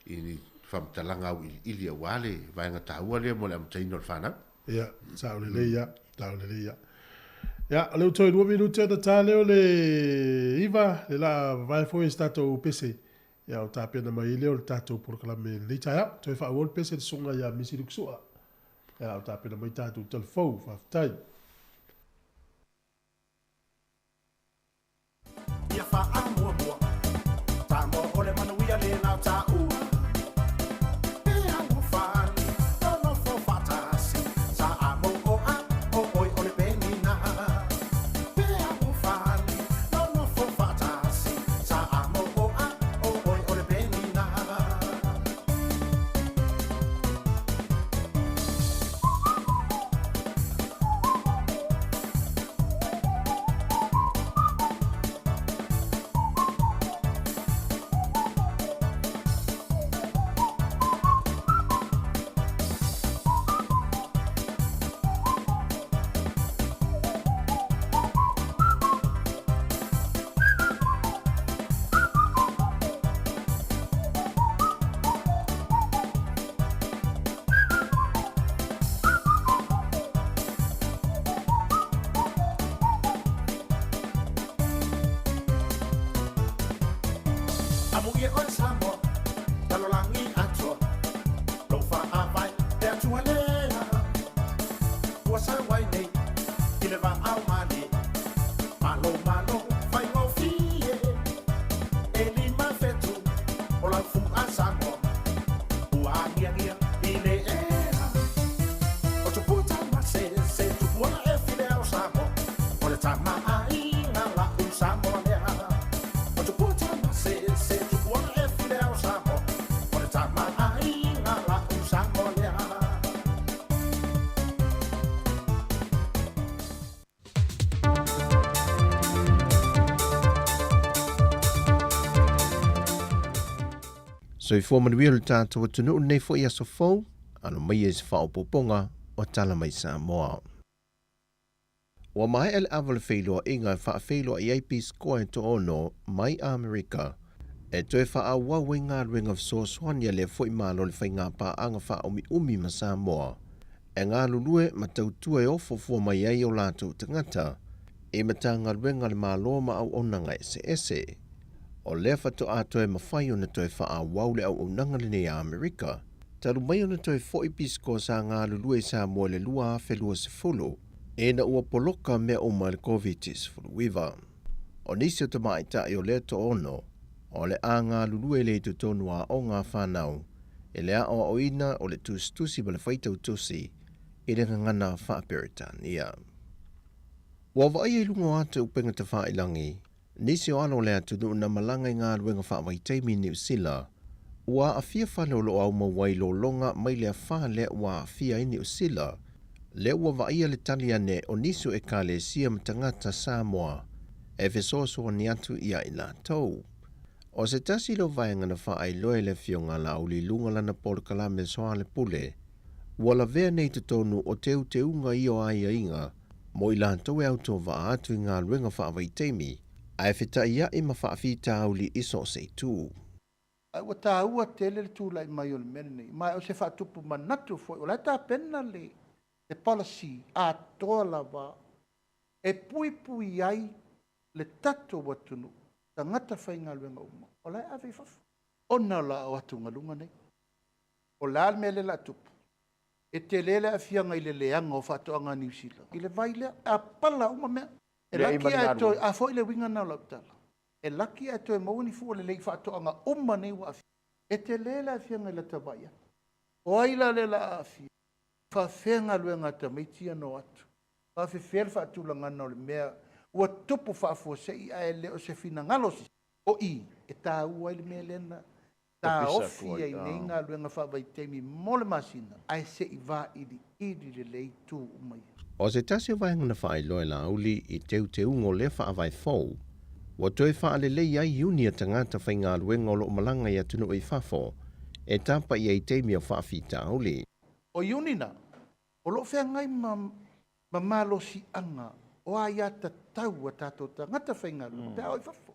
i ni faamatalaga auiliili aua le vaega taua lea mo le amataina o le fanau. Ia, sao lelei lava, sao lelei lava. Ia, o lea ua toe 2 minute ona ta lea o le 9, le la vavae foi e se tatou pese. Ia, o tapena mai ai lea o le tatou polokalame i lenei taeao. Toe faaauau le pese le susuga ia Misi Lukusua. Ia, o tapena mai tatou tala fou. Faafetai. Ia faamuamua Samoa o le manuia le lau taua E alofani nonofo faatasi Samoa o oe o le penina E alofani nonofo faatasi Samoa o oe o le penina. Amuia oe Samoa, lalolagi atoa, lou faavae le Atua lea. Ua sau ai nei i le vaao malie, malo malo faigofie. E 5 fetu o lau fua Samoa, ua agiagia i le ea. O tupua tamasese, tupua e file o Samoa, o le tamaaiga lau Samoa lea. O tupua tamasese, tupua e file Soifua manuia lo tatou atunuu lenei foi aso fou, alo maia i se faaopoopoga o Tala Mai Samoa. Ua maea le ava o le feiloaiga e faafeiloai ai pisikoa e toaono mai Amerika e toe faaauau ai galuega fesoasoani a lea foi Malo i le faiga paaga faaumiumi ma Samoa e galulue ma tautua e ofo fua mai ai o latou tagata i Matagaluega a le Malo ma auaunaga eseese. O lea faatoa toe mafai ona toe faaauau le auaunaga lenei a Amerika talu mai ona toe foi pisikoa sa galulue i Samoa i le 2020 ina ua poloka mea uma e le Koviti-19. O nisi o tamaitai o lea toaono o le a galulue lea i totonu o aoga a fanau i le aoaoina o le tusitusi ma le faitau tusi i le gagana faa-Peretania. Ua vaaia i luga o ata upega tafailangi nisi o alo o le atunuu na malaga i galuega faavaitaimi i Niu Sila, ua aafia fale o lo o aumau ai lologa mai le afā lea ua aafia ai Niu Sila, lea ua vaaia le tali ane o nisi o Ekalesia ma tagata Samoa e fesoasoani atu iā i latou. O se tasi lea o vaega na faailoa e le Afioga a Laauli i luga o lana polokalame Soalepule, ua lavea nei i totonu o teuteuga ia o aiaiga mo i latou e autovaa atu i galuega faavaitaimi ae fetaia'i ma faafitauli i so o se itu. Ae ua taua tele le tulai mai o le mea lenei, ma o se faatupu manatu foi, o la e tapena le policy atoa lava e puipui ai le tatou atunuu, tagata faigaluega uma, o la e ave i fafo ona o la atugaluga nei. O le a le mea lea o le a tupu? E tele le aafiaga i le leaga o faatoaga a Niu Sila i le vai lea, a pala uma mea. E laki ae toe, a foi le uiga lena o lau tala, e laki ae toe maua ni fua lelei i faatoaga uma nei ua aafia. E tele le aafiaga i lata vaai atu. O ai la lea o le a aafia? E faafefea galuega a tamaiti ia na o atu? Faafefea le faatulagaga o le mea ua tupu faafuasei ae le o se finagalo o se isi? O i e taua ai le mea lea na taofi ai nei galuega faavaitaimi mo le masina ae se i vailiili lelei itu uma ia. O se tasi o vaega na faailoa e Laauli i teuteuga o lea faavae fou, ua toe faalelei ai iuni a tagata faigaluega o lo o malaga i atunuu i fafo e tapa i ai taimi o faafitauli. O iuni na, o lo o feagai ma ma malosiaga o aiatatau a tatou tagata faigaluega pe a o i fafo.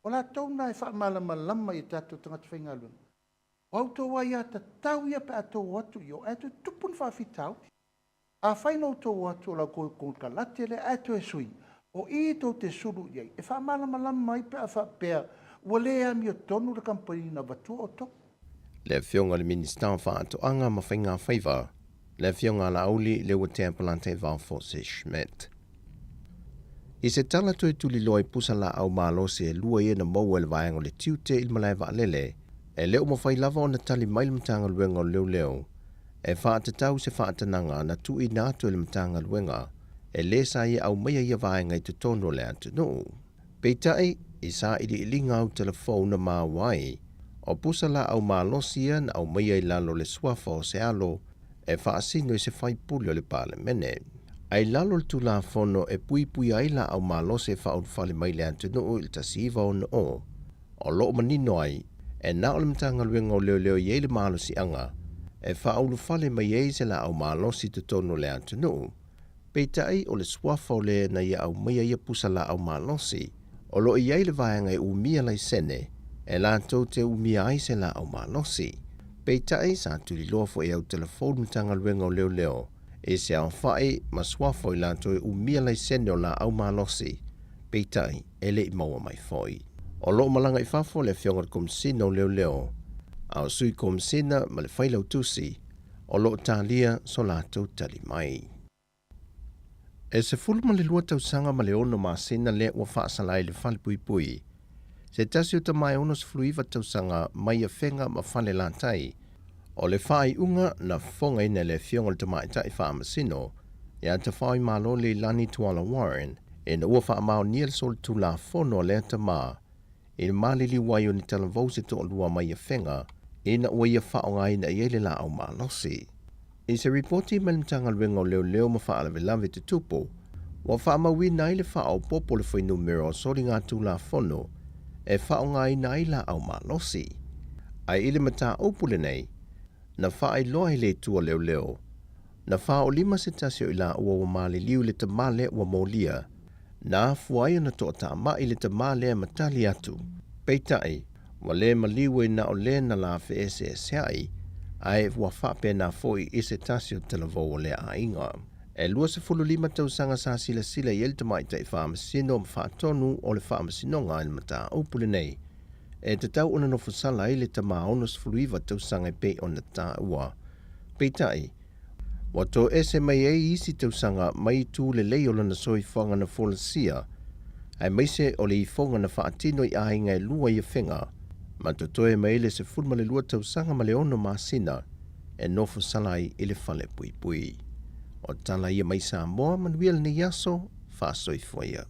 O latou na e faamalamalama i a tatou tagata faigaluega, o a outou aiatatau ia pe a tou o atu i o ae toe tupu ni faafitauli. Afai na outou o atu o la outou konekarate lea ae toe sui, o i tou te sulu i ai e faamalamalama ai pe a faapea ua le amiotonu le kamupani na avatua outou. Le Afioga i le Minisita o Faatoaga ma Faigafaiva, le Afioga a Laauli Leuatea Polataivao Fosi Schmidt. I se tala toe tuliloa i pusa laau malosi e lua ia na maua e le vaega o le tiute i le malae vaalele, e le o mafai lava ona tali mai le Matagaluega o Leoleo e faatatau se faatanaga na tuuina atu e le Matagaluega e lē sa ia aumaia ia vaega i totonu o le atunuu. Peitai, i sailiiliga autalafou na maua ai, o pusa laau malosi ia na aumaia i lalo o le suafa o se alo e faasino i se faipule o le Palemene. A i lalo o le Tulafono e puipuia ai laau malosi e faaulufale mai le atunuu i le 1960, o lo o manino ai, e na o le Matagaluega o Leoleo e i ai le malosiaga e faaulufale mai ai se laau malosi i totonu o le atunuu. Peitai, o le suafa o le na ia aumaia ia pusa laau malosi, o lo o i ai le vaega e umia laisene e latou te umia ai se laau malosi. Peitai, sa tuliloa foi e Autelefou le Matagaluega o Leoleo i se aofai ma suafa o i latou e umia laisene o laau malosi, peitai, e le i maua mai foi. O lo o malaga i fafo le Afioga i le Komesina o Leoleo, a o Sui Komesina ma le Failautusi o lo o talia so latou tali mai. E 12 tausaga ma le ono masina lea ua faasala ai le Falepuipui, se tasi o tama e 69 tausaga mai Afega ma Falelatai. O le faaiuga na fofogaina e le Afioga i le Tamaitai Faamasino ia Tafaoimalo Leilani Tuala Warren ina ua faamaonia le solitulafono a lea tama i le maliliu ai o ni talavou se toalua mai Afega ina ua ia faaaogaina i ai le laau malosi. I se ripoti mai le Matagaluega o Leoleo ma Faalavelave Tutupu, ua faamauina ai le faaopoopo o le fuainumera o soligatulafono e faaaogaina ai laau malosi. Ae i le mataupu lenei, na faailoa e le Itu a Leoleo, na faaolima se tasi o i laua ua maliliu i le tama lea ua molia, na afua ai ona toatamai le tama lea ma tali atu. Peitai, ua le maliu ai na o le na la feeseeseai, ae ua faapena foi i se tasi o talavou o lea aiga. E 25 tausaga sa silasila i ai le tamaitai faamasino ma faatonu o le faamasinoga i le mataupu lenei, e tatau ona nofosala ai le tama 69 tausaga e pei ona taua. Peitai, ua toese mai ai isi tausaga mai itu lelei o lona soifuaga na folasia, aemaise o le ifoga na faatino i aiga e lua i Afega, ma totoe mai ai le 12 tausaga ma le ono masina e nofosala ai i le falepuipui. O tala ia mai Samoa, manuia lenei aso, faasoifua ia.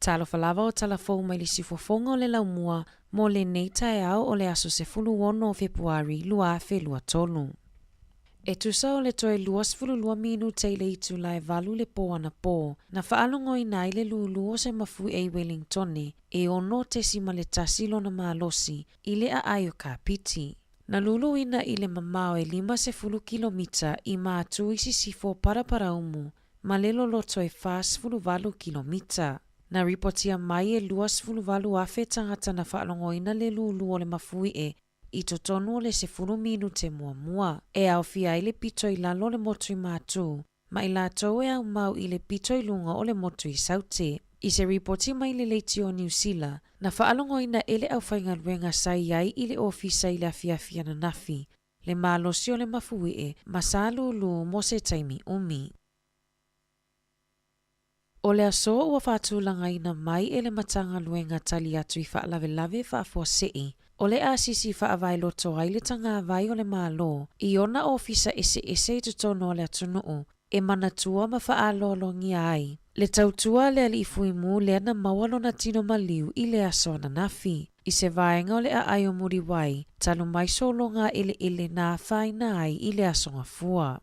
Talofa lava o tala fou mai le siufofoga o le laumua mo lenei taeao o le aso 16 o Fepuari 2023. E tusa o le toe 22 minute i le itula e valu le pō anapō, na faalogoina ai le lūlū o se mafuie i Welingtone e 6.1 lona malosi i le aai o Kapiti. Na luluina i le mamao e 50 kilomita i Matū i sisifo o Paraparaumu ma le loloto e 48 kilomita. Na ripotia mai e 28,000 tagata na faalogoina le lūlū o le mafuie i totonu o le 10 minute muamua, e aofia ai le pito i lalo o le motu i Matū ma i latou e aumau i le pito i luga o le motu i Saute. I se ripoti mai le Leitio o Niu Sila, na faalogoina e le aufaigaluega sa i ai i le ofisa i le afiafi ananafi, le malosi o le mafuie ma sa lūlū mo se taimi umi. O le aso ua faatulagaina mai e le Matagaluega Tali Atu i Faalavelave Faafuasei, o le asisi faavae loto ai le tagavai o le Malo i ona ofisa eseese i totonu o le atunuu e manatua ma faaaloalogia ai le tautua a le Alii Fuimu lea na maua lona tino maliu i le aso ananafi. I se vaega o le aai o Muriwai, talu mai sologa eleele na afaina ai i le Aso Gafua.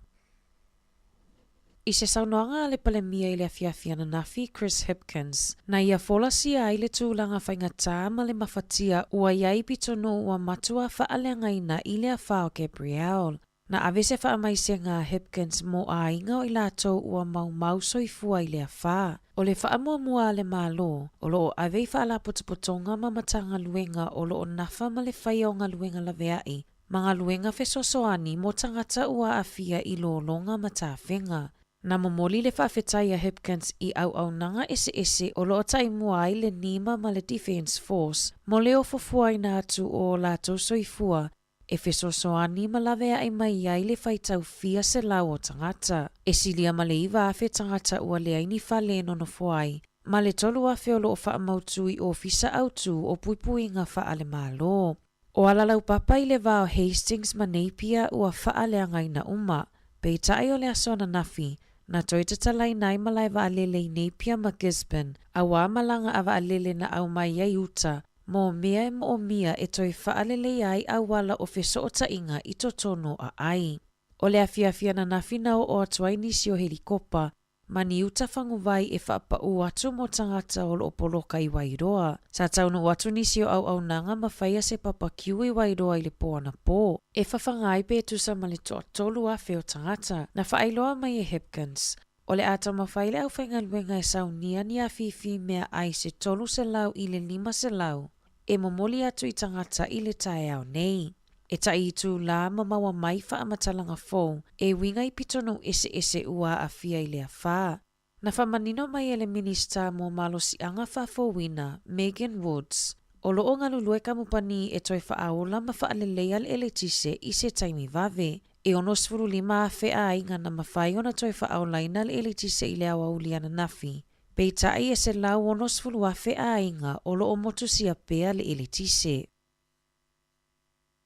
I se saunoaga a le Palemia i le afiafi ananafi, Chris Hipkins, na ia folasia ai le tulaga faigata ma le mafatia ua i ai pitonuu ua matua faaleagaina i le afa o Gabrielle. Na ave se faamaisega a Hipkins mo aiga o i latou ua maumau soifua i le afa. O le faamuamua a le Malo, o lo o ave i faalapotopotoga ma Matagaluega o lo o nafa ma le faia o galuega laveai ma galuega fesoasoani mo tagata ua aafia i lologa ma tafega. Na momoli le faafetai a Hipkins i auaunaga eseese o lo o taimua ai le NEMA ma le Defence Force mo le ofofoaina atu o o latou soifua e fesoasoani ma laveai mai ai le faitau fia selau o tagata. E silia ma le 9,000 tagata ua leai ni fale e nonofo ai, ma le 3,000 o lo o faamautu i ofisa autu o puipuiga faale-Malo. O ala laupapa i le va o Hastings ma Napier ua faaleagaina uma. Peitai o le aso ananafi, na toe tatalaina ai malae vaalele i Napier ma Gisborne, auā malaga a vaalele na aumai ai uta mō mea e moomia e toe faaleleia ai auala o fesootaiga i totonu o aai. O le afiafi ananafi na oo atu ai nisi o helikopa ma ni uta faguvai e faapaū atu mo tagata o lo o poloka i Wairoa. Sa taunuu atu nisi o auaunaga ma faia se papa kiu i Wairoa i le pō anapō. E fafaga ai pe tusa ma le toatolu afe o tagata. Na faailoa mai e Hipkins, o le a taumafai le aufaigaluega e saunia ni afifi meaai se 300 i le 500 e momoli atu i tagata i le taeao nei. E tai itulā ma maua mai faamatalaga fou e uiga i pitonuu eseese ua aafia i le afa. Na faamanino mai e le Minisita mo Malosiaga Faafouina, Megan Woods, o lo o galulue kamupani e toe faaola ma faaleleia le eletise i se taimi vave. E 65,000 aiga na mafai ona toe faaolaina le eletise i le aoauli ananafi, peitai e 160,000 aiga o lo o motusia pea le eletise.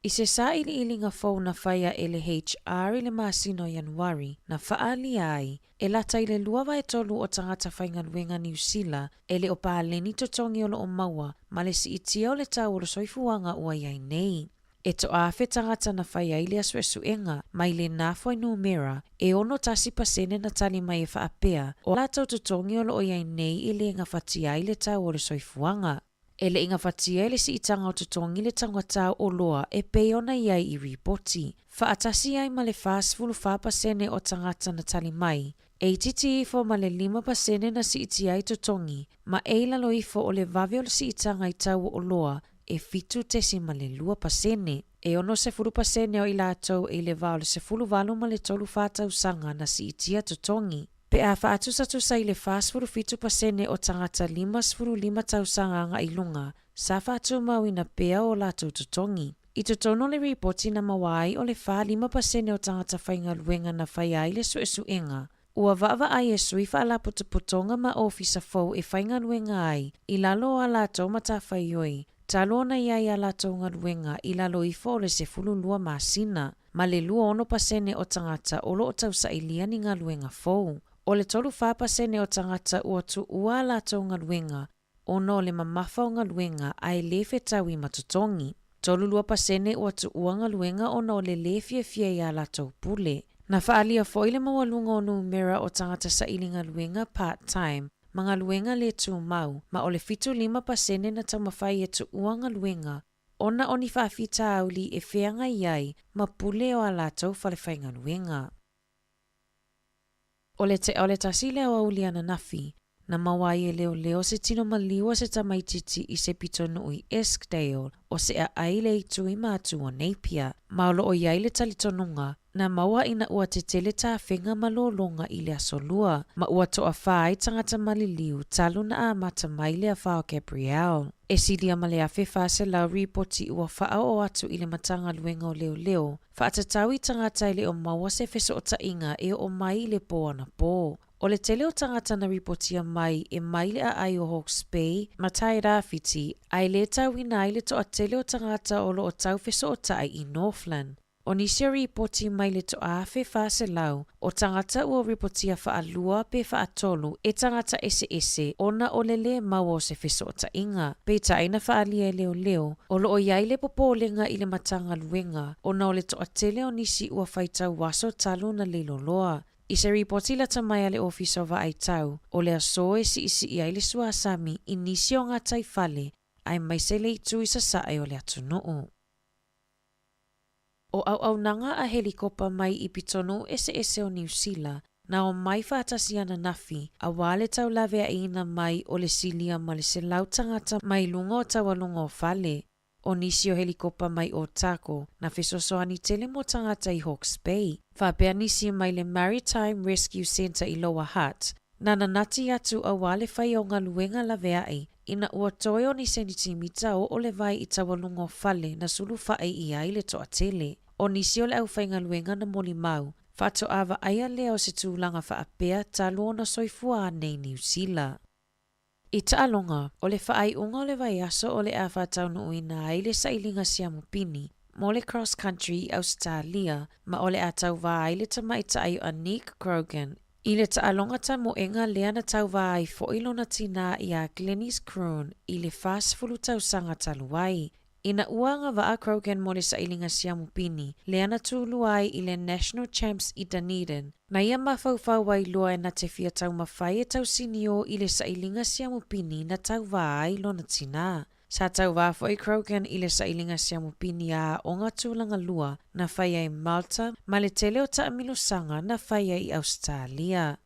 I se sailiiliga fou na faia e le HR i le masina o Ianuari, na faaalia ai, e lata i le 2/3 o tagata faigaluega Niu Sila e le o paleni totogi o lo o maua ma le siitia o le tau o le soifuaga ua i ai nei. E toaafe tagata na fai ai lea suesuega mai lenā fuainumera e 61% na tali mai e faapea, o latou totogi o lo o i ai nei e le gafatia ai le tau o le soifuaga. E le i gafatia e le siitaga o totogi le taugatā o oloa e pei ona i ai i ripoti, faatasi ai ma le 44% o tagata na tali mai, e itiiti ifo ma le 5% na siitia ai totogi, ma e i lalo ifo o le vave o le siitaga i tau o oloa e 7.2%. E 60% o i latou e i le va o le 18 ma le 34 tausaga na siitia totogi. Pe a faatusatusa i le 47% o tagata 55 tausaga agai i luga, sa faatumauina pea ō latou totogi. I totonu o le ripoti na maua ai o le 45% o tagata faigaluega na faia ai le suesuega, ua vaavaai e sui faalapotopotoga ma ofisa fou e faigaluega ai i lalo o a latou matafaioi, talu ona i ai a latou galuega i lalo ifo o le 12 masina, ma le 26% o tagata o lo o tausailia ni galuega fou. O le 34% o tagata ua tuua a latou galuega ona o le mamafa o galuega ae le fetaui ma totogi. 32% ua tuua galuega ona o le lē fiafia i a latou pule. Na faaalia foi le maualuga o numera o tagata saili galuega part-time ma galuega lē tumau, ma o le 75% na taumafai e tuua galuega ona o ni faafitauli e feagai ai ma pule o a latou falefaigaluega. O le tea o le 1 i le aoauli ananafi, na maua ai e leoleo se tino maliu o se tamaitiiti i se pitonuu i Eskdale o se aai i le itu i matu o Napier, ma o lo o i ai le talitonuga na maua ina ua tetele tafega ma lologa i le aso Lua, ma ua toafā ai tagata maliliu talu na amata mai le afa o Gabrielle. E silia ma le 1400 ripoti ua faaoo atu i le Matagaluega o Leoleo, faatatau i tagata e le o maua se fesootaiga e oo mai i le pō anapō. O le tele o tagata na ripotia mai e mai le aai o Hawke's Bay ma Tairāwhiti, ae lē tauina ai le toatele o tagata o lo o taufesootai i Northland. O nisi o ripoti mai le 1400 o tagata ua ripotia faalua pe faatolu e tagata eseese ona o le lē maua o se fesootaiga. Peitai na faaalia e leoleo, o lo o i ai le popolega i le Matagaluega ona o le toatele o nisi ua faitau aso talu ona leiloloa. I se ripoti lata mai a le Ofisa o Vaai Tau, o le aso e siisii ai le suasami i nisi o gataifale aemaise le itu i sasae o le atunuu. O auaunaga a helikopa mai i pitonuu eseese o Niu Sila na omai faatasi ananafi auā le taulaveaiina mai o le silia ma le 100 tagata mai luga o taualuga o fale. O nisi o helikopa mai Otago na fesoasoani tele mo tagata i Hawke's Bay, faapea nisi mai le Maritime Rescue Centre i Lower Hutt, na nanati atu auā le faia o galuega laveai ina ua toe o ni senitimita oo le vai i taualuga o fale na sulufai i ai le toatele. O nisi o le aufaigaluega na molimau, faatoa vaaia lea o se tulaga faapea talu ona soifua anei Niu Sila. I taaloga, o le faaiuga o le vaiaso o le a faataunuuina ai le sailiga siamu pini mo le Cross Country i Ausetalia ma o le a tauvā ai le tamaitai o Anique Grogan i le taaloga tamoega lea na tauvā ai foi lona tinā iā Glenys Kroon i le 40 tausaga talu ai. Ina ua agavaa Grogan mo le sailiga siamu pini, lea na tulua ai i le National Champs i Dunedin, na ia mafaufau ai loa e na te fia taumafai e tausiniō i le sailiga siamu pini na tauvā ai lona tinā. Sa tauvā foi Grogan i le sailiga siamu pini a aoga tulaga lua na faia i Malta ma le tele o taamilosaga na faia i Ausetalia.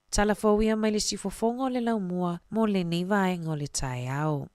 Tala fou ia mai le siufofoga o le laumua mo lenei vaega o le taeao.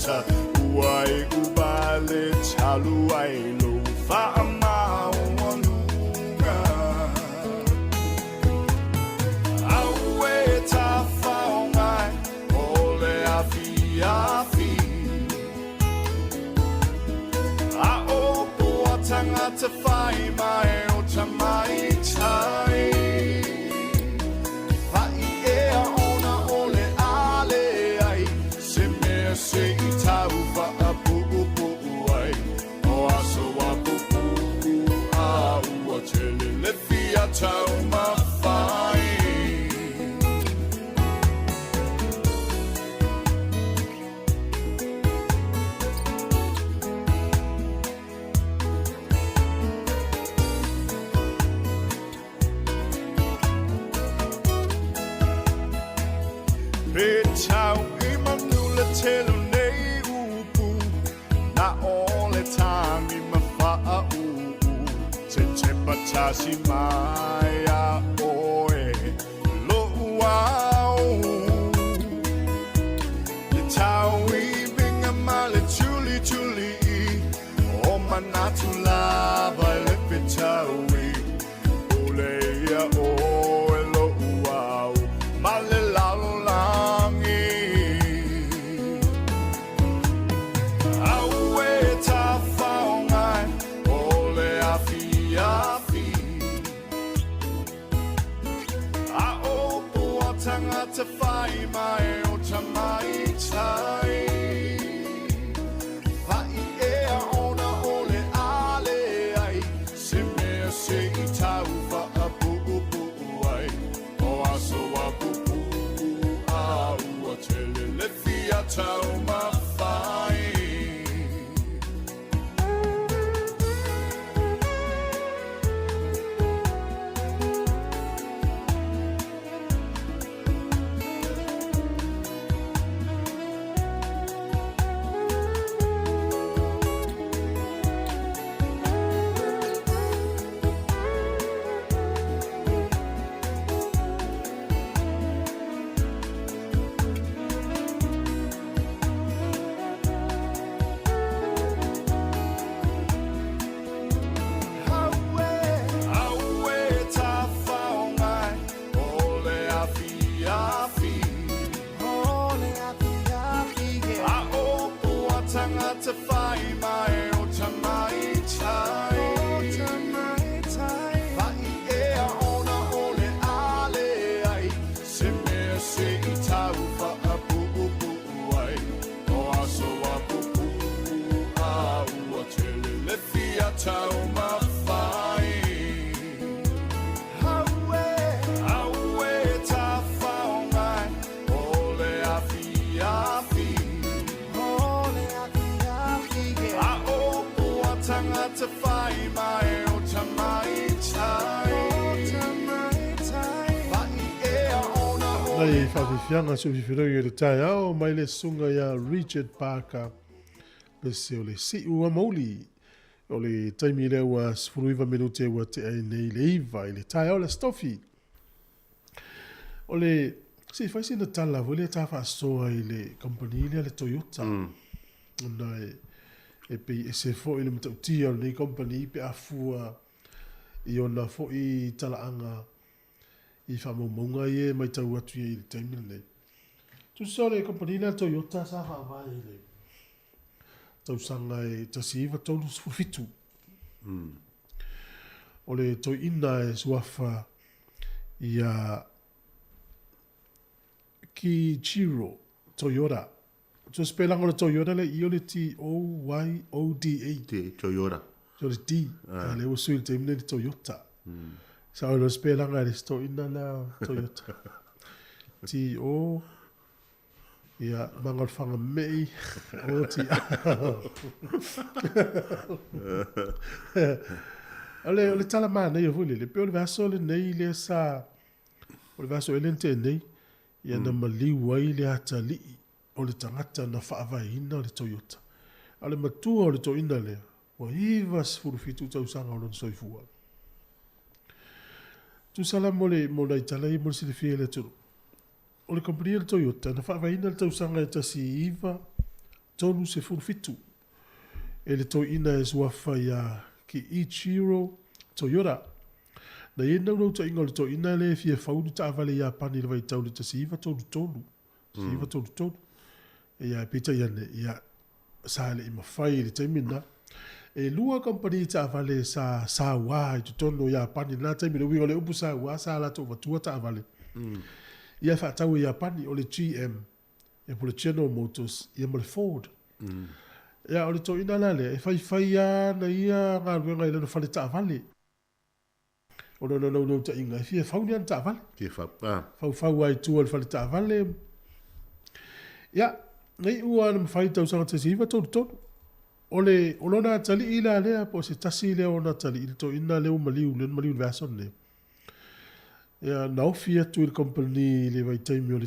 ta Ua iʻu vale talu ai lou faamaualuga. Auē tafaoga e o le afiafi, A o poa tagata fai mai o tamaitai. Paʻi ea ona o le a leai se mea se i tau faapuupuu ai. O aso a pupuu a ua tele le fia taumafai. Pe tau i manu le tele o nei upu, Na o le tagi ma faauu, Se tepa tasi mai ia oe lo'u ao. Le tauiviga ma le tulituli o manatu lava i le fetaui, Pule ia oe lo'u ao ma le lalolagi. Auē tafaoga e o le afiafi, A o poa tagata fai mai o tamaitai. Paʻi ea ona o le a leai se mea se i tau faapuupuu ai. O aso a pupuu a ua tele le fia taumafai. Auē tafaoga e o le afiafi, A o poa tagata fai mai o tamaitai. Paʻi ea ona o le a leai se mea se i tau faapuupuu ai. O aso a pupuu a ua tele le fia taumafai. Auē tafaoga e o le afiafi, A o poa tagata fai mai o tamaitai. Paʻi ea ona o Nai le faafiafiaga si o fifilagi o le taeao mai le susuga ia Richard Parker le se o le siu a mauli. O le taimi lea ua 19 minute ua tea ai nei le 9 i le taeao le Aso Tofi. O le, se i fai sina tala foi lea ta faasoa i le kamupani lea le Toyota. Ona e, e pei ese foi le matautia o lenei kamupani pe a fua i ona foi talaaga i faamaumauga ia e matau atu i ai i le taimi lenei. Tusa o le kamupani lea Toyota sa faavae i le tausaga e 1937. O le toeaina e suafa ia Kiichiro Toyota. So sepelaga o le Toyota le i o le T-O-Y-O-D-A. T, Toyota. So le D, ah. Le ua sui le taimi le Toyota. Sa o le sepelaga le stoina la Toyota. T-O, ia, manga o le whanga mei, o T O le, o le tala manaia foi lele, pe o le vaiaso lenei lea sa, o le vaiaso ea lea na tea nei, ia na maliu ai le atalii o le tagata na faavaeina le Toyota. A o le matua o le toeaina lea, ua 97 tausaga o lona soifua. Tusa la mo le, mo nai tala ia mo le silafia e le atunuu. O le kamupani a le Toyota na faavaeina i le tausaga e 19 37 e le toeaina e suafa iā Kiichiro Toyoda. Na i ai le naunautaiga o le toeaina lea e fia fau ni taavale Iapani i le vaitau i le 1933, 1933. Ia, peitai ane, ia, sa le i mafai i le taimi lena. E lua kamupani taavale sa sauā i totonu o Iapani i lena taimi. O le uiga o le upu sauā, sa latou avatua taavale ia e faatau e Iapani, o le GM, ia po o le General Motors, ia ma le Ford. Ia, o le toeaina la lea, e faifai lava ana ia galuega i lana fale taavale. O lona naunautai,ga e fia fau ni ana taavale. Fia fau, ah. Faufau lava i tua i le fale taavale. Ia, na iu lava ina mafai i le tausaga 1933. O le, o lona atalii la lea, po o se tasi lea o ona atalii, le toeaina lea ua maliu, lea na maliu i le vaiaso lenei. Ia, na ofi atu i le kamupani i le vaitaimi o le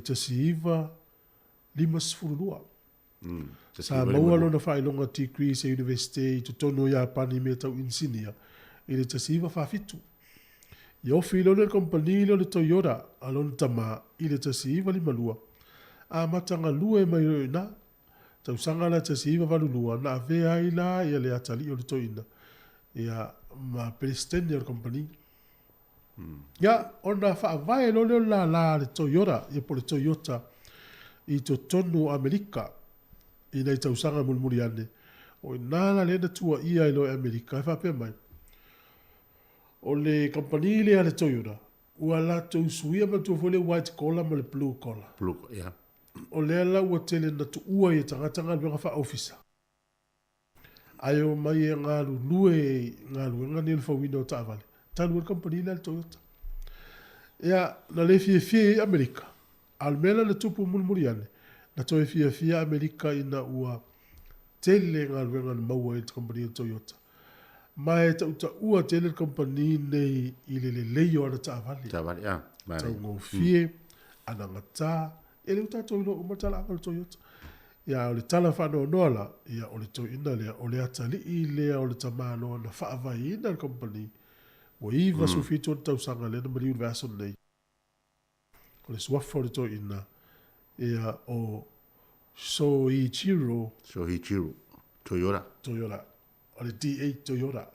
1952. Sa maua lona faailoga degree i se Iunivesite i totonu o Iapani i mea tau inisinia i le 1947. I ofi loa le kamupani lea o le Toyota a lona tama i le 1952, amata galue mai loa i ina. Tausaga la 1982 na avea ai la ia le atalii o le toeaina ia ma Peresetene o le kamupani. Ia, ona faavae loa lea o le lālā a le Toyota, ia po o le Toyota, i totonu o Amerika i nai tausaga mulimuli ane. O i ina la lea na tuuaia ai loa e Amerika e faapea mai, o le kamupani lea a le Toyota, ua latou suia manatua foi le white collar ma le blue collar. Blue, ia. O lea la ua tele na tuua ai e tagata galuega faa-ofisa. Ae omai e galulue i galuega nei o le fauina o taavale, talu ai le kamupani lea a le Toyota. Ia, na le fiafia i ai Amerika, a o le mea la na tupu mulimuli ane, na toe fiafia Amerika ina ua tele galuega na maua i le kamupani a le Toyota. Ma e tautaua tele le kamupani nei i le lelei o ana taavale. Taavale, ia, manaia. Taugofie, anagata, E le o tatou iloa uma le talaaga o le Toyota. Ia, a o le tala faanoanoa la, ia, o le toeaina lea, o le atalii lea o le tamaloa na faavaeina le kamupani, ua 97 ona tausaga lea na maliu i le vaiaso lenei. O le suafa o le toeaina, ia, o Soichiro. Soichiro Toyota. Toyota. O le DA Toyota.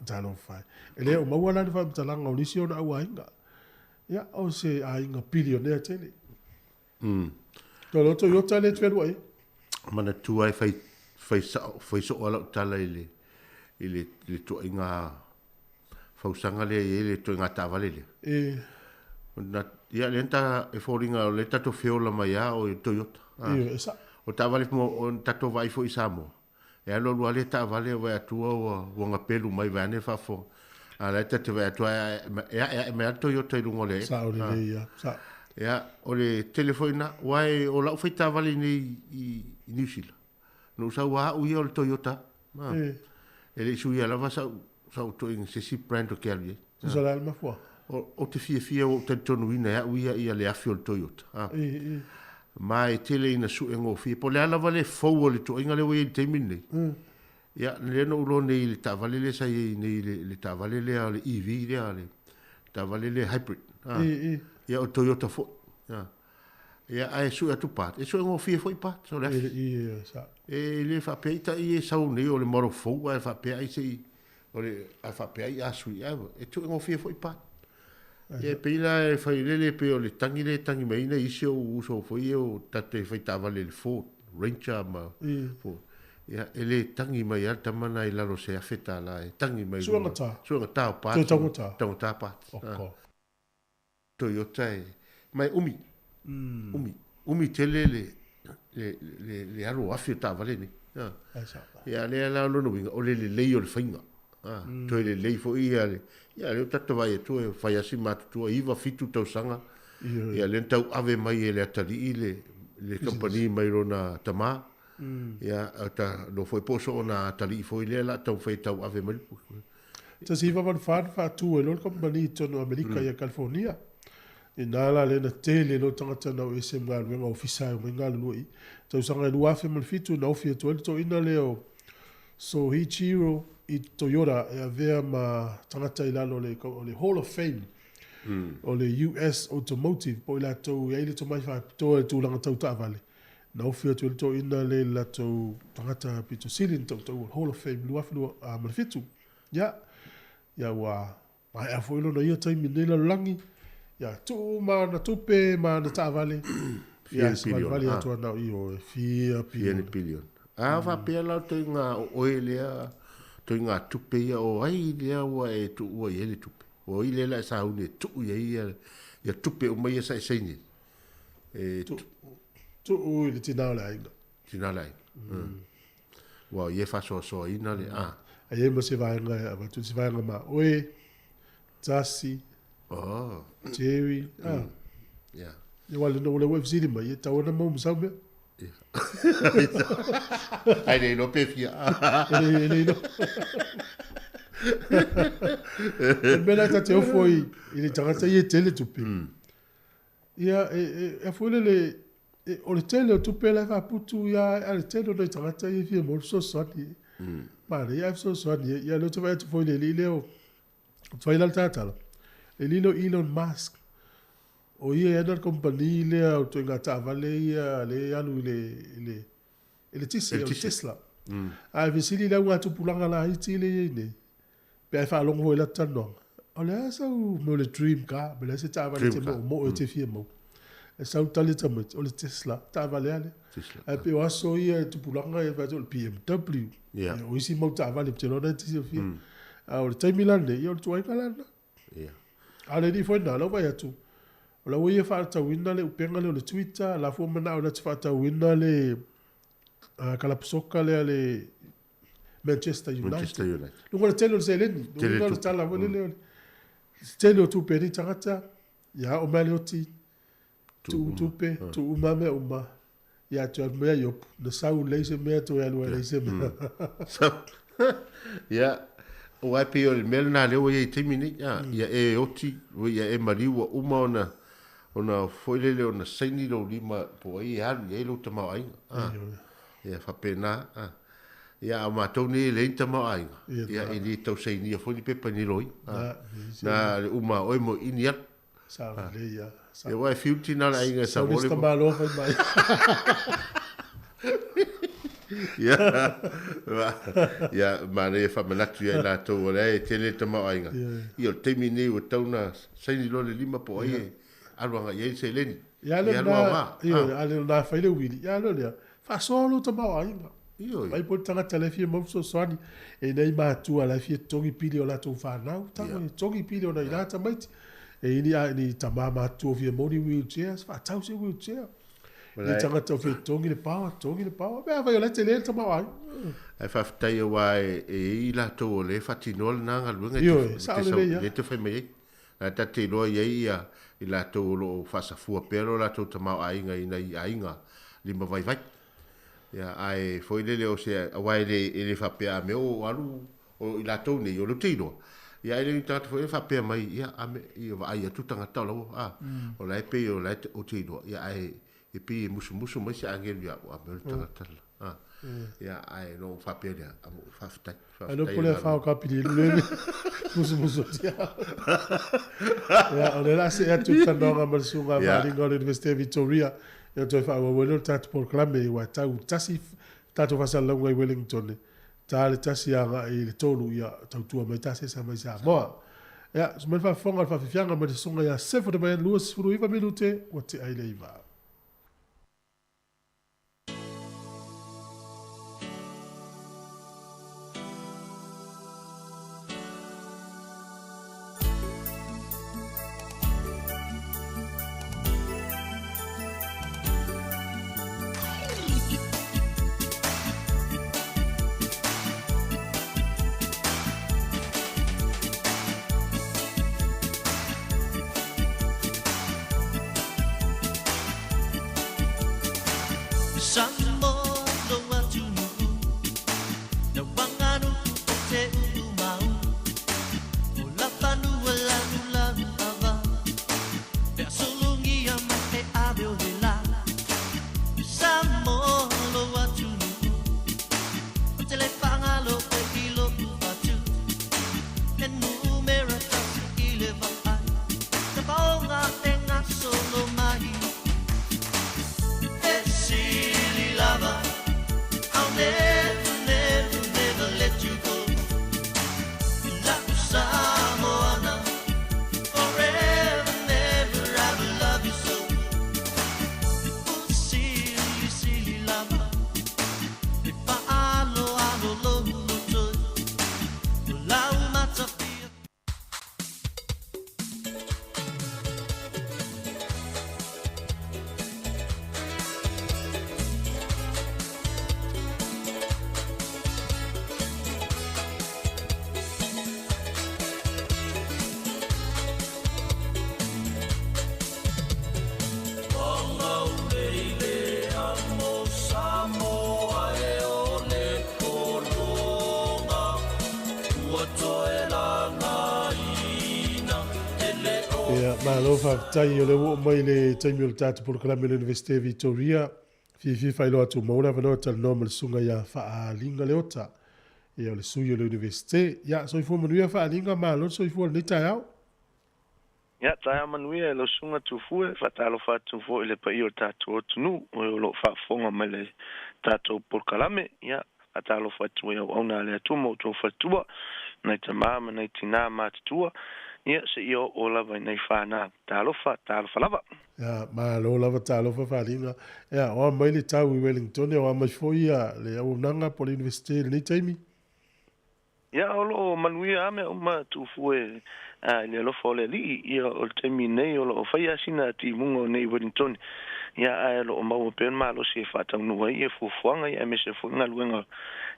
Talofa e. E le o maua la le faamatalaga o nisi o ona au aiga. Ia, o se aiga pilionea tele. O le Toyota lea e te fealuai ai. Manatua e fai, fai sao, fai soo lava lau tala i le, i le, i le tuuaiga fausaga lea e i ai le ituaiga taavale lea. E. Na, ia, lea na ta, e foliga o lea tatou feola mai lava o Toyota. Ioe, e sao. O taavale mo, o tatou vaai foi i Samoa, E alu alu lava lea taavale vaai atu ua ua gapelu mai vaeane le faafofoga. A o la e ta te vaai atu ae e ae ae mai lava le Toyota i luga o le aena. Sao lelei ia, sao. Ia, o le tele foi lena, aua o lau fai taavale i inei i Niu Sila, na ou sau lava au ia o le Toyota. E le i suia lava sau sau ituaiga se isi brand ou te alu i ai. Tusa o le a le mafuaaga? Ou te fiafia ua ou talitonuina e au ia ia le afi o le Toyota. Ma e tele ina sue gofie. Po o le a lava le fou o le ituaiga lea ua i ai i le taimi lenei. Ia, lea na ou iloa nei i le taavale lea sa i ai nei, le taavale lea o le EV lea, le taavale lea hybrid. Ia, o le Toyota foi. Ia, ae sue atu part, e sue gofie foi parts o le afi. E le faapea ita i e sau nei o le model fou ae faapea ai se i O le a faapea ai a sui a e tu gofie foi pa. Ia e pei la e fai lele pei o le tangi le tangi mai na isi o uso foi e o tate fai taavale le Ford Ranger ma Ford. Ia e le tangi mai a le tama na i lalo se $1,000 e tangi mai. Suagata. Suagata o parts. Toe taugata. Taugata parts. Oko. Toyota e ma e umi. Umi. Umi tele le le le le alo afi o taavale nei. Ia lea la o lona uiga o le lelei o le faiga. Toe lelei foi ia le ia lea ua tatou vaai atu e fai lava si matutua 9, 7 tausaga. Ia lea na tau ave mai e le atalii le le kamupani mai lona tama. Ia ta iloa foi po o soona atalii foi lea o le a taumafai e tau ave mai le 1984 na faatu ai loa le kamupani i totonu o Amerika ia California. Inā la lea na tele loa tagata na o ese ma galuega ofisa e omai galulue i i. Tausaga e 2007 na ofi atu ai le toeaina lea o Soichiro Toyoda e avea ma tagata i lalo o le Hall of Fame o le US Automotive po o i latou e i ai le tomai faapitoa i le tulaga tau taavale. Na ofi atu ai le toeaina lea i le latou tagata pito sili na tautaua Hall of Fame 2007. Ia, ia ua maea foi lona ia taimi i lenei lalolagi. Ia, tuu ma ana tupe ma ana taavale. Ia, savalivali atu ana ioe, fia piliona. Fia ni piliona. A faapea la o toiga o oe lea, toiga tupe ia o ai lea ua e tuua i ai le tupe? O ai lea la e sauni e tuu i ai ia, ia tupe uma ia sa e saini ai? E tuu i le tina o le aiga. Tina o le aiga. Mm. Ua ia e faasoasoaina le a. A i ai ma se vaega e avatu, se vaega ma oe, Tasi, oh. Jerry, mm. ah. Yeah. Ia wale no le web sili mai, e tau ana mau masau mea. Ai le ilo pe fia. E le ilo. E mea la ta te ofo i, i le tagata i e tele tupe. Mm. Ia, e, e, e foi lele, e, o le tele o tupe la e faaputu ia, a le tele o nai tagata ia e fia maua le fesoasoani. Mm. Manaia ae fesoasoani ai. Ia, lea ou te vaai atu foi i le alii lea o, ou te vaai la le tatala, le alii lea o Elon Musk, o ia e ana le kamupani lea o ituaiga taavale ia lea e alu i le, i le, i le tisi, o le Tesla. Mm. Ae fesili i le augatupulaga laiti lea e i ai nei, Pe a e faalogo foi i la talanoaga, o le a sau mea o le dream car, pe o le a se taavale e te moomoo e te fia maua. E sau tali tamaiti, o le Tesla, taavale a lea. Ae pei o aso ia e tupulaga e fai atu o le BMW. Yeah. O isi mau taavale ou te iloa na e te silafia. A o le taimi la lenei, ia o le tuaiga la lena. Yeah. A o le alii foi lena, o lau vaai atu, o la ua ia faatatauina le upega lea o le Twitter, o la foi ua manao e na te faatauina le kalapu soka lea le Manchester United. Manchester United. Luga o le tele o le seleni. Luga o le tala foi lele o le tele o tupe a nei tagata, ia oo mai le oti, tuu tupe, tuu uma mea uma, ia toe alu mai a Iopu, na sau lelei se mea, toe alu ai leai se mea. Ia, aua e pei o le mea lena lea ua i ai i taimi nei, ia e oti, ia e maliu ua uma ona, ona foi lele ona saini lou lima po o ai e alu i ai lou tamaoaiga. Ia faapena, Ia, a o matou nei e leai ni tamaoaiga, ia, e le tau sainia foi ni pepa i ni loia. Na le uma a oe mo ini alu. Sao lelei ia. Ia, aua e fiu le tina o le aiga e Sau le isi tamaloa fai mai. Ia, ia, manaia faamanatu ia i latou o lea e tele le tamaoaiga. Ia, o le taimi lenei ua tatau ona saini loa le lima po o ai e alu agai i ai le seleni. Ia, le lena, ioe, a le lena e fai le uili, ia, le lea, faasoa lou tamaoaiga. Ioe. Vaai po o le tagata la e fia maua fesoasoani, e nai matua la e fia totogi pili o latou fanau, tago e totogi pili o nai la tamaiti. E i ni, a, ni tama matutua fia maua ni wheelchair, faatau se wheelchair. Ni tagata o fia totogi le power, totogi le power. Pe afai o la e tele le tamaoaiga. Ae faafetai aua e i ai i latou o lea e faatinoa lena galuega e Ioe, sao lelei lava. lea e te fai mai ai. La e ta te iloa i ai ia i latou o lo o faasafua pea lo latou tamaoaiga i nai aiga lima vaivai. Ia, ae foi lele o se, aua e le, e le faapea a mea o alu o i latou nei, o lea ou te iloa. Ia, ae le o ni tagata foi lea faapea mai, ia, a me, ia vaai atu tagata o la ua, a, o la e pei o la e ou te iloa, ia, ae e pei e musumusu mai se agelu ia au, a mea o le tagata la. A, ia, ae na ou faapea lea, a, faafetai, faafetai. Ai no pole fa o ka pili le musumusu tia. Ia, o le la se atu talanoaga ma le susuga Malinga o le Universite o Victoria. Ia toe faaauau ai lea o le tatou polokalame aua e tau tasi tatou faasalalauga i Wellington, ta le tasi agai i le tolu, ia tautua mai ta sesa mai Samoa. Ia, mai le faafofoga o le faafiafiaga mai le susuga ia Sefo Demain 29 minute ua tea i le iva. Malo faafetai o lea ua oo mai le taimi o le tatou polokalame o le Universite Victoria. Fiafia faailoa atu ua maua le avanoa e talanoa ma le susuga ia Faaliga Leota, ia o le sui o le Universite. Ia, soifua manuia Faaliga, malo le soifua i lenei taeao. Ia, taeao manuia e lau susuga Tufue, faatalofa atu foi i le paia o le tatou atunuu o e o lo o faafofoga mai le tatou polokalame. Ia, faatalofa atu i auauna a le Atua ma outou faletua, nai tama ma nai tinā matutua, ia, seia oo lava i nai fanau. Talofa, talofa lava. Ia, malo lava talofa Faaliga. Ia, o a mai le tau i Wellington, o a mai foi ia le auaunaga po o le Universite i lenei taimi? Ia, o lo o manuia lava mea uma, Tufue, i le alofa o le Alii. Ia, o le taimi nei o lo o fai lava sina timuga o nei Wellington, ia, ae o lo o maua pea le malosi e faataunuu ai ia fuafuaga, ia, aemaise foi galuega,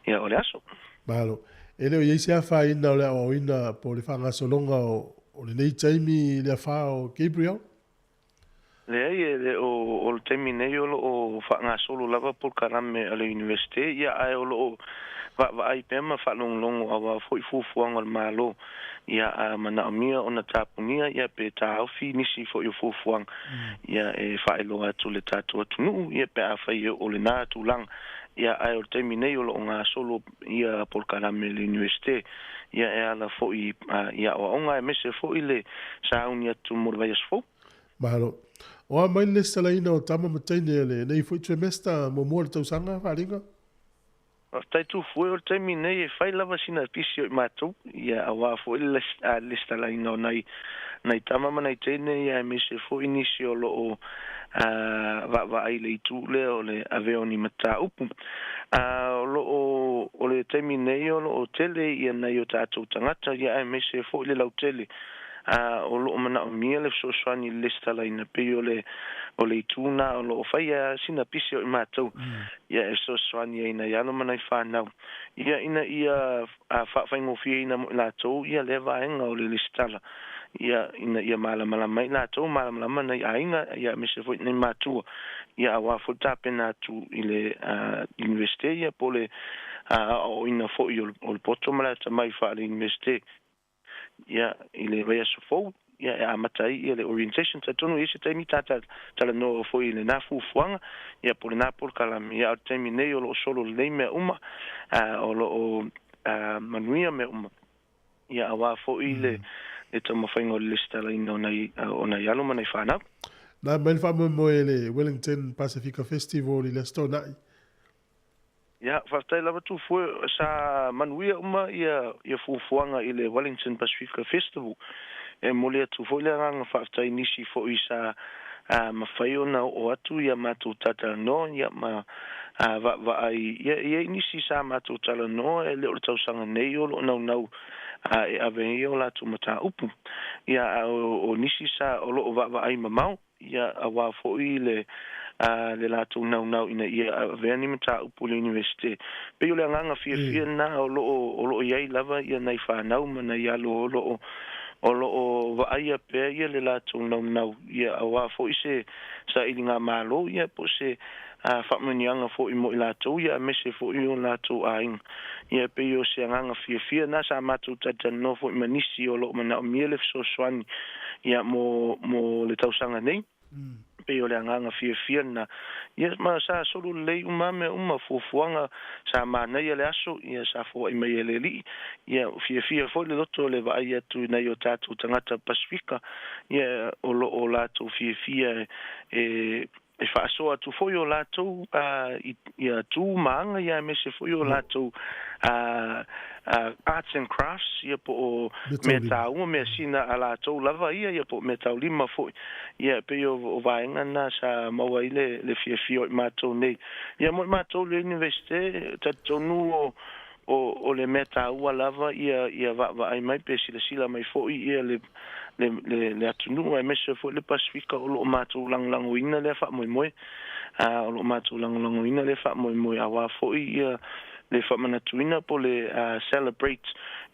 ia, o le aso. Malo. E le o i ai se afaina o le aoaoina po o le faagasologa o lenei taimi i le afa o Gabriel? Leai, e le o, o le taimi nei o lo o faagasolo lava polokalame a le Iunivesite, ia ae o lo o vaavaai pea ma faalogologo aua foi fuafuaga o le Malo, ia a manaomia ona tapunia ia pe taofi nisi foi o fuafuaga, ia e faailoa atu i le tatou atunuu, ia pe afai e oo lena tulaga, ia ae o le taimi nei o lo o gasolo ia polokalame a le Iunivesite, ia e ala foi i aoaoga aemaise foi le sauni atu mo le vaiaso fou. Malo. O a mai le lesitalaina o tama ma teine o lenei foi tremester muamua o le tausaga, Faaliga? Faafetai Tufue, o le taimi nei e fai lava sina pisi o i matou, ia aua foi le lesitalaina o nai nai tama ma nai teine, ia aemaise foi nisi o lo o vaavaai i le itu lea o le avea o ni mataupu. O lo o o le taimi nei o lo o tele ia nai o tatou tagata, ia aemaise foi le lautele a o lo o manaomia le fesoasoani i le lesitalaina, pei o le o le itu lena o lo o faia sina pisi o i matou, ia e fesoasoani ai nai alo ma nai fanau, ia ina ia faafaigofieina mo i latou ia lea vaega o le lesitala, ia ina ia malamalama ai latou, malamalama nai aiga, ia aemaise foi nai matua, ia aua foi le tapena atu i le Iunivesite, ia po o le aoaoina foi o le poto ma le atamai faale-Iunivesite. Ia, i le vaiaso fou, ia, e amata ai ia le orientation. Talitonu e i ai se taimi ta talanoa foi i lena fuafuaga, ia, po o lena polokalame. Ia, a o le taimi nei o lo o solo lelei mea uma, o lo o manuia mea uma, ia, aua foi le taumafaiga o le lesitalaina o nai, o nai alo ma nai fanau. Na mai le faamoemoe i le Wellington Pasifika Festival i le Aso Toonai. Ia, faafetai lava Tufue, sa manuia uma ia ia fuafuaga i le Wellington Pasifika Festival. E momoli atu foi le agaga faafetai i nisi foi sa mafai ona oo atu ia matou talatalanoa ia ma vaavaai ia e i ai nisi sa matou talanoa e le o le tausaga nei o lo o naunau e ave ai o latou mataupu. Ia a o nisi sa o lo o vaavaai mamao Ia, aua foi le le latou naunau ina ia avea ni mataupu i le Iunivesite. Pei o le agaga fiafia lena o lo o o lo o i ai lava ia nai fanau ma nai alo o lo o o lo o vaaia pea ia le latou naunau, ia aua foi se sailigamalo ia po o se faamanuiaga foi mo i latou ia aemaise foi o latou aiga. Ia pei o se agaga fiafia lena sa matou talatalanoa foi ma nisi o lo o manaomia le fesoasoani ia mo mo le tausaga nei. Pei o le agaga fiafia lena. Ia ma sa solo lelei uma lava mea uma, fuafuaga sa manaia le aso, ia sa foai mai e le Alii. Ia fiafia foi le loto le vaai atu i nai o tatou tagata Pasifika, ia o lo o latou fiafia e e faasoa atu foi o latou ia tu ma aga ia aemaise foi o latou arts and crafts ia po o mea taua mea sina a latou lava ia ia po o mea taulima foi ia e pei o vaega na sa maua ai le fiafia o i matou nei. Ia mo i matou i le Iunivesite talitonu o o le mea taua lava ia ia vaavaai mai pe silasila mai foi ia le le le le atunuu aemaise foi le Pasifika o lo o matou lagolagoina lea faamoemoe a o lo o matou lagolagoina lea faamoemoe aua foi ia le faamanatuina po o le celebrate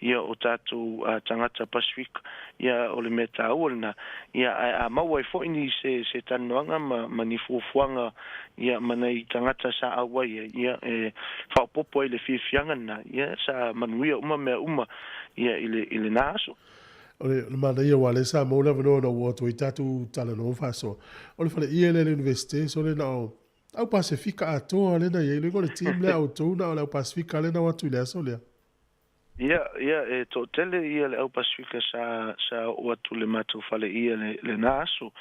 ia o tatou tagata Pasifika ia o le mea taua lena ia ae a maua ai foi ni se se talanoaga ma ma ni fuafuaga ia ma nai tagata sa auai ai, ia, e faaopoopo ai le fiafiaga lena, ia, sa manuia uma mea uma, ia, i le, i lena aso. O le manaia aua o lea sa maua le avanoa ona ua oo atu ai tatou talanoa ma faasoa. O le faleie lea i le Iunivesite, sole na o au Pasefika atoa lea na i ai, lona uiga o le team lea a outou na o le au Pasefika lea na o atu i le aso lea. Ia, ia, e toatele ia le au Pasefika sa, sa oo atu i le matou faleie le, lena aso.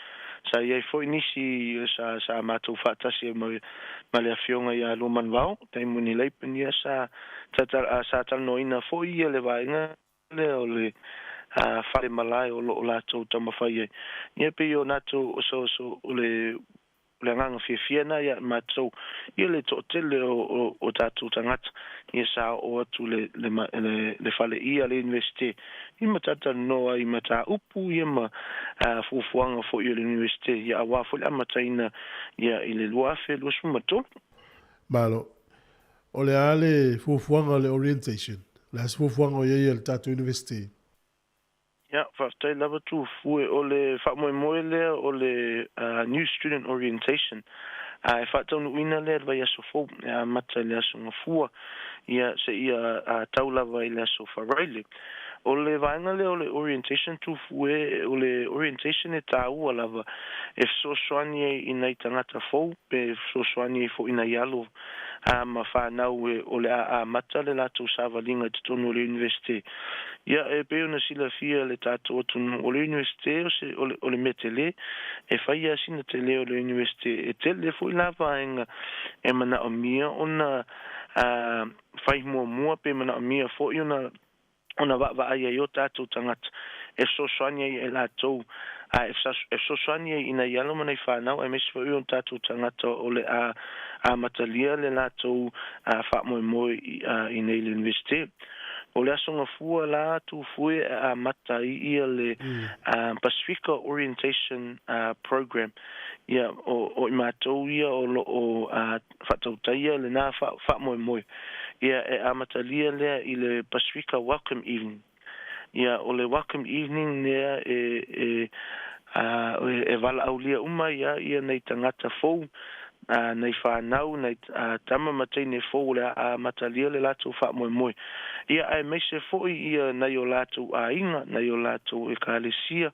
Sa i ai foi nisi sa, sa matou faatasi ai ma, ma le afioga ia Luamanuvao, Taimuni Lapen, ia sa, sa, sa talanoaina foi ia le vaega lea o le fale malae o lo o latou taumafai ai. Ia pei o natou o so so o le o le agaga fiafia na ia matou ia le toatele o o o tatou tagata ia sa oo atu le le le le fale ia le Universite ia ma talatalanoa ai i mataupu ia ma fuafuaga foi o le Universite ia aua foi le amataina ia i le 2023. Malo. O le a le fuafuaga o le orientation? O le a se fuafuaga o i ai a le tatou Universite? Ia, faafetai lava Tufue. O le faamoemoe lea o le New Student Orientation, e faataunuuina lea i le vaiaso fou, e amata i le Aso Gafua, ia, seia tau lava i le Aso Faraile. O le vaega lea o le orientation Tufue, o le orientation e taua lava e fesoasoani ai i nai tagata fou pe fesoasoani ai foi i nai alo a ma fanau e o le a amata le latou savaliga i totonu o le Iunivesite. Ia, e pei ona silafia e le tatou atunuu, o le Iunivesite o se, o le, o le mea tele, e fai lava sina tele o le Iunivesite. E tele foi la vaega e manaomia ona a fai muamua pe manaomia foi ona ona vaavaai ai o tatou tagata e fesoasoani ai e latou, a e fesoasoani ai i nai alo ma nai fanau aemaise foi o tatou tagata o le a amatalia le latou faamoemoe i nei le Iunivesite. O le Aso Gafua la Tufue e amata ai ia le Pasifika Orientation Program. Ia, o i matou ia o lo o faatautaia lena faamoemoe. Ia, e amatalia lea i le Pasifika Welcome Evening. Ia, o le Welcome Evening lea e, e, a, e valaaulia uma ai a ia nai tagata fou, a, nai fanau, nai a, tama ma teine fou o le a amatalia le latou faamoemoe. Ia, aemaise foi ia nai o latou aiga, nai o latou ekalesia,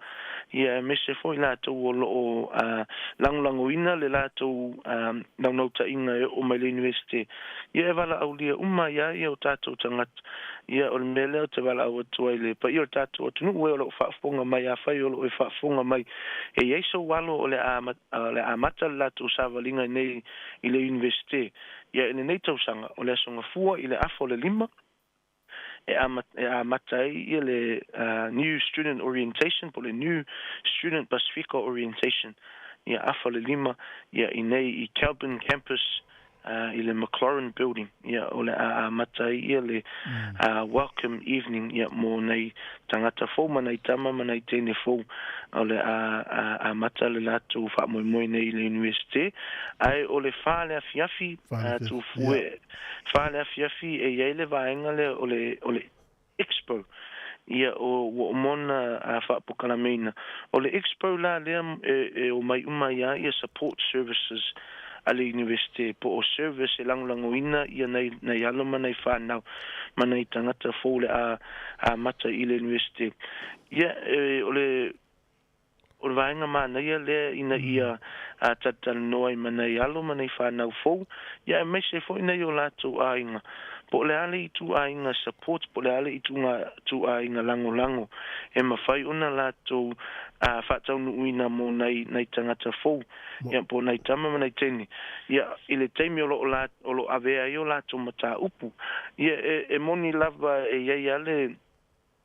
ia aemaise foi latou o lo o a, lagolagoina le latou a, naunautaiga e oo mai le Iunivesite. Ia e valaaulia uma ai a ia o tatou tagata. Ia, o le mea lea ou te valaau atu ai i le paia o le tatou atunuu e o lo o faafofoga mai, afai o lo o e faafofoga mai, e i ai sou alo o le a, o le a amata le latou savaliga nei i le Iunivesite, ia i lenei tausaga, o le Aso Gafua i le afa o le lima, e e amata ai ia le New Student Orientation po o le New Student Pasifika Orientation, ia afa o le lima, ia i nei i Kelburn Campus, i le McLaurin Building, ia, o le a amata ai ia le welcome evening, ia, mo nei tagata fou ma nai tama ma nai teine fou, o le a amata le latou faamoemoe nei i le Iunivesite. Ae o le fa le afiafi, Tufue, fa le afiafi e i ai le vaega lea o le, o le Expo, ia o ua uma ona faapokalameina. O le Expo la lea e omai uma ai lava ia support services a le Iunivesite po o service e lagolagoina ia nai nai alo ma nai fanau ma nai tagata fou o le a amata i le Iunivesite. Ia e o le O le vaega manaia lea ina ia talatalanoa ai ma nai alo ma nai fanau fou, ia aemaise foi nai o latou aiga. Po o le a le ituaiga support, po o le a le ituaiga lagolago e mafai ona latou faataunuuina mo nai nai tagata fou, ia po o nai tama ma nai teine, ia i le taimi o lo o o lo o avea ai o latou mataupu. Ia e e moni lava e i ai lava le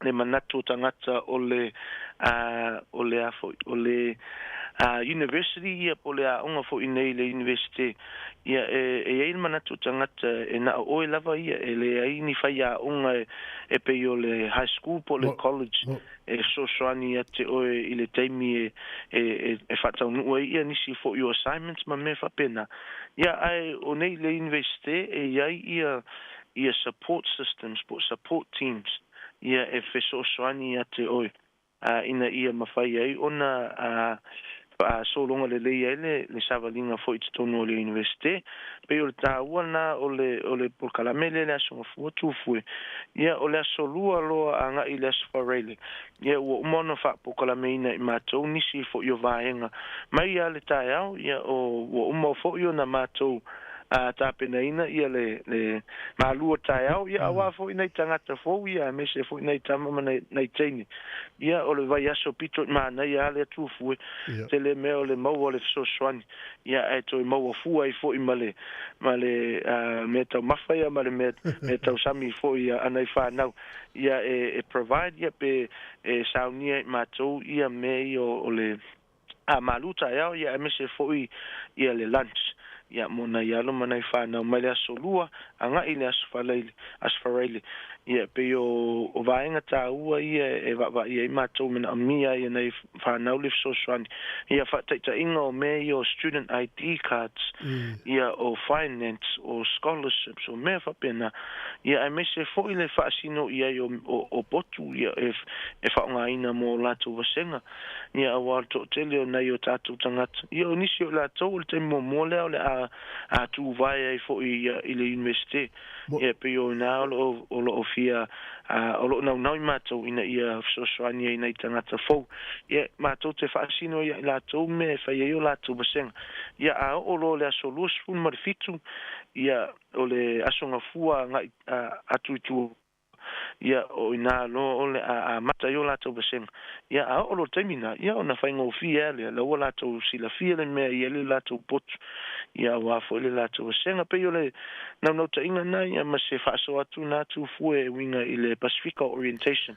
le manatu o tagata o le a o le a foi o le a university ia po o le aoga foi nei i le Universite ia e e i ai le manatu o tagata e na o oe lava ia e leai ni faiaoga e e pei o le high school po o le college e fesoasoani ia te oe i le taimi e e e e faataunuu ai ia nisi foi o assignments ma mea faapena. Ia ae o nei le Universite e i ai ia ia support systems po o support teams ia e fesoasoani ia te oe, ina ia mafai ai ona Faasologa lelei ai le le savaliga foi i totonu o le Iunivesite. Pei o le taua lena o le o le polokalame lea i le Aso Gafua Tufue. Ia, o le Aso Lua loa agai i le Aso Faraile, ia ua uma ona faapolokalameina e matou nisi foi o vaega mai lava le taeao, ia o ua uma foi ona matou a tapenaina ia le le malu o taeao, ia aua foi nai tagata fou ia aemaise foi nai tama ma nai nai teine. Ia o le vaiaso pito i manaia a le Tufue, tele mea o le maua o le fesoasoani, ia ae toe maua fua ai foi ma le ma le mea taumafa ia ma le mea mea tausami foi a nai fanau ia e e provide ia pe e saunia i matou ia mea ia o le a malu taeao ia aemaise foi ia le lunch ia mo nai alo ma nai fanau mai le aso Lua agai i le aso Faraile, aso Faraile. Ia e pei o, o vaega taua ia e vaavaai ai matou manaomia ai e nai fanau le fesoasoani. Ia faataitaiga o mea ia o student ID cards, ia o finance, o scholarships, o mea faapena. Ia aemaise foi le faasino i ai o, o, o potu ia e, e faaaogaina mo latou vasega. Ia aua o le toatele o nai o tatou tagata, ia o nisi o i latou o le taimi muamua lea o le a a tuvae ai foi ia i le Iunivesite. Ia e pei o ina o lo o o lo o fia o lo o naunau i matou ina ia fesoasoani ai i nai tagata fou. Ia matou te faasino ia i latou mea e fai ai o latou vasega. Ia a oo loa i le aso 27, ia o le Aso Gafua agai atu i tua Ia, o inā loa o le a amata ai o latou vasega. Ia, a oo loa le taimi na, ia ona faigofie a lea, la ua latou silafia le mea e i ai le latou potu, ia auā foi le latou vasega. Pei o le naunautaiga na, ia ma se faasoa atu na Tufue e uiga i le Pasifika Orientation,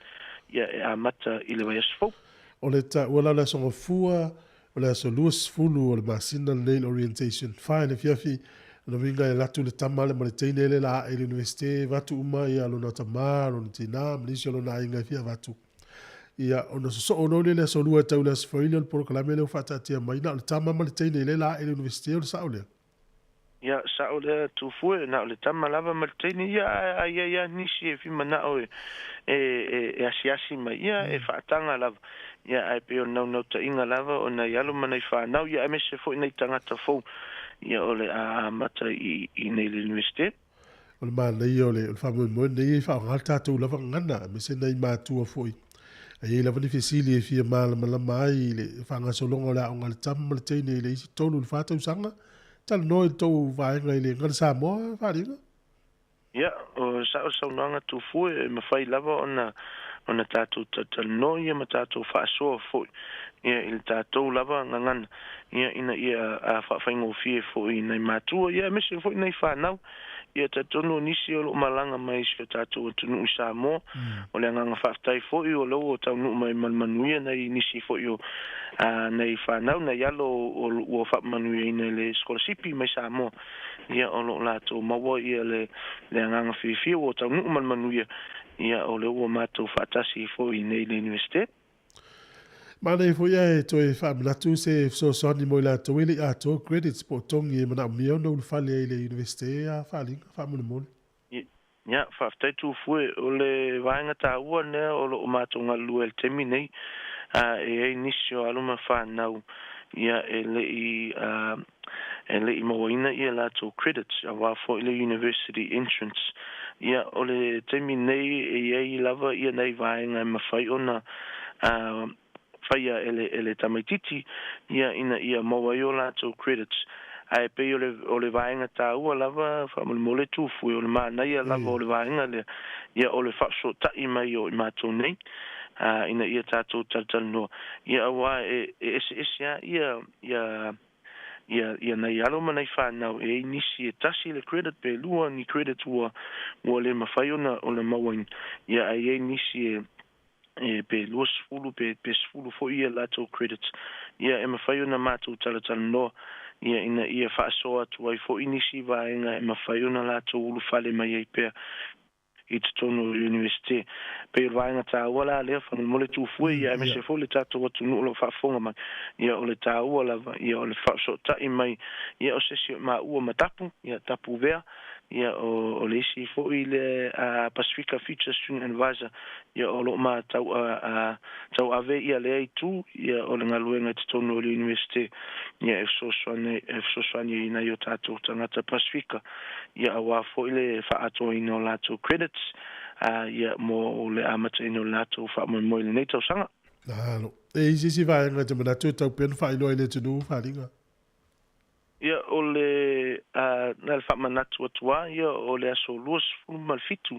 ia e amata i le vaiaso fou. O le taua la o le Aso Gafua, O le aso 20 o le masina lenei le orientation fa i le afiafi, lona uiga e alu atu le tama le ma le teine le la ae i le Universite, avatu uma ia lona tama, lona tina ma nisi o lona aiga e fia avatu. Ia, ona sosoo loa lea i le aso 2 e tau i le aso Faraile o le polokalame lea ua faataatia mai, na o le tama ma le teine lea la ae i le Universite, o le sao lea? Ia, sao lea Tufue, na o le tama lava ma le teine, ia ae a i ai lava nisi e fia manao e, e, e, e asiasi mai, ia e faataga lava. Ia, ae pei o le naunautaiga lava o nai alo ma nai fanau, ia aemaise foi nai tagata fou, ia o le a amata i, i nei le Iunivesite. O le manaia o le, o le faamoemoe lenei e faaaoga le tatou lava gagana, aemaise nai matua foi. A i ai lava ni fesili e fia malamalama ai i le faagasologa o le aoga a le tama ma le teine i le isi tolu i le fa tausaga, talanoa i le tou vaega i le Gagana Samoa, Faaliga. Ia, o sa'o saunoaga Tufue, e mafai lava ona ona tatou talatalanoa ia ma tatou faasoa foi ia i le tatou lava gagana ia ina ia faafaigofie foi i nai matua ia aemaise foi nai fanau. Ia talitonu o nisi o lo o malaga mai i si o tatou atunuu i Samoa. O le agaga faafetai foi o lea ua taunuu mai ma le manuia nai nisi foi o nai fanau, nai alo ua faamanuiaina i le sikolasipi mai Samoa. Ia o lo o latou maua ia le le agaga fiafia ua taunuu ma le manuia, ia o lea ua matou faatasi foi i nei i le Iunivesite. Manaia foi ae toe faamanatu se fesoasoani mo i latou e le i atoa credits po o togi e manaomia ona ulufale ai i le Iunivesite a Faaliga, faamolemole. Ia, faafetai Tufue. O le vaega taua lea o lo o matou galulue ai i le taimi nei, e i ai nisi o alo ma fanau ia e le i e le i mauaina ia latou credits aua foi le university entrance. Ia, o le taimi nei e i ai lava ia nai vaega e mafai ona faia e le e le tamaitiiti ia ina ia maua ai o latou credits. Ae pei o le o le vaega taua lava faamolemole Tufue, o le manaia lava o le vaega lea, ia o le faafesootai mai o i matou nei ina ia tatou talatalanoa, ia aua e e eseese lava ia ia ia ia nai alo ma nai fanau, e i ai nisi e tasi le credit pe lua ni credit ua ua le mafai ona ona mauaina, ia ae i ai nisi e e pe 20 pe pe 10 foi ia latou credits, ia e mafai ona matou talatalanoa ia ina ia faasoa atu ai foi nisi vaega e mafai ona latou ulufale mai ai pea i totonu o le Iunivesite. Pei o le vaega taua la lea faamolemole Tufue, ia aemaise foi le tatou atunuu o lo o faafofoga mai, ia o le taua lava ia o le faafesootai mai ia o se isi o maua ma Tapu, ia Tapu Vea, Ia, o, o le isi foi le Pasifika Future Student Advisor, ia, o lo o ma tau, tauave ia lea itu, ia, o le galuega i totonu o le Iunivesite, ia, e fesoasoani, e fesoasoani ai i nai o tatou tagata Pasifika, ia, aua foi le faaatoaina o latou credits, ia, mo le amataina o le latou faamoemoe i lenei tausaga. Malo. E i ai se isi vaega e te manatu e tau pea ona faailoa i le atunuu, Faliga? Ia, o le, na o le faamanatu atu lava, ia, o le aso 27,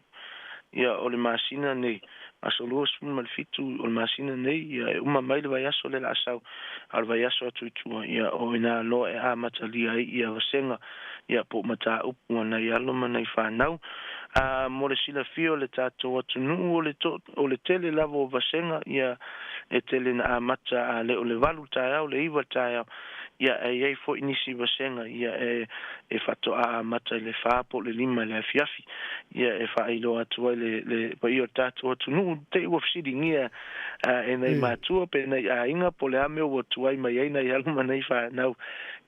ia, o le masina nei, aso 27 o le masina nei, ia, e uma mai le vaiaso lea o le a sau, a o le vaiaso atu i tua, ia, o i ina loa e amatalia ai ia vasega, ia, po o mataupu a nai alo ma nai fanau. A, mo le silafia o le tatou atunuu, o le to, o le tele lava o vasega, ia, e tele na amata a le o le 8 le taeao, le 9 le taeao, Ia, e i ai foi nisi vasega, ia, e, e faatoa amata i le fa po o le lima i le afiafi, ia, e faailoa atu ai le, le paia o le tatou atunuu, te i ua fesiligia, a, e nai matua pe nai aiga po o le a mea ua tuai mai ai nai alo ma nai fanau,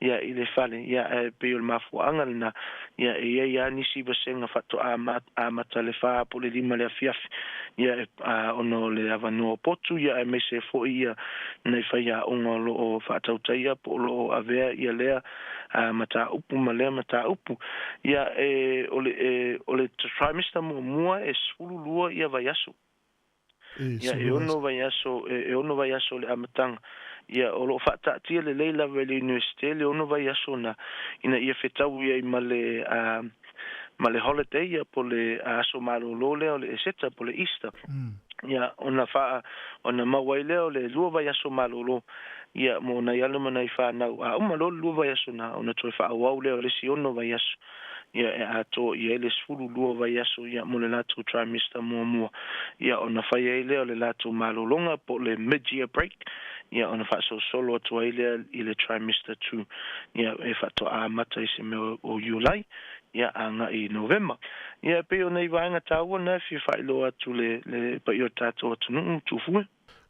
ia, i le fale, ia, ae pei o le mafuaaga lena, ia, e i ai lava nisi vasega faatoa amata le fa po o le lima i le afiafi, ia, e, a, ona o le avanoa potu, ia, aemaise foi ia nai faiaoga o lo o faatautaia po o lo o avea ia lea mataupu ma lea mataupu. Ia, e, o le, e, o le trimester muamua e 12 ia vaiaso. Ia, e ono vaiaso, e, e ono vaiaso o le amataga. Ia, o lo o faataatia lelei lava e le Iunivesite le ono vaiaso na, ina ia fetaui ai ma le, a, ma le holiday, ia, po o le aso malōlō lea o le Eseta, po o le Easter. Ia, ona faa, ona maua ai lea o le lua vaiaso malōlō, ia, mo nai alo ma nai fanau. A uma loa le lua vaiaso na, ona toe faaauau lea o le isi ono vaiaso, ia, e atoa i ai le 12 vaiaso, ia, mo le latou trimester muamua. Ia, ona fai ai lea o le latou malologa po o le mid-year break, ia, ona faasolosolo atu ai lea i le trimester 2, ia, e faatoa amata i se mea o Iulai, ia, agai i Novema. Ia, e pei o nei vaega taua na e fia faailoa atu le, le paia o le tatou atunuu, Tufue.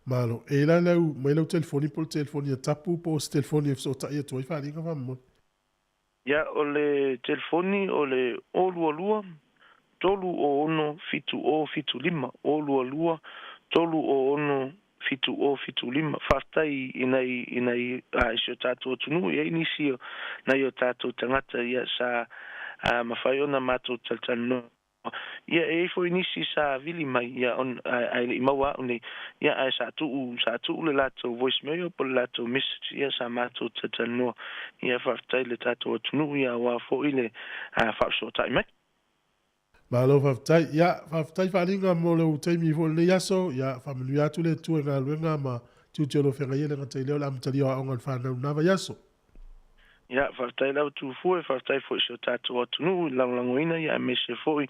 Malo. E i la lau, mai lau telefoni po o le telefoni a Tapu po o se telefoni e fesootai atu ai Faliga faamolemole. Ia, o le telefoni o le 022 306 7075, 022 306 7075. Faafetai i nai, i nai, a, i si o tatou atunuu, e i ai nisi o nai o tatou tagata ia sa, a, mafai ona matou talatalanoa. Ia, e i ai foi nisi sa vili mai, ia, on, ae, ae le i maua a'u nei, ia, ae sa tuu, sa tuu le latou voicemail po o le latou message, ia, sa matou talatalanoa. Ia, faafetai i le tatou atunuu, ia, aua foi le, a, faafesootai mai. Malo faafetai. Ia, faafetai Faaliga mo lou taimi foi i lenei aso. Ia, faamanuia atu le Atua i galuega ma tiute o lo o feagai ai, le gata i lea o le amatalia o aoga a le fanau i lena vaiaso. Ia, faafetai lava Tufue, faafetai foi i si o tatou atunuu i le lagolagoina, ia, aemaise foi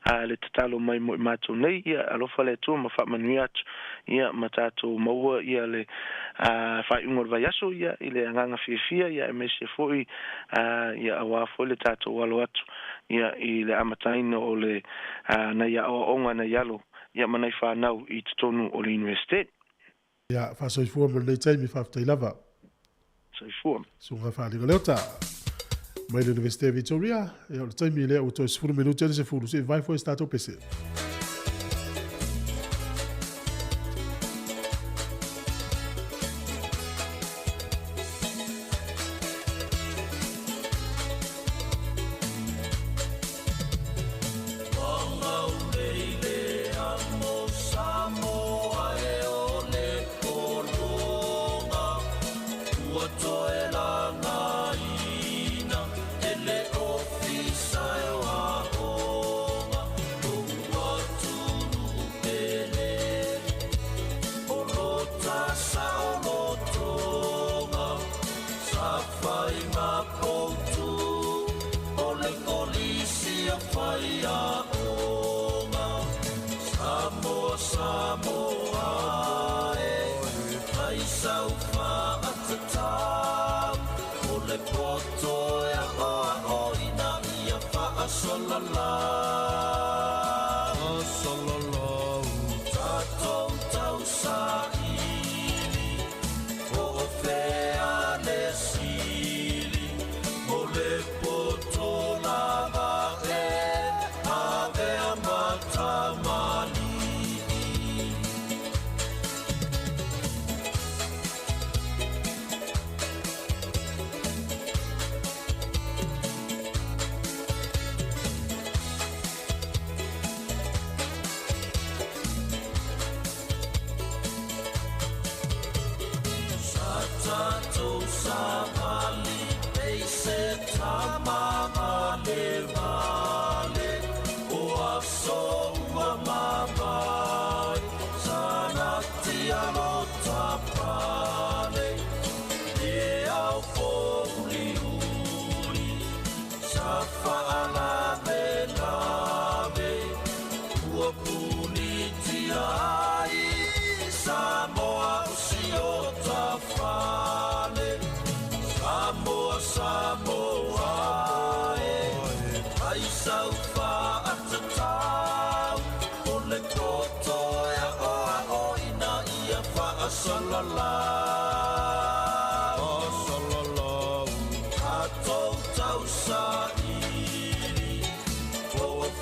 a le tatalo mai mo i matou nei, ia, alofa le Atua ma faamanuia atu, ia, ma tatou maua, ia, le a faaiuga o le vaiaso, ia, i le agaga fiafia, ia, aemaise foi, a, ia, aua foi le tatou alo atu, ia, i le amataina o le a nai aoaoga nai alo, ia, ma nai fanau i totonu o le Iunivesite. Ia, faasoifua mo lenei taimi, faafetai lava. Soifua. Susuga Faaligaleota. Mai le Universite o Victoria, ia o le taimi lea ua toe 10 minute le 10, se i vae foi se tatou pese.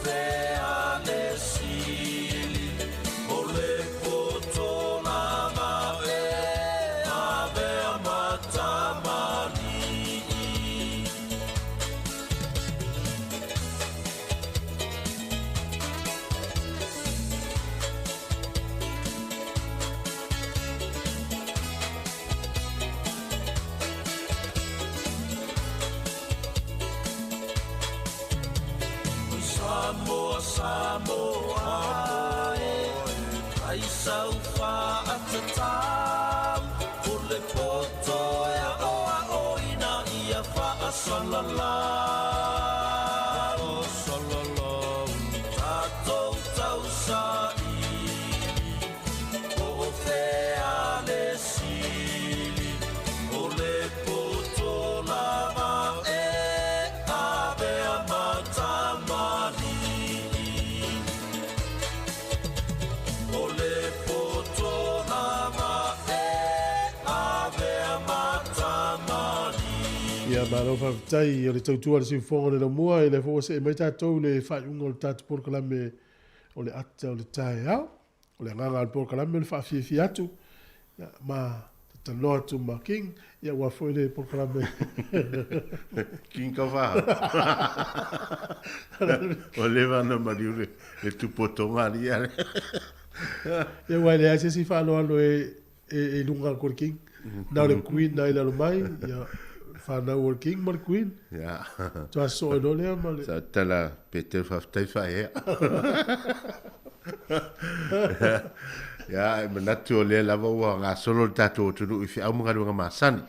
fea le sili o le poto lava e avea ma tamalii. Samoa, Samoa e, ai sau faatatau, o le poto e aoaoina ia faasalalau. Tatou tausaili, po o fea le sili, o le poto lava e avea ma tamalii. O le poto lava e avea ma tamalii. Ia, malo faafetai o le tautua a le siufofoga o le laumua, e lea foi ua see mai tatou i le faaiuga o le tatou polokalame o le ata o le taeao. O le agaga o le polokalame o le faafiafia atu ia, ma talanoa atu ma King, ia aua foi le polokalame. King Kava. Ua leva ona maliu le, le tupu o toga alii ale. Ia aua e leai se isi faaaloalo e, e, e i luga atu o le King. Na o le Queen na i lalo mai, ia, fanau o le King ma le Queen. Ia. Toa soo ai loa lea ma le... Sa tala Peter faafetai faaea. Ia, e manatu o lea lava ua gasolo le tatou atunuu i feau ma galuega masani.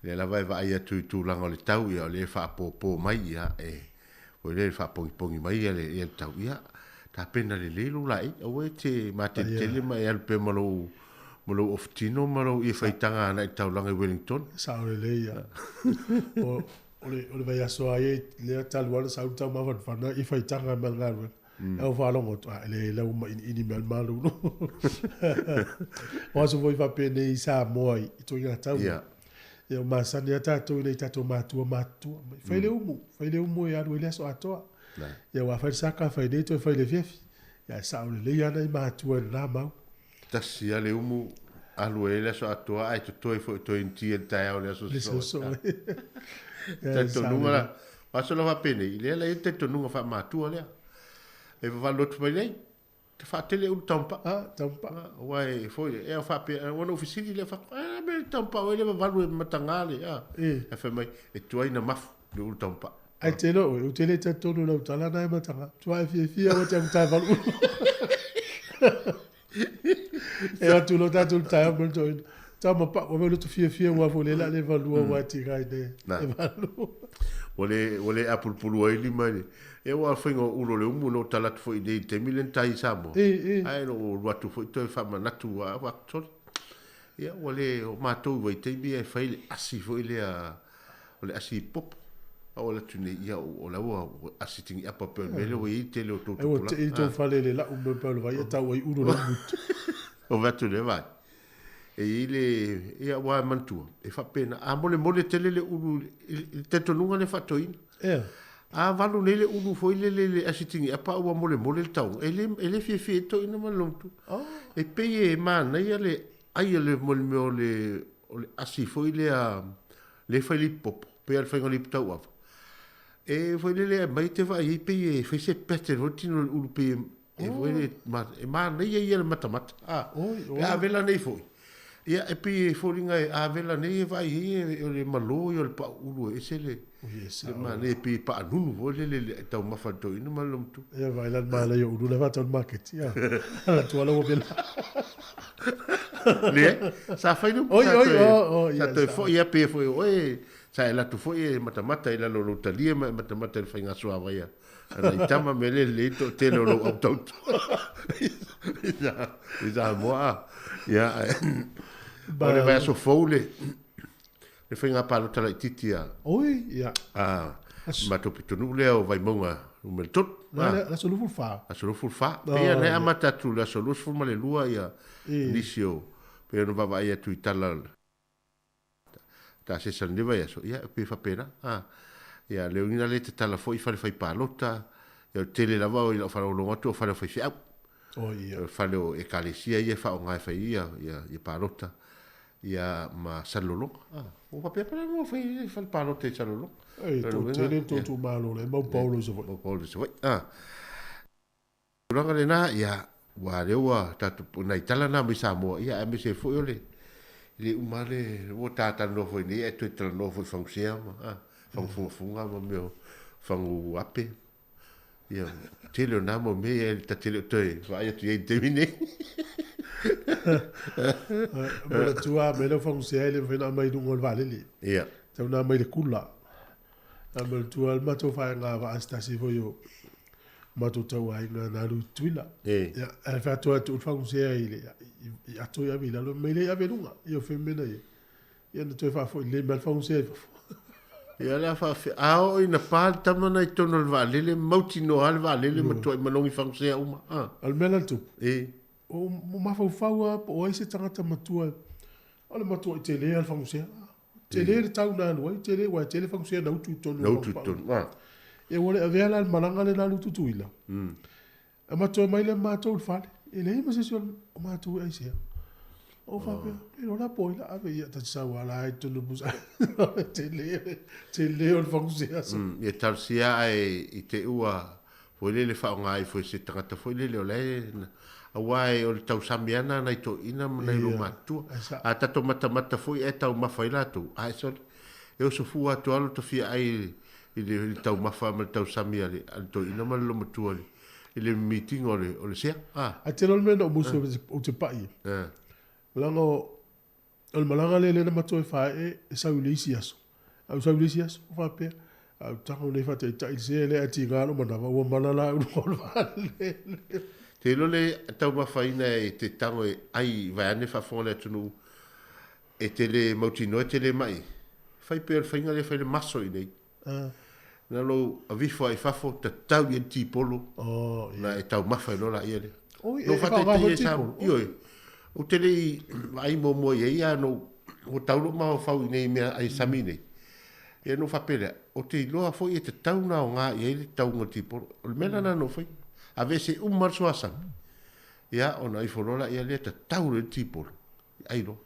Lea lava e vaai atu i tulaga o le tau, ia o lea e faapopo mai, ia e foi lea e faapogipogi mai ia le, ia le tau. Ia, tapena lelei lou laei, aua e te mateletele ma e alu pea ma lou ma lou ofutino ma lou ia faitaga agai i le taulaga i Wellington. Sao lelei ia. O, o le, o le vaiaso a ia lea talu ana sau tau mafanafana i faitaga ma le galuega. Mm. Au faalogo atu, a le lau mainiini mea le malulu. O aso foi faapenei i Samoa i ituaiga tau. Yeah. Ia, ua masani lava tatou i nai tatou matua matutua. Fai le umu, fai le umu e alu ai le aso atoa. Ia, ua fai le saka, fai nei, toe fai le afiafi. Ia, e sao lelei lava nai matua i lena mau. Tasi lava le umu, alu ai le aso atoa, ae totoe foi toe initia i le taeao i le aso sosoo. Talitonuga la, o aso la faapenei, lea la i ai le talitonuga faamatua lea. E vavalu atu mai nei, te faatele ulu taumapaa. Ah, taumapaa. Aua e foi, e faapea, ua na ou fesili lea, faapea, ah, me taumapaa oe le vavalu e mataga le, ah. E fai mai, e tuai na mafu le ulu taumapaa. Ae te iloa oe, ou te le talitonu i lau tala na e mataga. Tua e fiafia ua te agu valu ulu. E atu lo tatou le taeao ma le toeaina. Tama pa, ua mea fiafia ua fo le la le valua ua tiga i ne. E valu. Ua le, ua le apulupulu ai lima i le, e ua faiga o ulo le umu no tala atu foi i nei taimi le tai i Samoa. Ae no ulu atu foi toe faamanatu ua ua sorry. Ia ua le o matou i vaitaimi e fai le asi foi lea o le asi popo. A o atu nei ia o la ua asi tingi apa pe mele ua i tele o tou Ai ua te i tou fale le lau me pa le vai e tau ai ulu le mutu. O vatu le vai. E i le ia ua manatua e faapena a molemole tele le ulu i le talitonuga le faatoina. Ea. A valu nei le ulu foi le le le asi tingi apa ua molemole le tauga. E le e le fiafia ai toeaina ma le logotu. E pei e manaia le ai le mo le mea o le o le asi foi lea le fai le ipupopo pei lava le faiga o le ipu tauava. E foi lele aumai te vaai ai pei e fai se pattern foi le tino o le ulu pei e foi le e manaia ia le matamata. A, pe a vela nei foi. Ia e pei e foliga e a vela nei e vaai ai o le malo ia o le pau ulu e ese le le manaia e pei e paanunu foi lele le taumafa a le toeaina ma le lomatu. Ia vaai la le manaia o ulu la e faatau i le maketi a. Ala tua la ua vela. Le, sa fai le upu, Oi, sa oi, toe, oh, oh, sa ia, toe sa. foi a pe foi o oe, sa e latu foi e matamata i lalo o lou talia ma e matamata i le faiga suavai a a nai tama me le lelei le toatele o lou au tautua i Samoa a. Ia, ae, o le vaiaso fou le, le faiga palota laitiiti a, Oi, ia. a matou pitonuu lea o Vaimauga numera 3. Na, le aso 24. Aso 24. Pei ona e amata atu i le aso 22 ia nisi o, pei ona vaavaai atu i tala ta sesa lenei vaiaso, ia e pei faapena. A, ia le uiga lea e tatala foi i fale fai palota, Ia, o le tele lava i lau faalogologo atu o fale o faifeau. Oh, ia. O fale o ekalesia ia e faaaoga e fai ai ia, ia, ia palota ia ma Salelologa. Ah, ua faapea pe la fai ai fale palota i Salelologa. E, toatele le tou itumalo lea e maupaolo i Savaii. Maupaolo i Savaii. Ah. Tulaga lena, ia, ua lea ua tatou, nai tala na mai Samoa, ia, aemaise ai foi o le, le uma le, ua ta talanoa foi nei, ae toe talanoa foi i fagusea ma, ah, fagufugafuga ma mea o fagu ape. Ia, tele o na mau mea, ia, ta te le o toe vaai atu i ai i le taimi nei. Manatua a mea lau fagusea e le mafai ona aumai i luga o le vaalele. Ia. Tau na aumai i le kula. A manatua le matou faaiga vaa se tasi foi o matou tauaiga na alu i Tutuila. Ia, ae fai atu atu le fagusea i le i ato i ave i lalo, mai le ave i luga. Ia o fea mea na ia. Ia na toe faafoi lelei mai le fagusea i fafo. Ia o le a faafefea, a oo ina pa le tama na i totonu o le vaalele, mautinoa lava le vaalele ma tuai manogi fagusea uma. A o le mea la na tupu, o mafaufau lava po o ai se tagata matua, o le matuai tele lava le fagusea. Tele le tau na alu ai, tele, aua e tele fagusea na utu i totonu o Na utu i totonu, a. Ia ua le avea la le malaga lea na alu i Tutuila. E matua mai lea ma matou i le fale, e leai ma se isi o matou e aisea. Ou faapea, le iloa la po o ai la ave ia, ta te sau lava la i totonu o le pusa. Tele, tele o le fagusea. Ia talosia ae i te i ua foi lele faaaoga ifo e se tagata foi lele o la e aua e o le tausami lava na nai toeaiina ma nai loomatutua. A tatou matamata foi ae taumafa ai latou, ae sole, e oso fua atu lava lo ta fia ai i le taumafa ma le tausami a le toeaina ma le loomatua i le mimitiga o le o le sea. A. Ae tele o le mea na ou musu ou te pai ai. Leaga o le malaga lea lea na matou e faaee e sau i le isi aso. Ae ou sau i le isi aso, ou faapea, a ou tago nei faataitai i le sea lea ae tiga lou manava ua mala la au i luga o le vaalele. Te iloa le taumafaina e te tago e ai vaeane faafofoga le atunuu e te le mautinoa e te le mai. Fai pea o le faiga lea fai le maso i inei. Na lou avifo ai fafo tatau i ai le tipolo na e taumafa ai loa laia lea. Oi, e faaaoga foi le tipolo. Ioe. Ou te le i vaai muamua i ai, a na ou, ua tau lou mafaufau i nei mea ai sami nei. Ia na ou faapea lea, ou te iloa foi e tatau ona aoga i ai le tauga o le tipolo. O le mea lena na ou faia. Aveese uma le suasami, ia ona ifo loa laia lea tatau loa i ai le tipolo. Ai loa.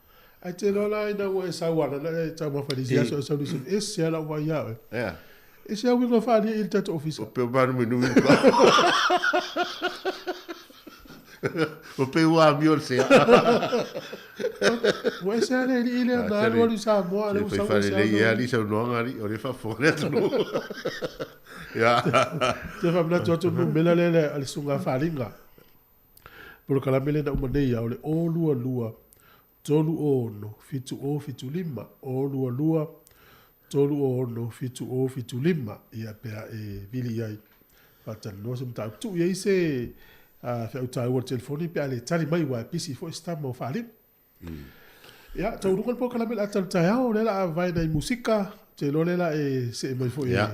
Ae te iloa la ina ua e sau ana na e taumafa i le isi aso e sau i le isi, e ese lava lau vaai ia oe. Ea. Ese lava uiga faaalia i le tatou ofisa. Ua pei ua mānuminumi le pao. Ua pei ua amio le sea. Ua ese lava le alii lea na alu alu i Samoa, a o lea ua sau ese lava. Lelei alii saunoaga alii, o lea e faafofoga le atunuu. Ia. Te faamanatu atu le numera lea a le Susuga a Faliga. Polokalame lea na uma nei ia o le 022 306 7075, 022 306 7075, ia pe a e vili i ai faatalanoa se mataupu. Tuu i ai se feau taua i le telefoni pe a le tali mai aua e pisi foi se tama o Faalima. Ia, taunuuga le polokalame le ata o le taeao, o lea o le a vae nai musika, ou te iloa o lea o le a e see mai foi e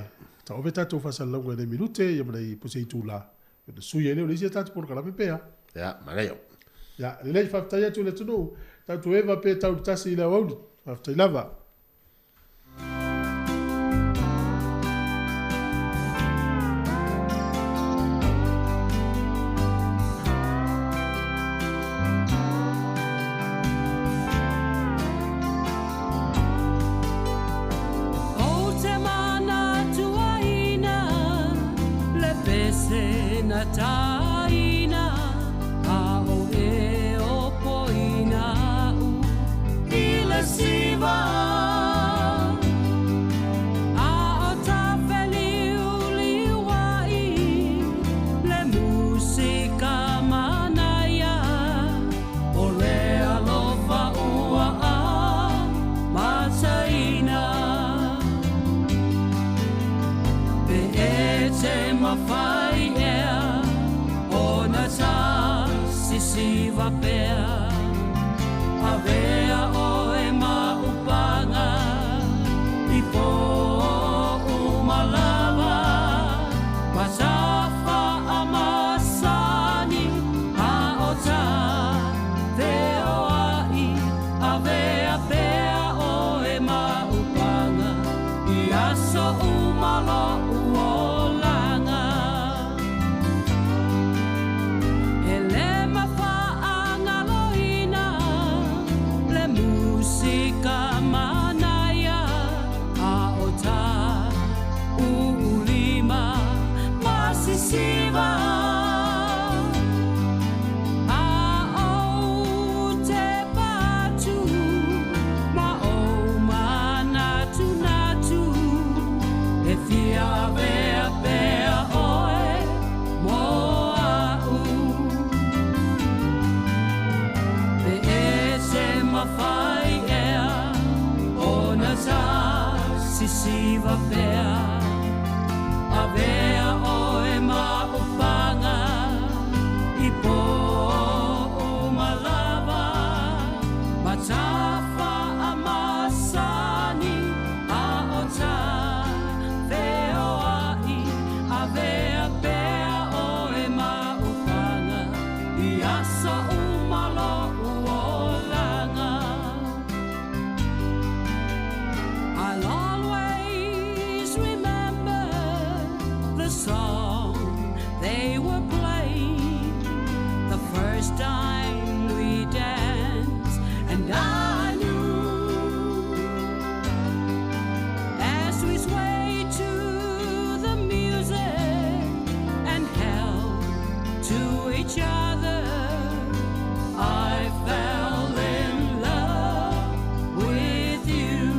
taofe tatou faasalalauga i nai minute ia ma nai po o se itula ona sui ai lea o le isi a tatou polokalame pe a. Ia, manaia. Ia, lelei, faafetai atu i le atunuu, tatou eva pe tau i le 1 i le aoauli. Faafetai lava. Ou te manatuaina le pese na taina a o e o poina u i le siva. A o ta feliuliuai le musika manaia o le alofa ua amataina. Pe e te mawhai ea ona ta sisiva pea Avea oe ma upanga i po uma lava Ma ta faamasani a o ta feoai Avea pea oe ma upanga i aso uma lo'u olaga. first time we danced, and I knew as we swayed to the music and held to each other, I fell in love with you.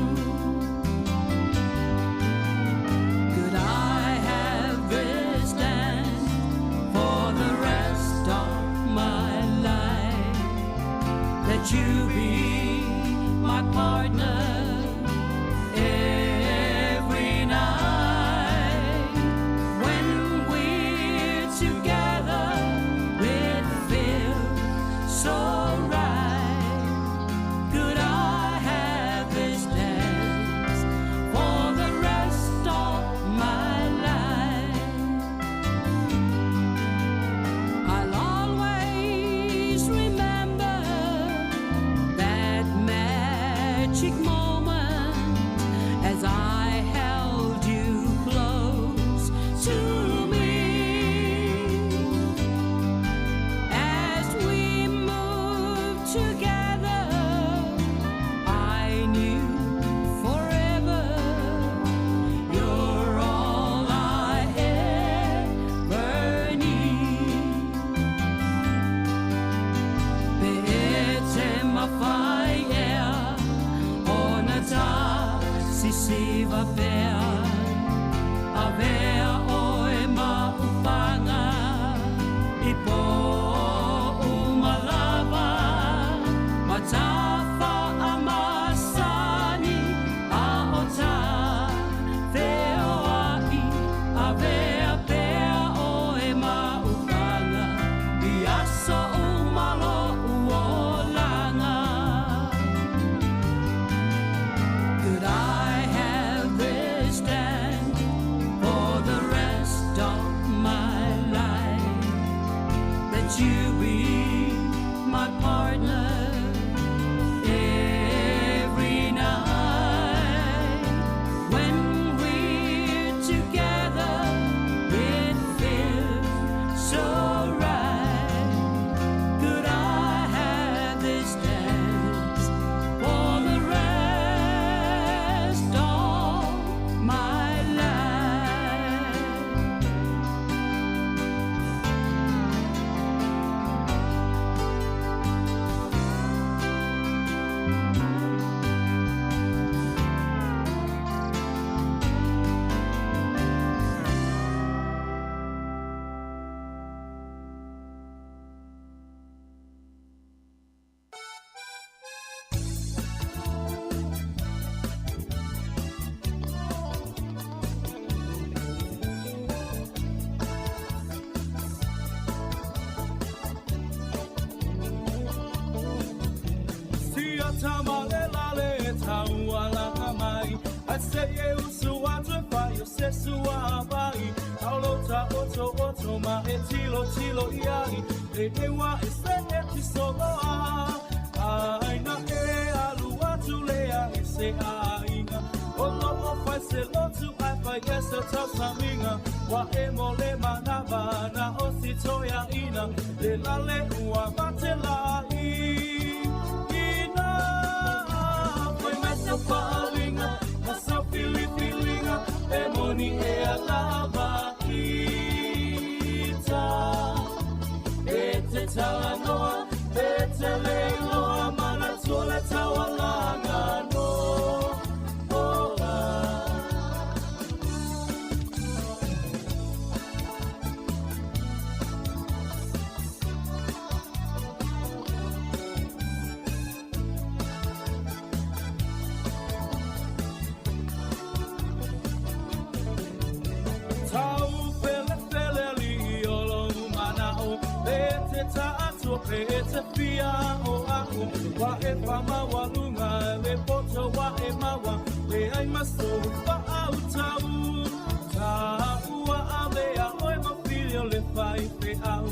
Could I have this dance for the rest of my life? Let you be my partner every night. When we're together, it feels so right. Could I have this dance for the rest of my life? I'll always remember that magic moment as I held you close to me. As we moved together, I knew forever you're all I ever need. Pe e te mawhai ea, ona tā sisiva pea. Avea oe ma upanga, i po umalava. Ma tafa a masani, a o tā feoai. Avea pea oe ma upanga, i aso umalo uolanga. Could I have this dance for the rest of my life? That you be my partner every night. When we're together, it feels so right. Could I have this dance for the rest of my life? Sia tama le lale e taua langa mai. Ai se e usu atu e whai o se sua vai. Aulo ta oto oto ma e tilo tilo iai. Le ewa e se e ti soloa. Ai na e alu atu lea e se ainga. O lo o whai se lotu ai whai e se tau saminga. Wa e mo le manava na o si toia ina. Le lale ua mate la i. Ina foi mai sa faalinga, ma sa filifilinga, e moni e a lava ita. E te talanoa, e te leiloa, mana tua le taualaga no. Ola. Tau fele fele li o lo manao, e te ta'atua pe e te fia o aku. Wa e whama walunga, le poto wa e mawa, le ai maso fa au tau. Ta ua avea oe ma filio le whai fe au.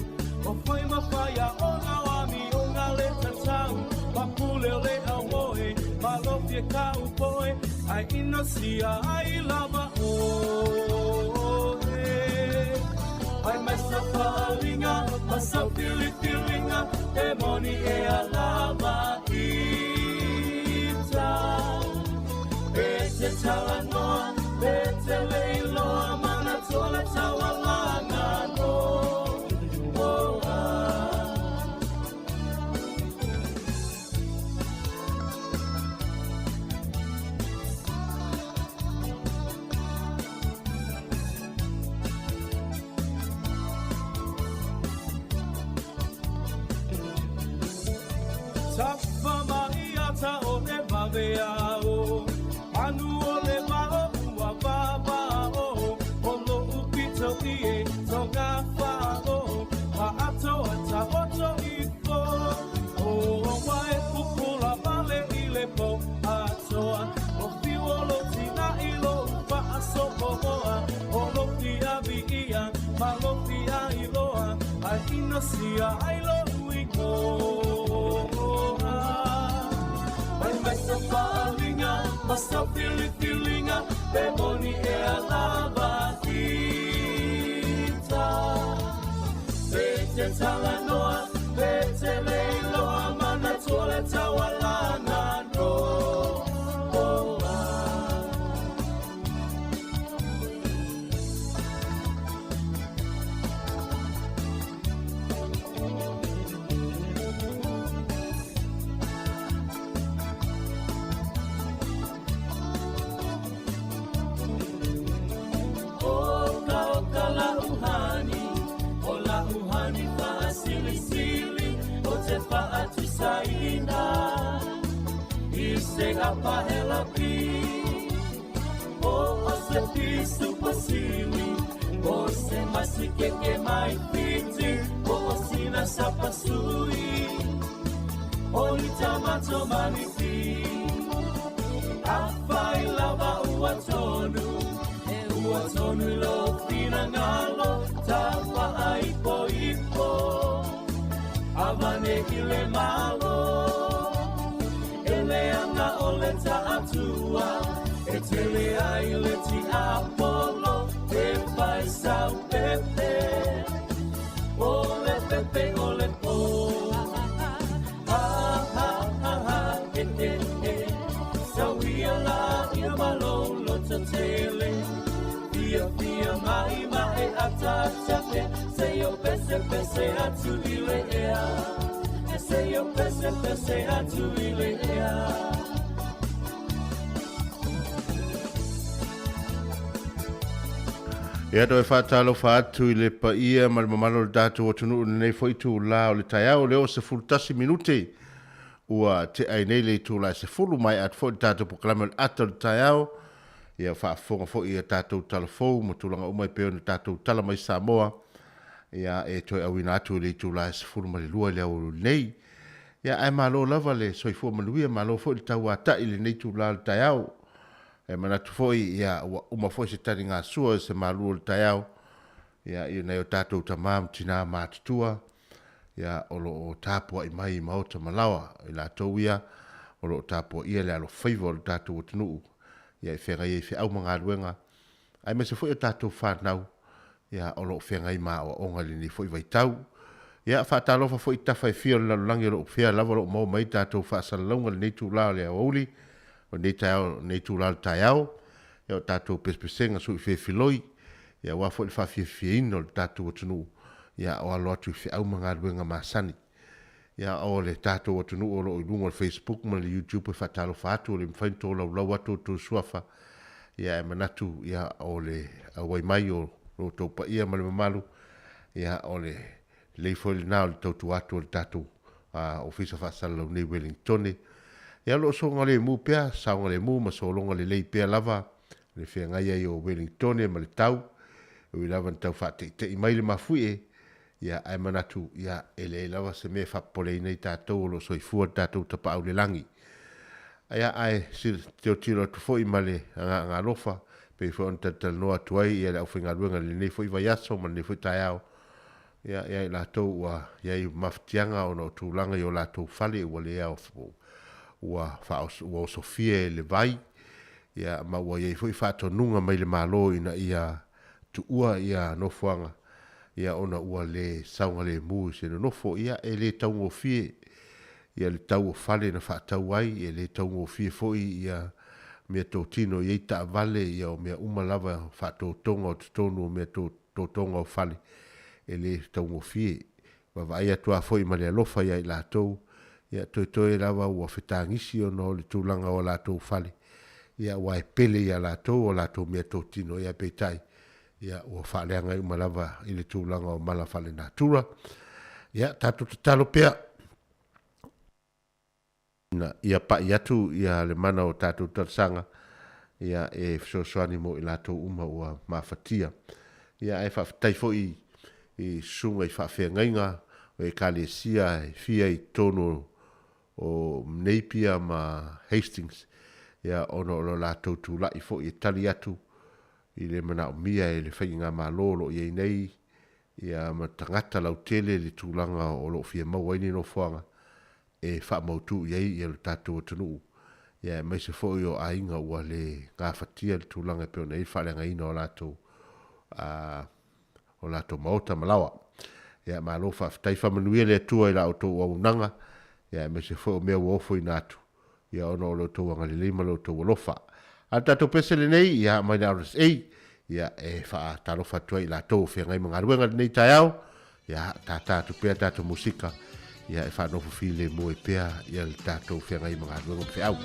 O whai ma whaia o ngā wami o ngā le tatau. Ma pule o le au moe, ma lofie ka upoe, ai inosia ai lava oe. Ai mai sa faalinga, ma sa filifilinga, fa'aaliga e moni e alava ita. E te talanoa pe te leiloa manatua le taualaga no oa. Tafa mai ata o le vaveao, manu o le vao ua vavao, o lo'u pito i e tonga fa'o, fa'atoa taoto ifo. O ua e pupula vale i le po atoa, o fiu o lo tina'i lou fa'asopo'oa, o lou fiavi'ia ma lou fiailoa, ae inosia ai lo'u igoa. Mai mai sa fa'aaliga ma sa filifiliga pe moni e alava ita. Pe te talanoa pe te leiloa manatua le taualaga no oa. Oka oka la uhani, o la uhani fa'asilisili, o te fa'atusaina i se apahelapi. O o se pisu pasili, o se masikeke mai fiti, o o sina sapasui, o litamato manifi. Afai lava ua tonu, e ua tonu i lou finagalo, tafa'aipoipo, avane i le malo. E leaga o le ta'atua, e tele ai le tiapolo, e faisau pepe, o le pepe o le po. Ha, ha, ha, ha, e, e, e. Sauia la ia malolo tele. Fia, fia, mai, mai, ata, ata, e. Se yo pese, pese, atu i le ea. E se yo pese, pese, atu i le ea. Ia toe fa'atalofa atu i le paia ma le mamalu o le tatou atunuu i lenei fo'i itulā o le taeao lea o 11 minute ua te'a ai nei le itulā e 10 maea atu fo'i le tatou polokalame o le ata o le taeao. Ia faafofoga fo'i ia tatou talafou ma tulaga uma e pei ona tatou tala mai Samoa ia e toe auina atu i le itulā e 12 i le aoauli nei. Ia ae malo lava le soifua manuia, malo foi le tauata'i i lenei itulā o le taeao. E manatu foi ia ua uma foi se taligasua se malu o le taeao ia i nai o tatou tamā ma tinā matutua ia o lo o tapua'i mai i maota ma laoa, i latou ia o lo o tapua'ia le alofaiva o le tatou atunuu ia e feagai ai i feau ma galuega, aemaise foi o tatou fanau ia o lo o feagai ma aoaoga i lenei foi vaitau. Ia faatalofa foi i tafa e fia o le lalolagi o lo o fea lava o lo o maua mai tatou faasalalauga i lenei itula o le aoauli, o lenei taeao, lenei itula o le taeao, ia o tatou pesepesega suifefiloi, ia aua foi le faafiafiaina o le tatou atunuu, ia o alo atu i feau ma galuega masani. Ia o le tatou atunuu o lo o i luga o le Facebook ma le YouTube e faatalofa atu, e le mafai ona tolaulau atu outou suafa, ia ae manatu ia o le auai mai o lo outou paia ma le mamalu, ia o le lelei foi lena o le tautua atu a le tatou Ofisa Faasalalau nei i Wellingtone. Ia o lo o sogalemu pea, saogalemu ma sologa lelei pea lava le feagai ai o Wellingtone ma le tau, e ui lava ina tau faate'ite'i mai le mafuie, ia ae manatu ia e leai lava se mea e faapopoleina i tatou o lo o soifua le tatou tapaau i le lagi. Ia ae tilotilo atu foi ma le agaga alofa, pei foi ona talatalanoa atu ai ia le aufaigaluega i lenei foi vaiaso ma lenei foi taeao, ia ia i latou ua i ai mafatiaga ona o tulaga i o latou fale ua le ao ua ua osofia e le vai, ia ma ua i ai foi faatonuga mai le Malo ina ia tuua ia nofoaga. ia ona ua le saogalemu i se nonofo. Ia e le taugofie ia le tau o fale na faatau ai, e le taugofie foi ia meatotino e i ai taavale, ia o mea uma lava faatotoga o totonu o mea totoga o fale, e le taugofie. Vaavaai atu lava foi ma le alofa ia i latou, ia toetoe lava ua fetagisi ona o le tulaga o a latou fale, ia aua e pele ia latou o latou meatotino, ia peitai, ia ua faaleaga ai uma lava i le tulaga o mala faalenatura. Ia tatou tatalo pea ina ia pai atu ia le mana o tatou talosaga ia e fesoasoani mo i latou uma ua mafatia. Ia ae faafetai foi i susuga i faafeagaiga o Ekalesia e fia i totonu o Napier ma Hastings ia ona o lo latou tulai foi e tali atu i le manaomia e le faigamalo o lo o i ai nei ia ma tagata lautele le tulaga o lo o fia maua ai ni nofoaga e faamautu i ai ia lo tatou atunuu ia aemaise foi o aiga ua le gafatia le tulaga e pei ona i ai le faaleagaina o latou a o latou maota ma laoa. Ia malo faafetai, faamanuia le Atua i la outou auaunaga ia aemaise foi o mea ua ofoina atu ia ona o lo outou agalelei ma lo outou alofa. A o le tatou pese lenei, ia, mai le RSA, ia, e faatalofa atu ai i latou o feagai ma galuega i lenei taeao, ia, tata atu pea tatou musika, ia, e faanofo filemu ai pea ia le tatou feagai ma galuega ma feau.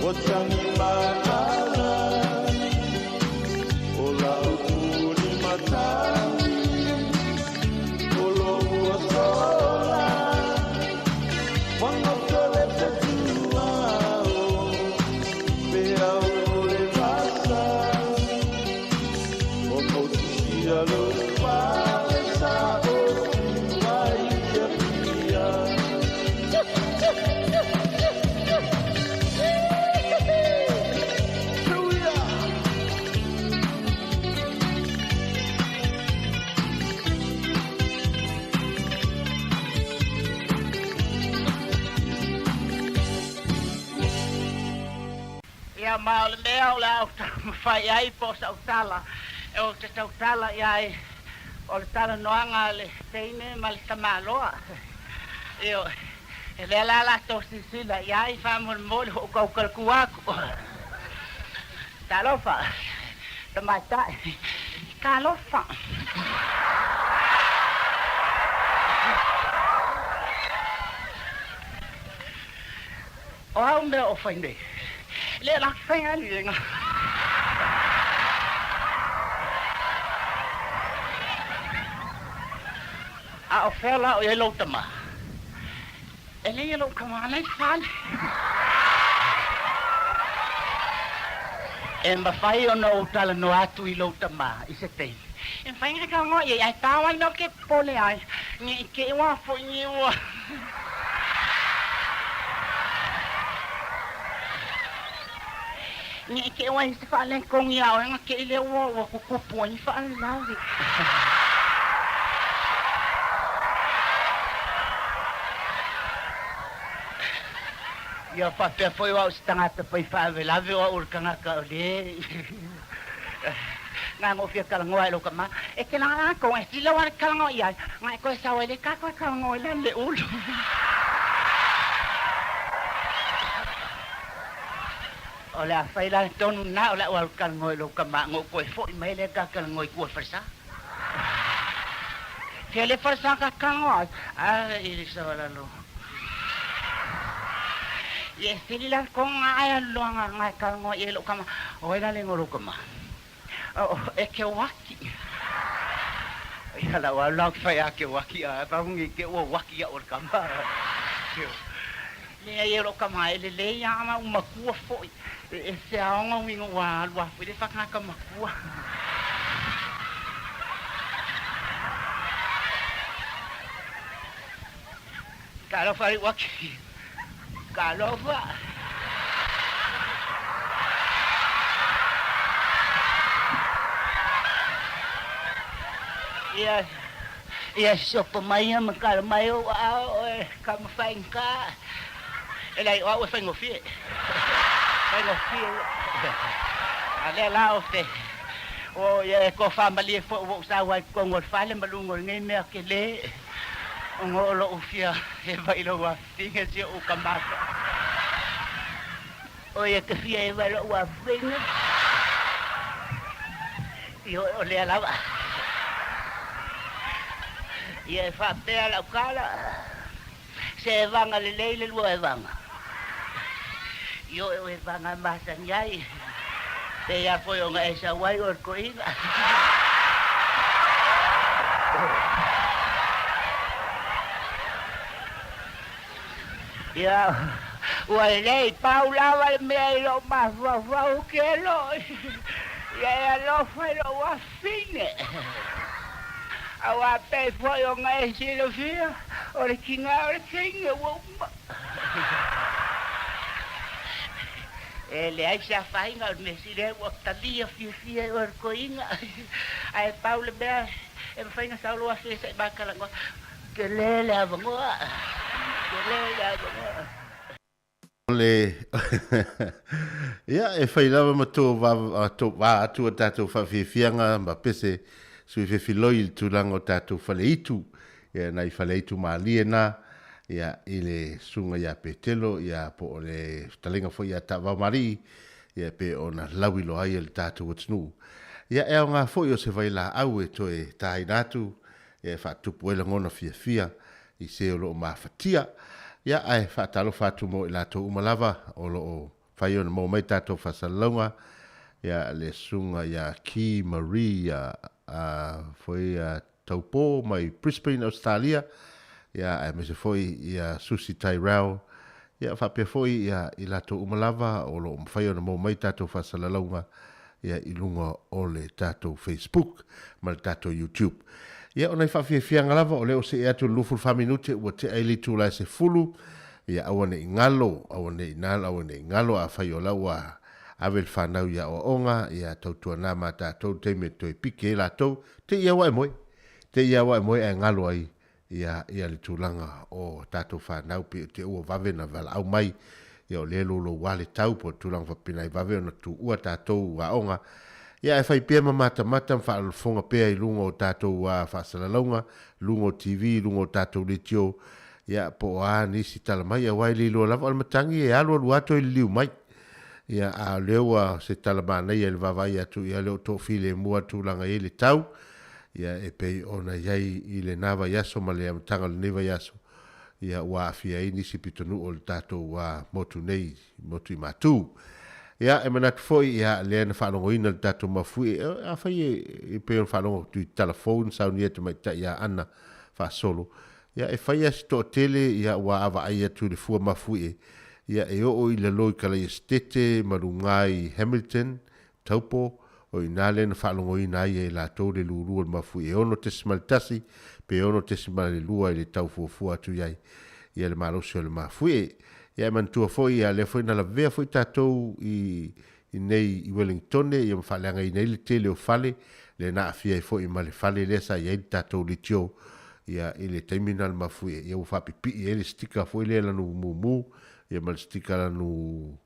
Ua tagi maala o la'u mulimatagi o lo'u asola Fagota le fetuao peau o le vasa Ua motusia lou fale sa otu ai i Apia. Ia, ma o le mea o le a ou taumafai i ai po o sau tala ou te tautala i ai, o le talanoaga a le teine ma le tamaloa. Ioe. E lea la latou silasila i ai faamolemole hoʻokaukalaku aku. Talofa, tamaitai. Talofa. O a au mea o fai nei? Le la faigaluega. A o fea la o i ai lou tama? E leai lou tama la e fale. E mafai ona ou talanoa atu i lou tama i se taimi. E mafai ona talanoa i ai, ae pau lava le mea ou te popole ai, ne i te i ua foi ni ua. Ne i te i ua i ai se faaletonu ia oe ona te i lea ua tutupu ai ni faalavelave. Ia faapea foi o au se tagata fai faalavelave o au o le tagata o le na ona ou fia talanoa i lou tama. E te lagalaga e sili lau talanoa i ai, na e toe sau ai le ta toe talanoa i lalo le ulu. O le a fai la le tonu lena o le a ou alu talanoa i lou tama ona ou toe foi mai lea ta talanoa i tua i le falesa. Fea le falesa ta talanoa ai? A i le savalalo. Ia e sili la le tonu lena ae alu loa na e talanoa i ai lou tama. O ai la le igoa o lou tama? O Ekeuaki. Ia lau alu la ou te fai ia Keuaki ae pau nei te ua uaki au e le tama. Leai e lou tama e lelei lava ma ou matua foi. E ese lava ona uiga ua alu lava foi le faatagata matua. Talofa le uaki. Talofa. Ia, ia sopo mai ia ma kala mai ou aao e ka mafaigata. E leai o au e faigofie. Faigofie ia. A lea la o te, o ia e toafamalie foi ua ou sau ai i totonu o le fale ma luga o lenei mea tele. Ona o lou fia eva i lou afafine si ou kamasa. O ia te fia eva i lou afafine. Ioe o lea lava. Ia e faapea lau tala, se evaga lelei le lua evaga. Ioe o evaga e masani ai, pei lava foi ona e sau ai oe le toeaina. Ia, ua lelei, pau lava le mea i lou mafaufau ke loi, ia e alofa i lou afafine. Aua pei foi ona e silafia, o le tiga o le teine ua uma. E leai se afaina o le mea sili ai ua talia fiafia e oe le toeaina. Ae pau le mea e mafai ona sau lou afe se i ma talanoa, tele le avanoa, tele le avanoa. O le Ia, e whai lava ma tō va, tō va atu a tātou whawhiwhianga ma pese sui whewhiloi i le tūlanga o tātou whaleitu. Ia, nai whaleitu mālie nā, ia, i le sunga ia Petelo, ia, po o le talenga foi ia Taavao Marii, ia, pe ona lauiloa ai e le tātou atunuu. Ia, e aoga foi o se vailaau e toe tāina atu, ia, e faatupu ai lagona fiafia i se o lo o mafatia. Ia, ae faatalofa atu mo i latou uma lava o lo o mafai ona maua mai tatou faasalalauga, ia, le susuga ia Ki Marie foi Taupo mai Brisbane, Ausetalia, ia, aemaise foi ia Susi Tyrell, ia, faapea foi ia i latou uma lava o lo o mafai ona maua mai tatou faasalalauga, ia, i luga o le tatou Facebook ma le tatou YouTube. Ia, o nai faafiafiaga lava, o lea ua see atu i le 24 minute ua tea ai le itula e 10, ia, aua ne i galo, aua ne i nalo, aua ne i galo, afai o la ua ave le fanau i aoaoga, ia, tautuana ma tatou le taimi e toe pike ai latou, Te i aua e moe, te i aua e moe ae galo ai ia ia le tulaga o tatou fanau pe te ua vave na valaau mai ia o lea loulou a le tau po o le tulaga faapena e vave ona tuua tatou aoga ia ae fai pea ma matamata ma faalolofoga pea i luga o tatou faasalalauga luga o TV luga o tatou leitio ia po o a nisi tala mai aua e le iloa lava o le matagi e alu alu a toe liliu mai Ia, a o lea ua se tala manaia i le vaavaai atu, ia lea ua toafilemu lava le tulaga e i ai le tau, ia e pei ona i ai i lena vaiaso ma le amataga o lenei vaiaso, ia ua aafia ai nisi pitonuu o le tatou motu nei, motu i Matu. Ia, e manatu foi, ia, lea na faalogoina le tatou mafuie, afai e pei ona faalogo atu i tala fou na saunia e tamaitai ia Ana faasolo, ia e fai lava si toatele, ia ua vaavaai atu i le fua mafuie, Ia e oo i lalo i Kalaiasetete ma luga i Hamilton, Taupo, o i ina lea na faalogoina ai e latou le lulu o le mafuie e 6.1 pe 6.2 i le tau fuafua atu i ai ia le malosi o le mafuie. Ia e manatua foi ia lea foi na lavea foi tatou i inei i Wellingtone ia ma faaleagaina ai le tele o fale lea na aafia ai foi ma le fale lea sa i ai le tatou leitio ia i le taimi lena o le mafuie ia ua faapipii ai le sticker foi lea lanu mumu ia ma le sticker lanu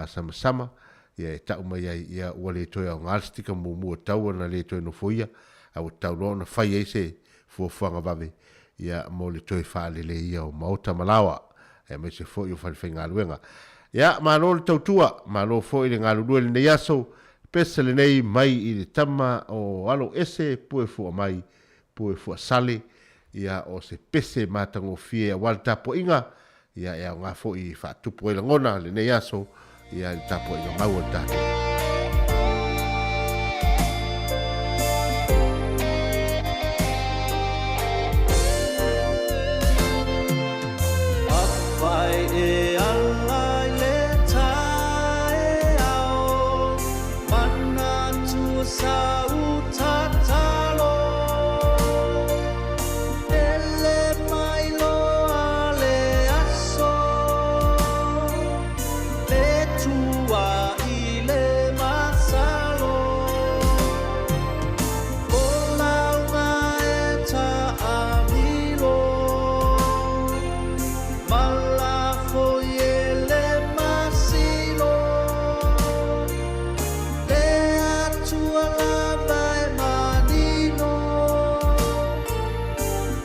samasama ia e tau mai ai ia ua le toe aoga le sticker mumu e tatau ona le toe nofoia ae ua tatau loa ona fai ai se fuafuaga vave ia mo le toe faaleleia o maota ma laoa aemaise foi o falefaigaluega. Ia, malo le tautua, malo foi le galulue i lenei aso, pese lenei mai i le tama o Alo Ese pue fua mai, pue fua sale, ia o se pese matagofie aua le tapuaiga, ia e aoga foi e faatupu ai lagona lenei aso, ia i le tapuaiga mau a le tatou. Le tua i le masalo O lauga e taamilo Ma lafo i e le masilo Le Atua lava e manino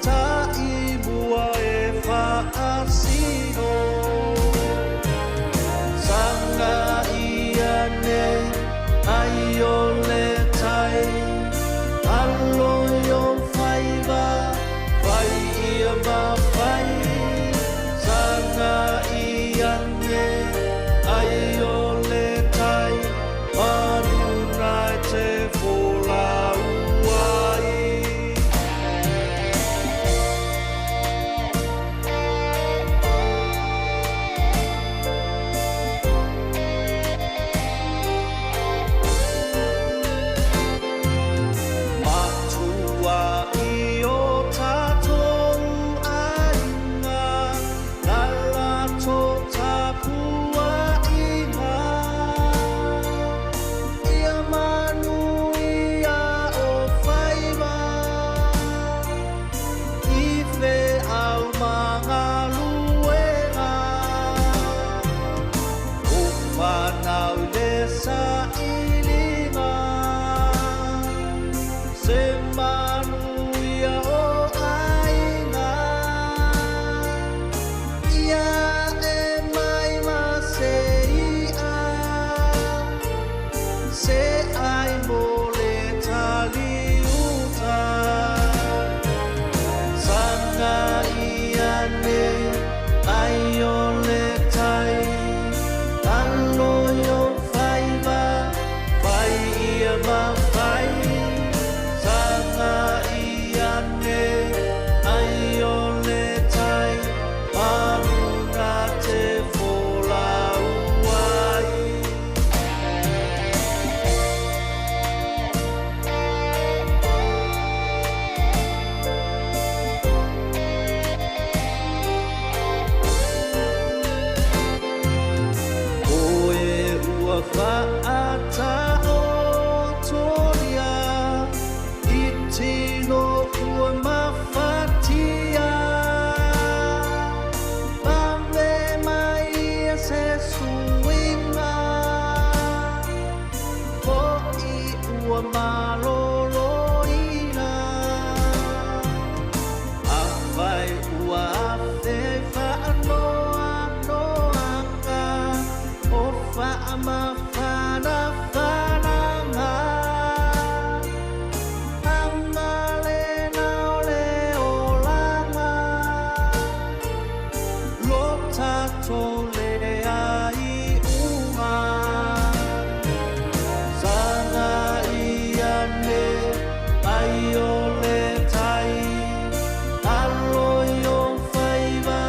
Taimua e faasino Sanga ia nei ai o le tai Alo i o faiva fai ia ma fai Sanga ia nei ai o le tai Manuna e te folau ai. Matua i o tatou aiga, na latou tapuaiga. Ia manuia o faiva. I feau ma galuega O whanau i le sailiga Se manuia o aiga Ia e mai ma se i'a Se ai mo le taliuta Sanga ia nei ai o le tai. Ua faataotolia i tino ua mafatia. Vave mai ia se suiga, Fo'i ua maloloina. Afai ua afe faanoanoaga o faamafanafanaga, Agalena o le olaga, Lo tatou leai uga. Saga ia ne ai o le tai, Alo i o faiva,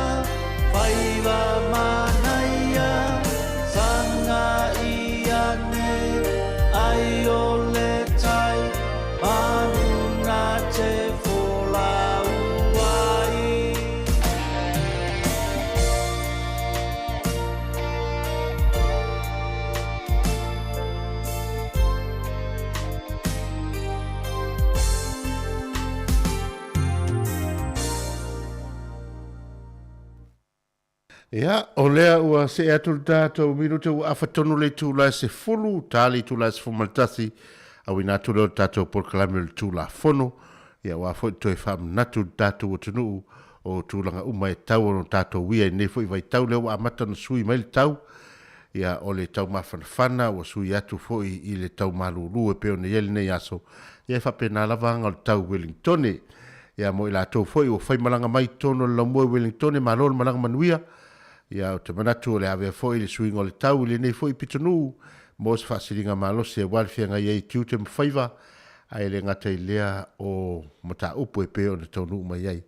faiva manaia, Saga ia ne ai o le tai, Manu na te folau ai. Ia, o lea ua see atu le tatou minute ua afa tonu le itula e 10, ta le itula e 11, auina atu lea o le tatou polokalame o le Tulafono, ia aua foi le toe faamanatu i le tatou atunuu o tulaga uma e tatau ona tatou uia i lenei foi vaitau lea ua amata ona sui mai le tau, ia o le tau mafanafana ua sui atu foi i le tau malulu e pei ona i ai lenei aso, ia e faapena lava aga o le tau Welingtone. Ia mo i latou foi ua fai malaga mai i totonu o le laumua i Welingtone, malo le malaga manuia. Ia ou te manatu o le avea foi le suiga o le tau i lenei foi pitonuu mo se faasiliga malosi aua le feagai ai i tiute ma faiva, ae le gata i lea o mataupu e pei ona taunuu mai ai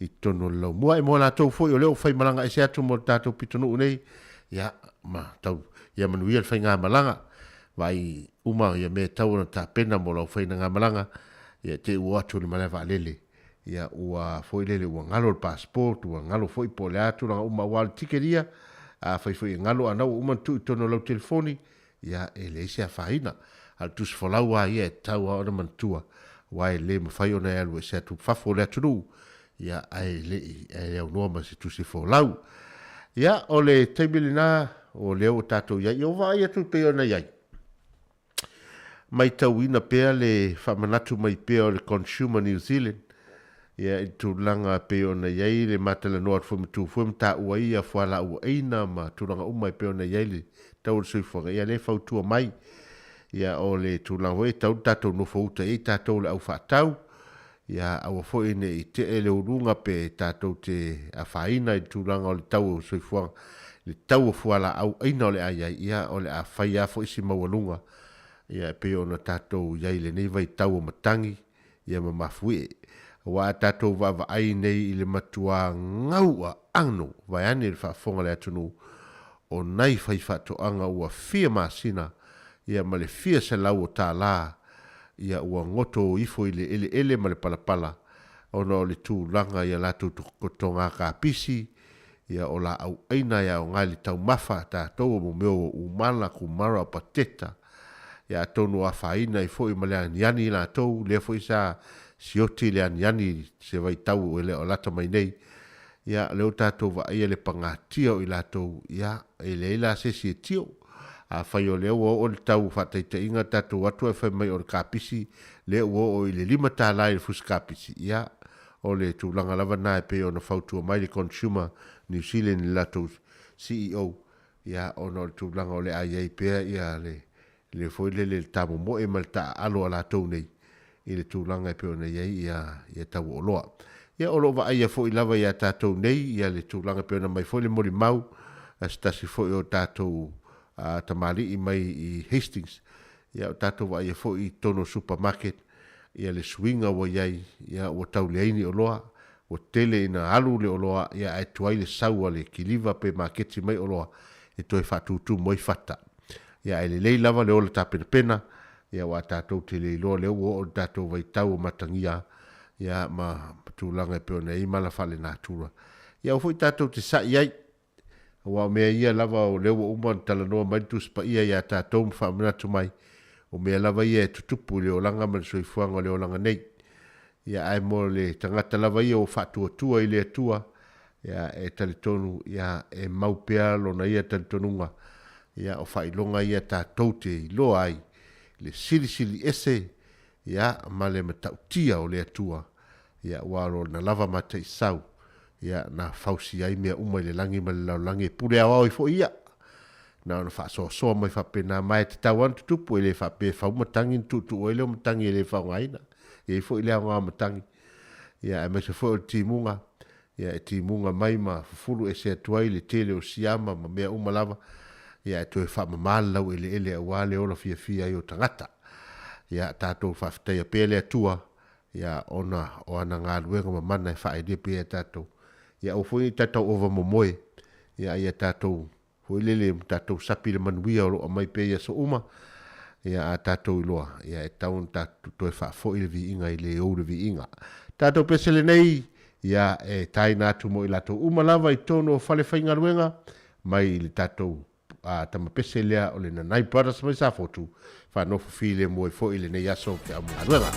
i totonu o le laumua. E mo latou foi o lea ua faimalaga ese atu mo le tatou pitonuu nei, ia, ma tau, ia manuia le faigamalaga. Vaai uma ia mea e tatau ona tapena mo lau faigamalaga, ia te i ua o atu i le malae vaalele, ia ua foi lele ua galo le passport, ua galo foi po o le a tulaga uma aua o le ticket ia, afai foi e galo a na ua uma ona tuu i totonu o lau telefoni, ia e leai se afaina. A o le tusi folau lava ia e tatau lava ona manatua, aua e le mafai ona e alu ese atu i fafo o le atunuu, ia ae le i ae le aunoa ma se tusi folau. Ia o le taimi lena o lea ua tatou i ai, ia ua vaai atu pei ona i ai. Maitauina pea le faamanatu mai pea o le Consumer New Zealand ia i le tulaga e pei ona i ai le matalanoa atu foi ma Tufue ma taua ai ia fualaau aina ma tulaga uma e pei ona i ai le tau o le soifuaga, ia lea e fautua mai ia o le tulaga foi e tatau ona tatou nofo uta i ai tatou le au faatau, ia aua foi ne i tee le uluga pe tatou te afaina i le tulaga o le tau o le soifuaga, le tau o fualaau aina o le a i ai, ia o le a fai lava foi si maualuga ia e pei ona tatou i ai i lenei vaitau o matagi ia ma mafuie. Aua a tatou vaavaai nei i le matuā gau aano vaeane le faafofoga a le atunuu, o nai faifaatoaga ua fia masina ia ma le fia selau o tālā ia ua goto ifo i le eleele ma le palapala ona o le tulaga i a latou totoga kapisi, ia o laau aina e aoga i le taumafa a tatou o mo mea o umala, kumara, o pateta, ia atonu o afaina ai foi ma le aniani i latou, lea foi sa sioti le aniani i se vaitau e le o lata mai nei, ia lea ua tatou vaaia le pagatia o i latou, ia e leai la se isi e tio. Afai o lea ua oo le tau faataitaiga tatou atu ae fai mai o le kapisi lea ua oo i le $5 i le fusi kapisi, ia o le tulaga lava lena e pei ona fautua mai le Consumer New Zealand i le latou CEO, ia ona o le tulaga o le a i ai pea ia le le foi lele le tamomoe ma le taaalo a latou nei i le tulaga e pei ona i ai ia ia tau o oloa. Ia o lo o vaaia foi lava ia tatou nei ia le tulaga e pei ona aumai foi le molimau a se tasi foi o tatou tamalii mai i Hastings, ia o tatou vaaia foi i totonu o supermarket ia le suiga ua i ai, ia ua tau leai ni oloa, ua tele ina alu le oloa ia ae tuai le sau a le kiliva pe maketi mai oloa e toe faatutumu ai fata. Ia ae lelei lava le ola tapenapena, ia aua tatou te le iloa lea ua oo le tatou vaitau o matagia ia ma tulaga e pei ona i ai mala faalenatura. Ia aua foi tatou te sa'i ai. Aua o mea ia lava o lea ua uma ona talanoa mai le Tusi Paia ia tatou ma faamanatu mai, o mea lava ia e tutupu i le olaga ma le soifuaga o le olaga nei. Ia, ae mo le tagata lava ia ua faatuatua i le Atua, ia, e talitonu, ia, e mau pea lona ia talitonuga, ia, o faailoga ia tatou te iloa ai le silisili ese, ia, ma le matautia o le Atua, ia, aua o Lona lava mataisau, ia, na fausia ai mea uma i le lagi ma le lalolagi, e pule aoao ai foi Ia. Na ona faasoasoa mai faapena, ma e tatau lava ona tutupu, e le faapea e fau matagi ona tuutuu ai lea o matagi e le faaaogaina. E i ai foi le aoga o matagi, ia, aemaise foi o le timuga, ia, e timuga mai ma fufulu ese atu ai le tele o siama ma mea uma lava, ia, ae toe faamama le laueleele aua le ola fiafia ai o tagata. Ia, tatou faafetaia pea le Atua, ia, ona o ana galuega mamana e faaelia pea ia tatou. Ia aua foi ne i tatou ova momoe, ia, a ia tatou foi lele ma tatou sapi le manuia o lo o aumai pea i aso uma, ia, a tatou iloa, ia, e tatau ona tatou toe faafoi le viiga i le ou le viiga. Tatou pese lenei, ia, e taina atu mo i latou uma lava i totonu o fale faigaluega, mai i le tatou a tama pese lea o le Nanai Brothers mai Safotu, faanofo filemu ai foi i lenei aso feau ma galuega.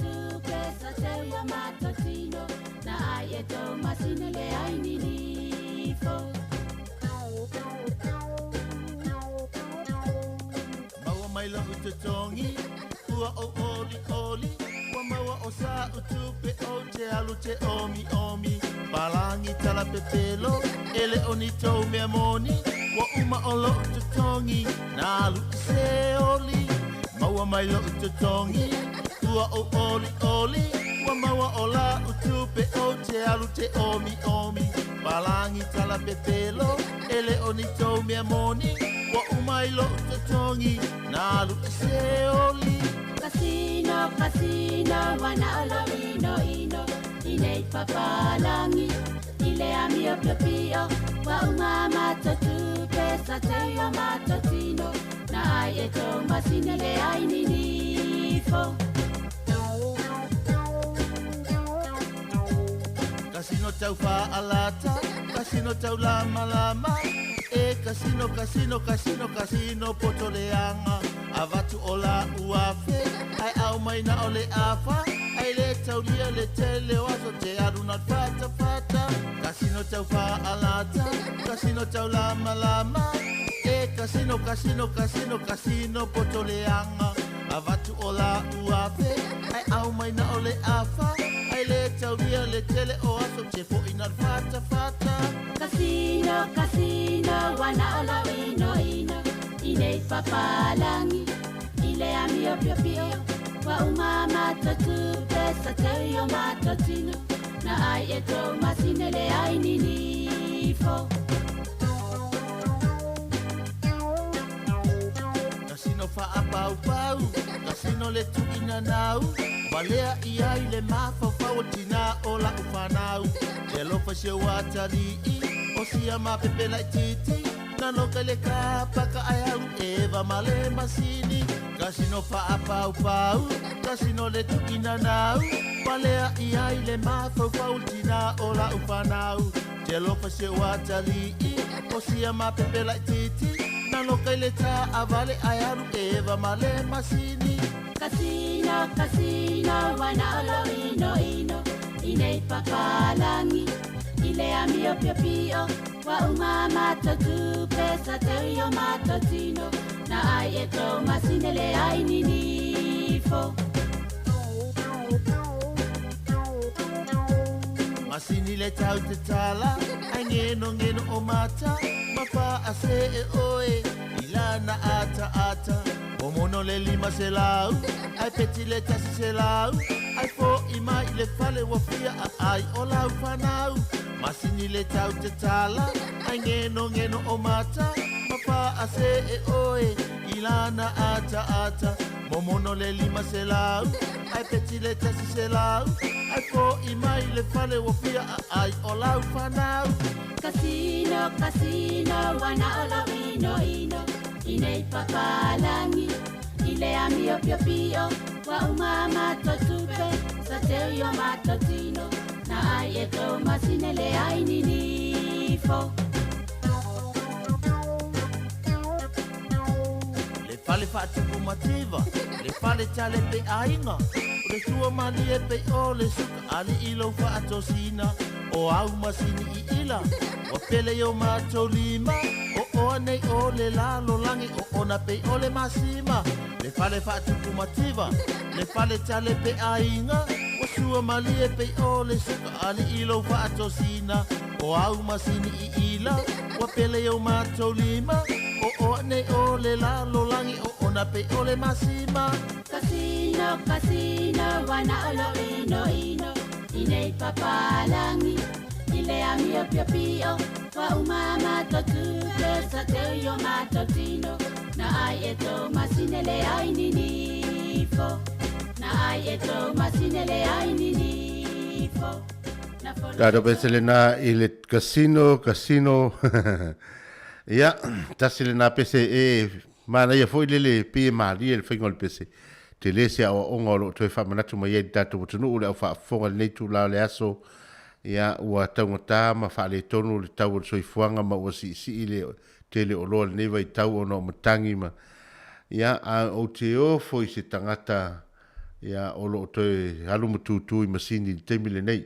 tupe sa teu i o matou tino na ai e tou masina le ai ninifo. Maua mai la'u totogi, ua ou olioli, ua maua o sa'u tupe ou te alu te omiomi. Palagi tala pepelo, e le o ni tou mea moni, ua uma o lo'u totogi, na alu i se oli. Maua mai lo'u totogi, ua ou olioli, ua maua o la'u tupe ou te alu te omiomi. Palagi tala pepelo, e le o ni tou mea moni, ua uma i lo'u totogi, na alu i se oli. Kasino, kasino, ua na o lou inoino i nei papalagi i le amio piopio ua uma a matou tupe sa teu i o matou tino na ai e tou masina le ai ninifo. Kasino tau faalata, kasino tau lamalama, e kasino, kasino, kasino, kasino poto leaga. Avatu o la'u afe, ae aumai na o le afa, ae le taulia le tele o aso te alu na le fatafata. Kasino tau faalata, kasino tau lamalama, e kasino, kasino, kasino, kasino poto leaga. Avatu o la'u afe, ae aumai na o le afa, ae le taulia le tele o aso te fo'i na le fatafata. Kasino, kasino, ua na o lou inoino i nei papalagi i le amio piopio ua uma a matou tupe sa teu i o matou tino na ai e tou masina le ai ninifo. Kasino faapaupau, kasino le tuuinanau, valea i ai le mafaufau o tinā o la'u fanau. E alofa si ou atalii, o sia mapepe laitiiti, na noka i le kapaka ae alu eva ma le masini. Kasino faapaupau, kasino le tuuinanau, valea i ai le mafaufau o tinā o la'u fanau. Te alofa si ou atalii, o sia mapepe laitiiti, na loka i le taavale ae alu eva ma le masini. Kasino, kasino, ua na o lou inoino i nei papalagi i le amio piopio ua uma a matou tupe sa teu i o matou tino na ai e tou masina le ai ninifo. Masini le tau tatala, ae genogeno o mata, ma faasee oe i lana ataata. Momono le 500, ae peti le 100, ae fo'i mai i le fale ua fia aai o lau fanau. Masini le tau tatala, ae genogeno o mata, ma faasee oe i lana ataata. Momono le 500, ae peti le 100, ae fo'i mai i le fale ua fia aai o lau fanau. Kasino, kasino, ua na o lou inoino i nei papalagi i le amio piopio ua uma a matou tupe sa teu i o matou tino na ai e tou masina le ai ninifo. Le fale faatupu mativa, le fale tale pe aiga, o le sua malie pe o le suka alii lou faatosina. O au masini i ila, ua pele i o matou lima, o oa nei o le lalolagi o ona pei o le masima. Le fale faatupu mativa, le fale tale pe aiga, ua sua malie pei o le suka alii lou faatosina. O au masini i ila, ua pele i o matou lima, o oa nei o le lalolagi o ona pei o le masima. Kasino, kasino, ua na o lou inoino i nei papalagi i le amio piopio ua uma a matou tupe sa teu i o matou tino na ai e tou masina le ai ninifo. Na ai e tou masina le ai ninifo. Na fono Tatou pese lena i le casino, casino. Ia, tasi lena pese e manaia foi lele pei e malie le faiga o le pese. Tele se aoaoga o lo o toe faamanatu mai ai i le tatou atunuu le au faafofoga i lenei itula o le aso. Ia, ua taugata ma faaletonu le tau o le soifuaga ma ua siisii le tele oloa i lenei vaitau ona o matagi ma. Ia, a ou te ofo i se tagata. Ia, o lo o toe alu ma tūtū i masini i le taimi lenei.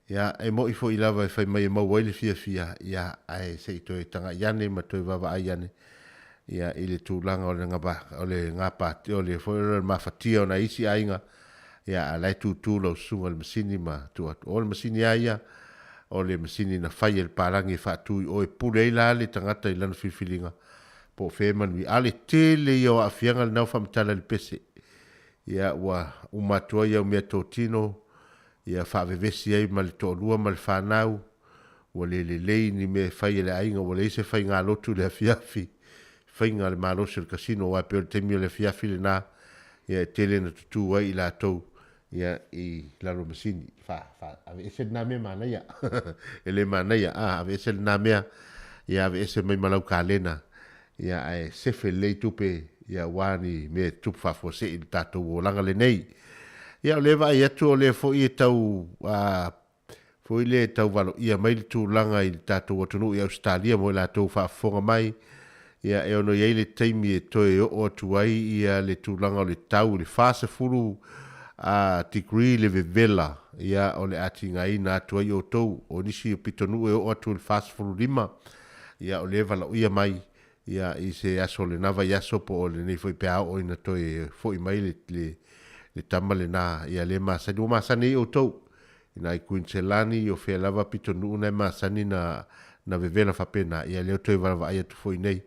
Ia, e mo'i foi lava e fai mai e maua ai le fiafia, ia, ae se i toe taga'i ane ma toe vaavaai ane, ia, i le tulaga o le gava, o le gapatia, o le foi o le mafatia o nai isi aiga, ia, a o la e tūtū lau susuga i le masini ma tuu atu. O le masini lava ia, o le masini na fai e le palagi e faatu i o e pule ai la le tagata i lana filifiliga, po o fea e manuia. A o le tele ia o aafiaga lena ua faamatala i le pese, ia, ua uma atu ai au meatotino, ia faavevesi ai ma le toalua ma le fanau, ua le lelei ni mea e fai e le aiga, ua leai se faigalotu i le afiafi, faiga a le malosi o le kasino, aua e pei o le taimi o le afiafi lena, ia e tele ina tutū ai i latou, ia, i lalo o masini. Fa, fa, aveese lena mea manaia. E le manaia, a, aveese lena mea, ia aveese mai ma lau kalena, ia, ae sefe lelei tupe, ia, aua ni mea e tupu faafuasei i le tatou olaga lenei. Ia, o lea e vaai atu o lea foi e tau, a, foi lea e tau valoia mai le tulaga i le tatou atunuu i Ausetalia mo i latou faafofoga mai, ia, e ono i ai le taimi e toe oo atu ai ia le tulaga o le tau i le 40 a, degree le vevela, ia, o le a tigaina atu ai outou. O nisi o pitonuu e oo atu i le 45, ia, o lea e valaoia mai, ia, i se aso o lena vaiaso po o lenei foi pe a oo ina toe foi mai le, le, le tama lena, ia lea e masani. Ua masani ai outou i nai Kuiniselani, o fea lava pitonuu na e masani na, na vevela faapena, ia lea ua toe vaavaai atu foi nei.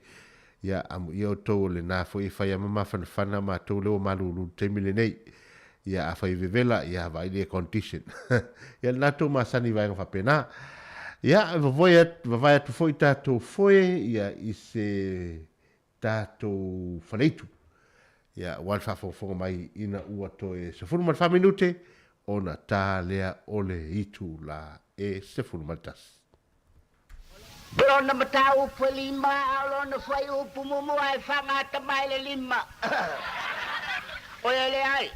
Ia, amuia outou o lena foi e fai lava ma mafanafana matou lea ua malulu i le taimi lenei. Ia, afai e vevela, ia vaai le air condition. Ia lena tou masani i vaega faapena. Ia, e vavoe atu, vavae atu foi tatou foe, ia, i se tatou faleitu. Ia, aua le faafogafoga mai ina ua toe 14 minute ona ta lea o le itula e 11. O lona mataupu e lima, a o lona fuaiupu muamua e faagata mai le lima. O ia leai.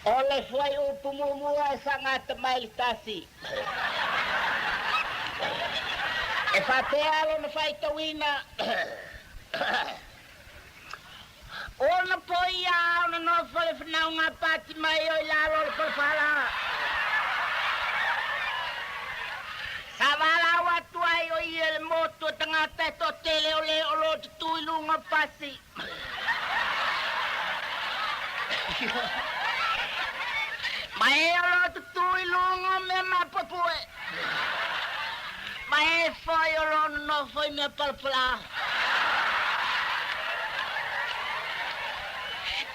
O le fuaiupu muamua e faagata mai le tasi. E faapea lona faitauina. Ona po ia ona nofo le fanauga pati mai o i lalo o le palapala. Sa valaau atu ai o ia i le motu o tagata e toatele o le o lo o tutū i luga o pasi. Ma e o lo o tutū i luga o mea mapuepue. Ma e foi o lo o nonofo i mea palapala.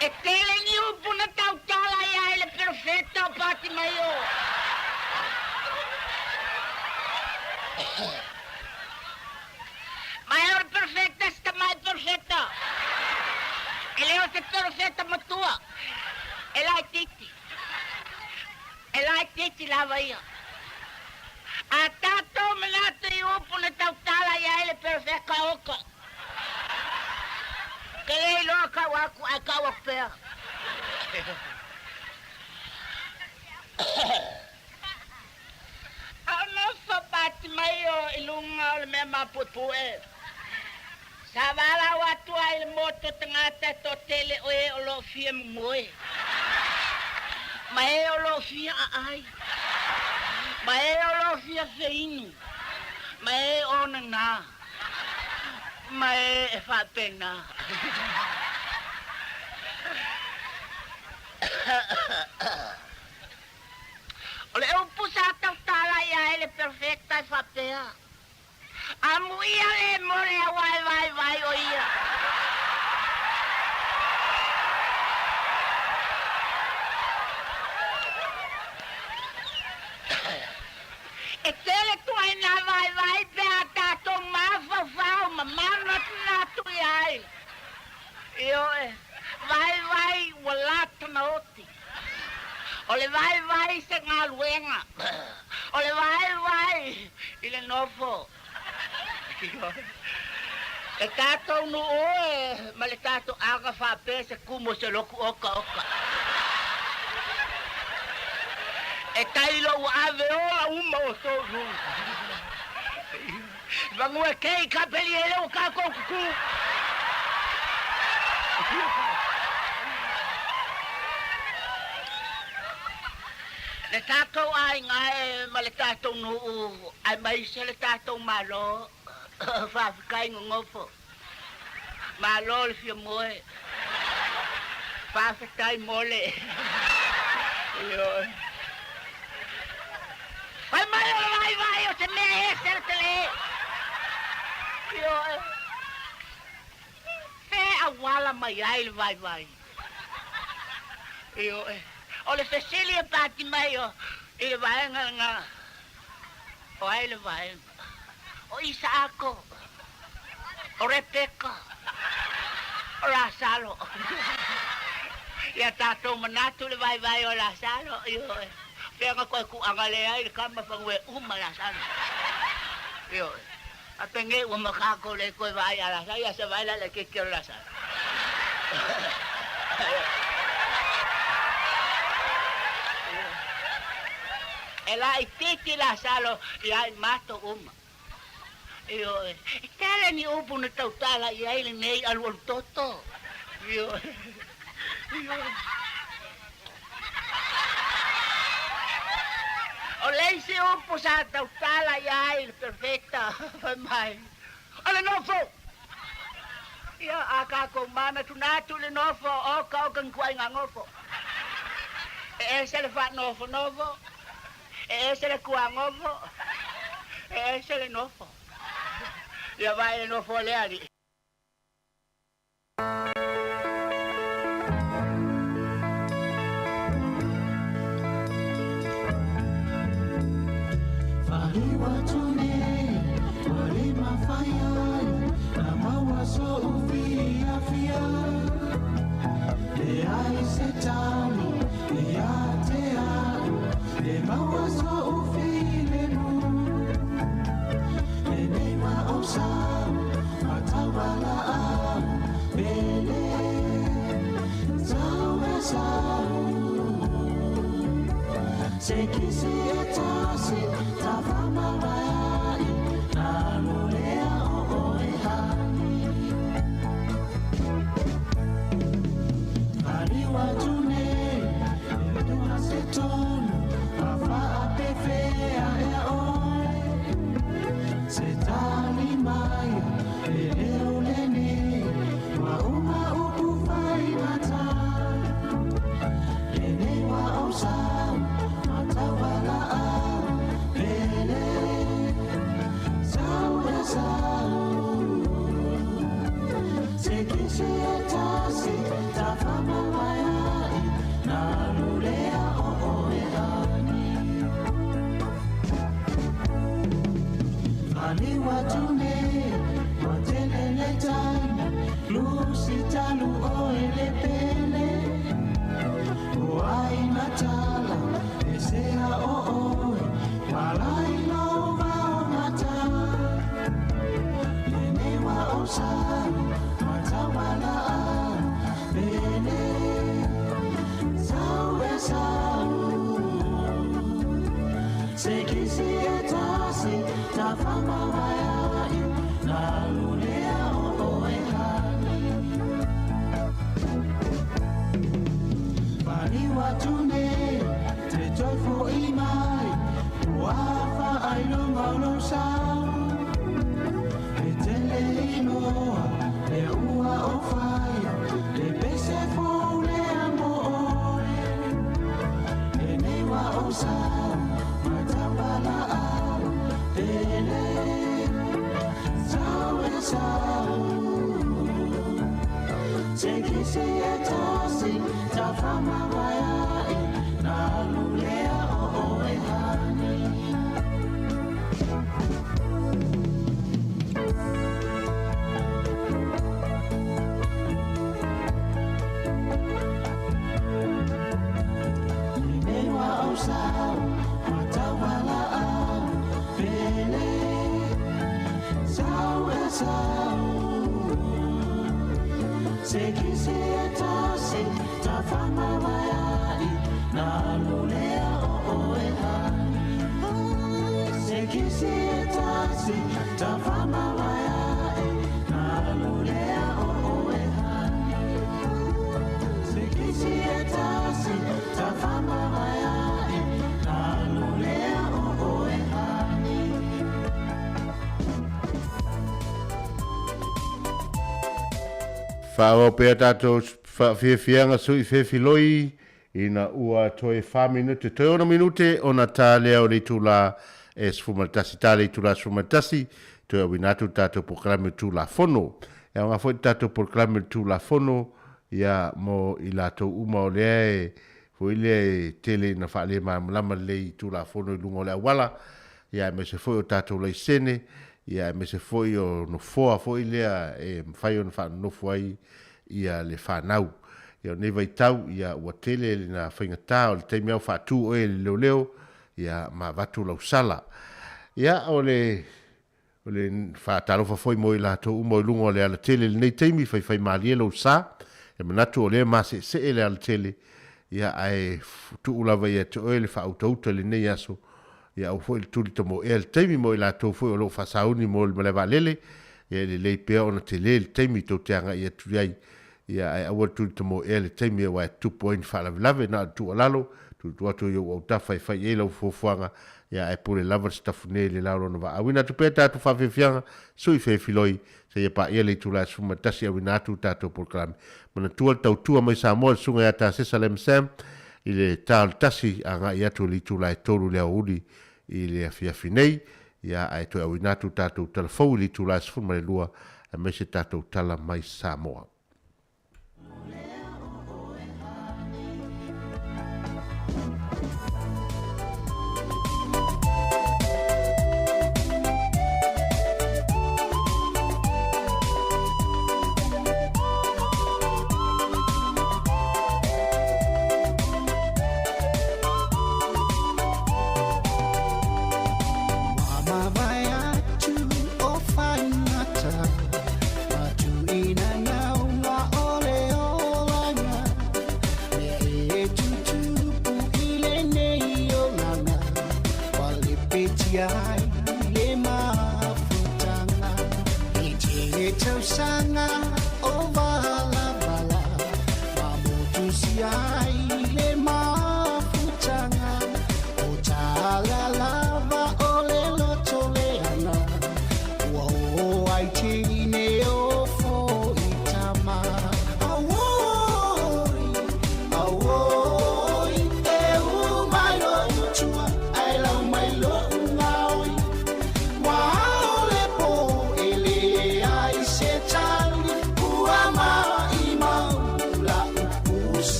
E tele ni upu na tautala ai le perofeta o Patimaio. Ma e o le perofeta se tamai perofeta. E le o se perofeta matua. E laitiiti. E laitiiti lava ia. A tatou manatu i upu na tautala i ai le perofeta oka. Ke le iloa kau aku ae kau aku pea. A o nofo Patimaio i luga o le mea mapuepue, sa valaau atu ai i le motu o tagata e toatele o e o lo o fia momoe, ma e o lo o fia aai, ma e o lo o fia feinu, ma e o nana, ma e e faapena. O le upu sa tautala i ai le perofeta e faapea, Amuia le mo le aua e vaivai o ia. E tele tuaina vaivai pe a tatou mafaufau ma manatunatu i ai. Ioe, vaivai ua lata na oti. O le vaivai i se galuega. O le vaivai i le nofo. E tatou nuu e ma le tatou aga faapea se kumu o se loku okaoka. E tai lou ave ola uma o tou nuu. Vagua kei ka peli e leo ka kou kuku. Le tatou aiga e ma le tatou nuu aemaise le tatou Malo, faafetai nonofo. Malo le fia moe. Faafetai mo le. Ioe. Fai mai o le vaivai o se mea ese le tele. Ioe. Fea auala mai ai le vaivai. Ioe. O le fesili e pati mai o i le vaega lena. O ai le vaega? O Isaako, o Rebeka, o Lasalo. Ia tatou manatu le vaivai o Lasalo, ioe. Fea na toe tuuaga lea ai le tama fanue uma Lasalo. Ioe. A penei ua makakou le toe vaai ia Lasalo, ia se vaai la i le keiki o Lasalo. E laitiiti Lasalo ia i matou uma. Ioe. E tele ni upu na tautala i ai lenei alualu toto. Ioe. Ioe. O le isi upu sa tautala i ai le Perofeta fai mai, O le nofo! Ia, a tatou manatunatu i le nofo, oka oka ni tuaiga nofo. E ese le faanofonofo, e ese le tuanofo, e ese le nofo. Ia vaai le nofo a le alii. Faaauau pea tatou faafiafiaga sui fefiloi ina ua toe fa minute, toe ono minute ona ta lea o le itula e 11. Ta le itula 11, toe auina atu le tatou polokalame o le Tulafono. E aoga foi le tatou polokalame o le Tulafono ia mo i latou uma o lea e foi lea e tele ina faalemalamalama lelei i Tulafono i luga o le auala, ia aemaise foi o tatou laisene, ia aemaise foi o nofoa foi lea e mafai ona faanonofo ai ia le fanau. Ia o lenei vaitau, ia ua tele lena faigata o le taimi lava ua faatu oe e le leoleo, ia ma avatu lau sala. Ia o le o le faatalofa foi mo i latou uma i luga o le alatele i lenei taimi, faifaimalie lou sa, e manatu o lea e maseesee le alatele, ia ae tuu lava ia te oe le faautauta i lenei aso, ia aua foi le tuli tamoea le taimi mo i latou foi o lo o faasauni mo le malae vaalele, ia e lelei pea ona tele le taimi tou te agai atu i ai, ia ae aua le tuli tamoea le taimi aua e tutupu ai ni faalavelave. Na o le tuualalo, tuutuu atu i ou autafa e fai i ai lau fuafuaga, ia ae pule lava le sitafune i le la o lona vaa. Auina atu pea tatou faafiafiaga, sui fefiloi, seia paia le itula e 11 auina atu tatou polokalame. Manatua le tautua mai Samoa le susuga ia Tasesa Lam Sam i le ta o le tasi agai atu i le itula e 3 i le aoauli i le afiafi nei, ia ae toe auina atu tatou tala fou i le itula e 12 aemaise tatou tala mai Samoa.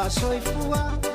Soifua.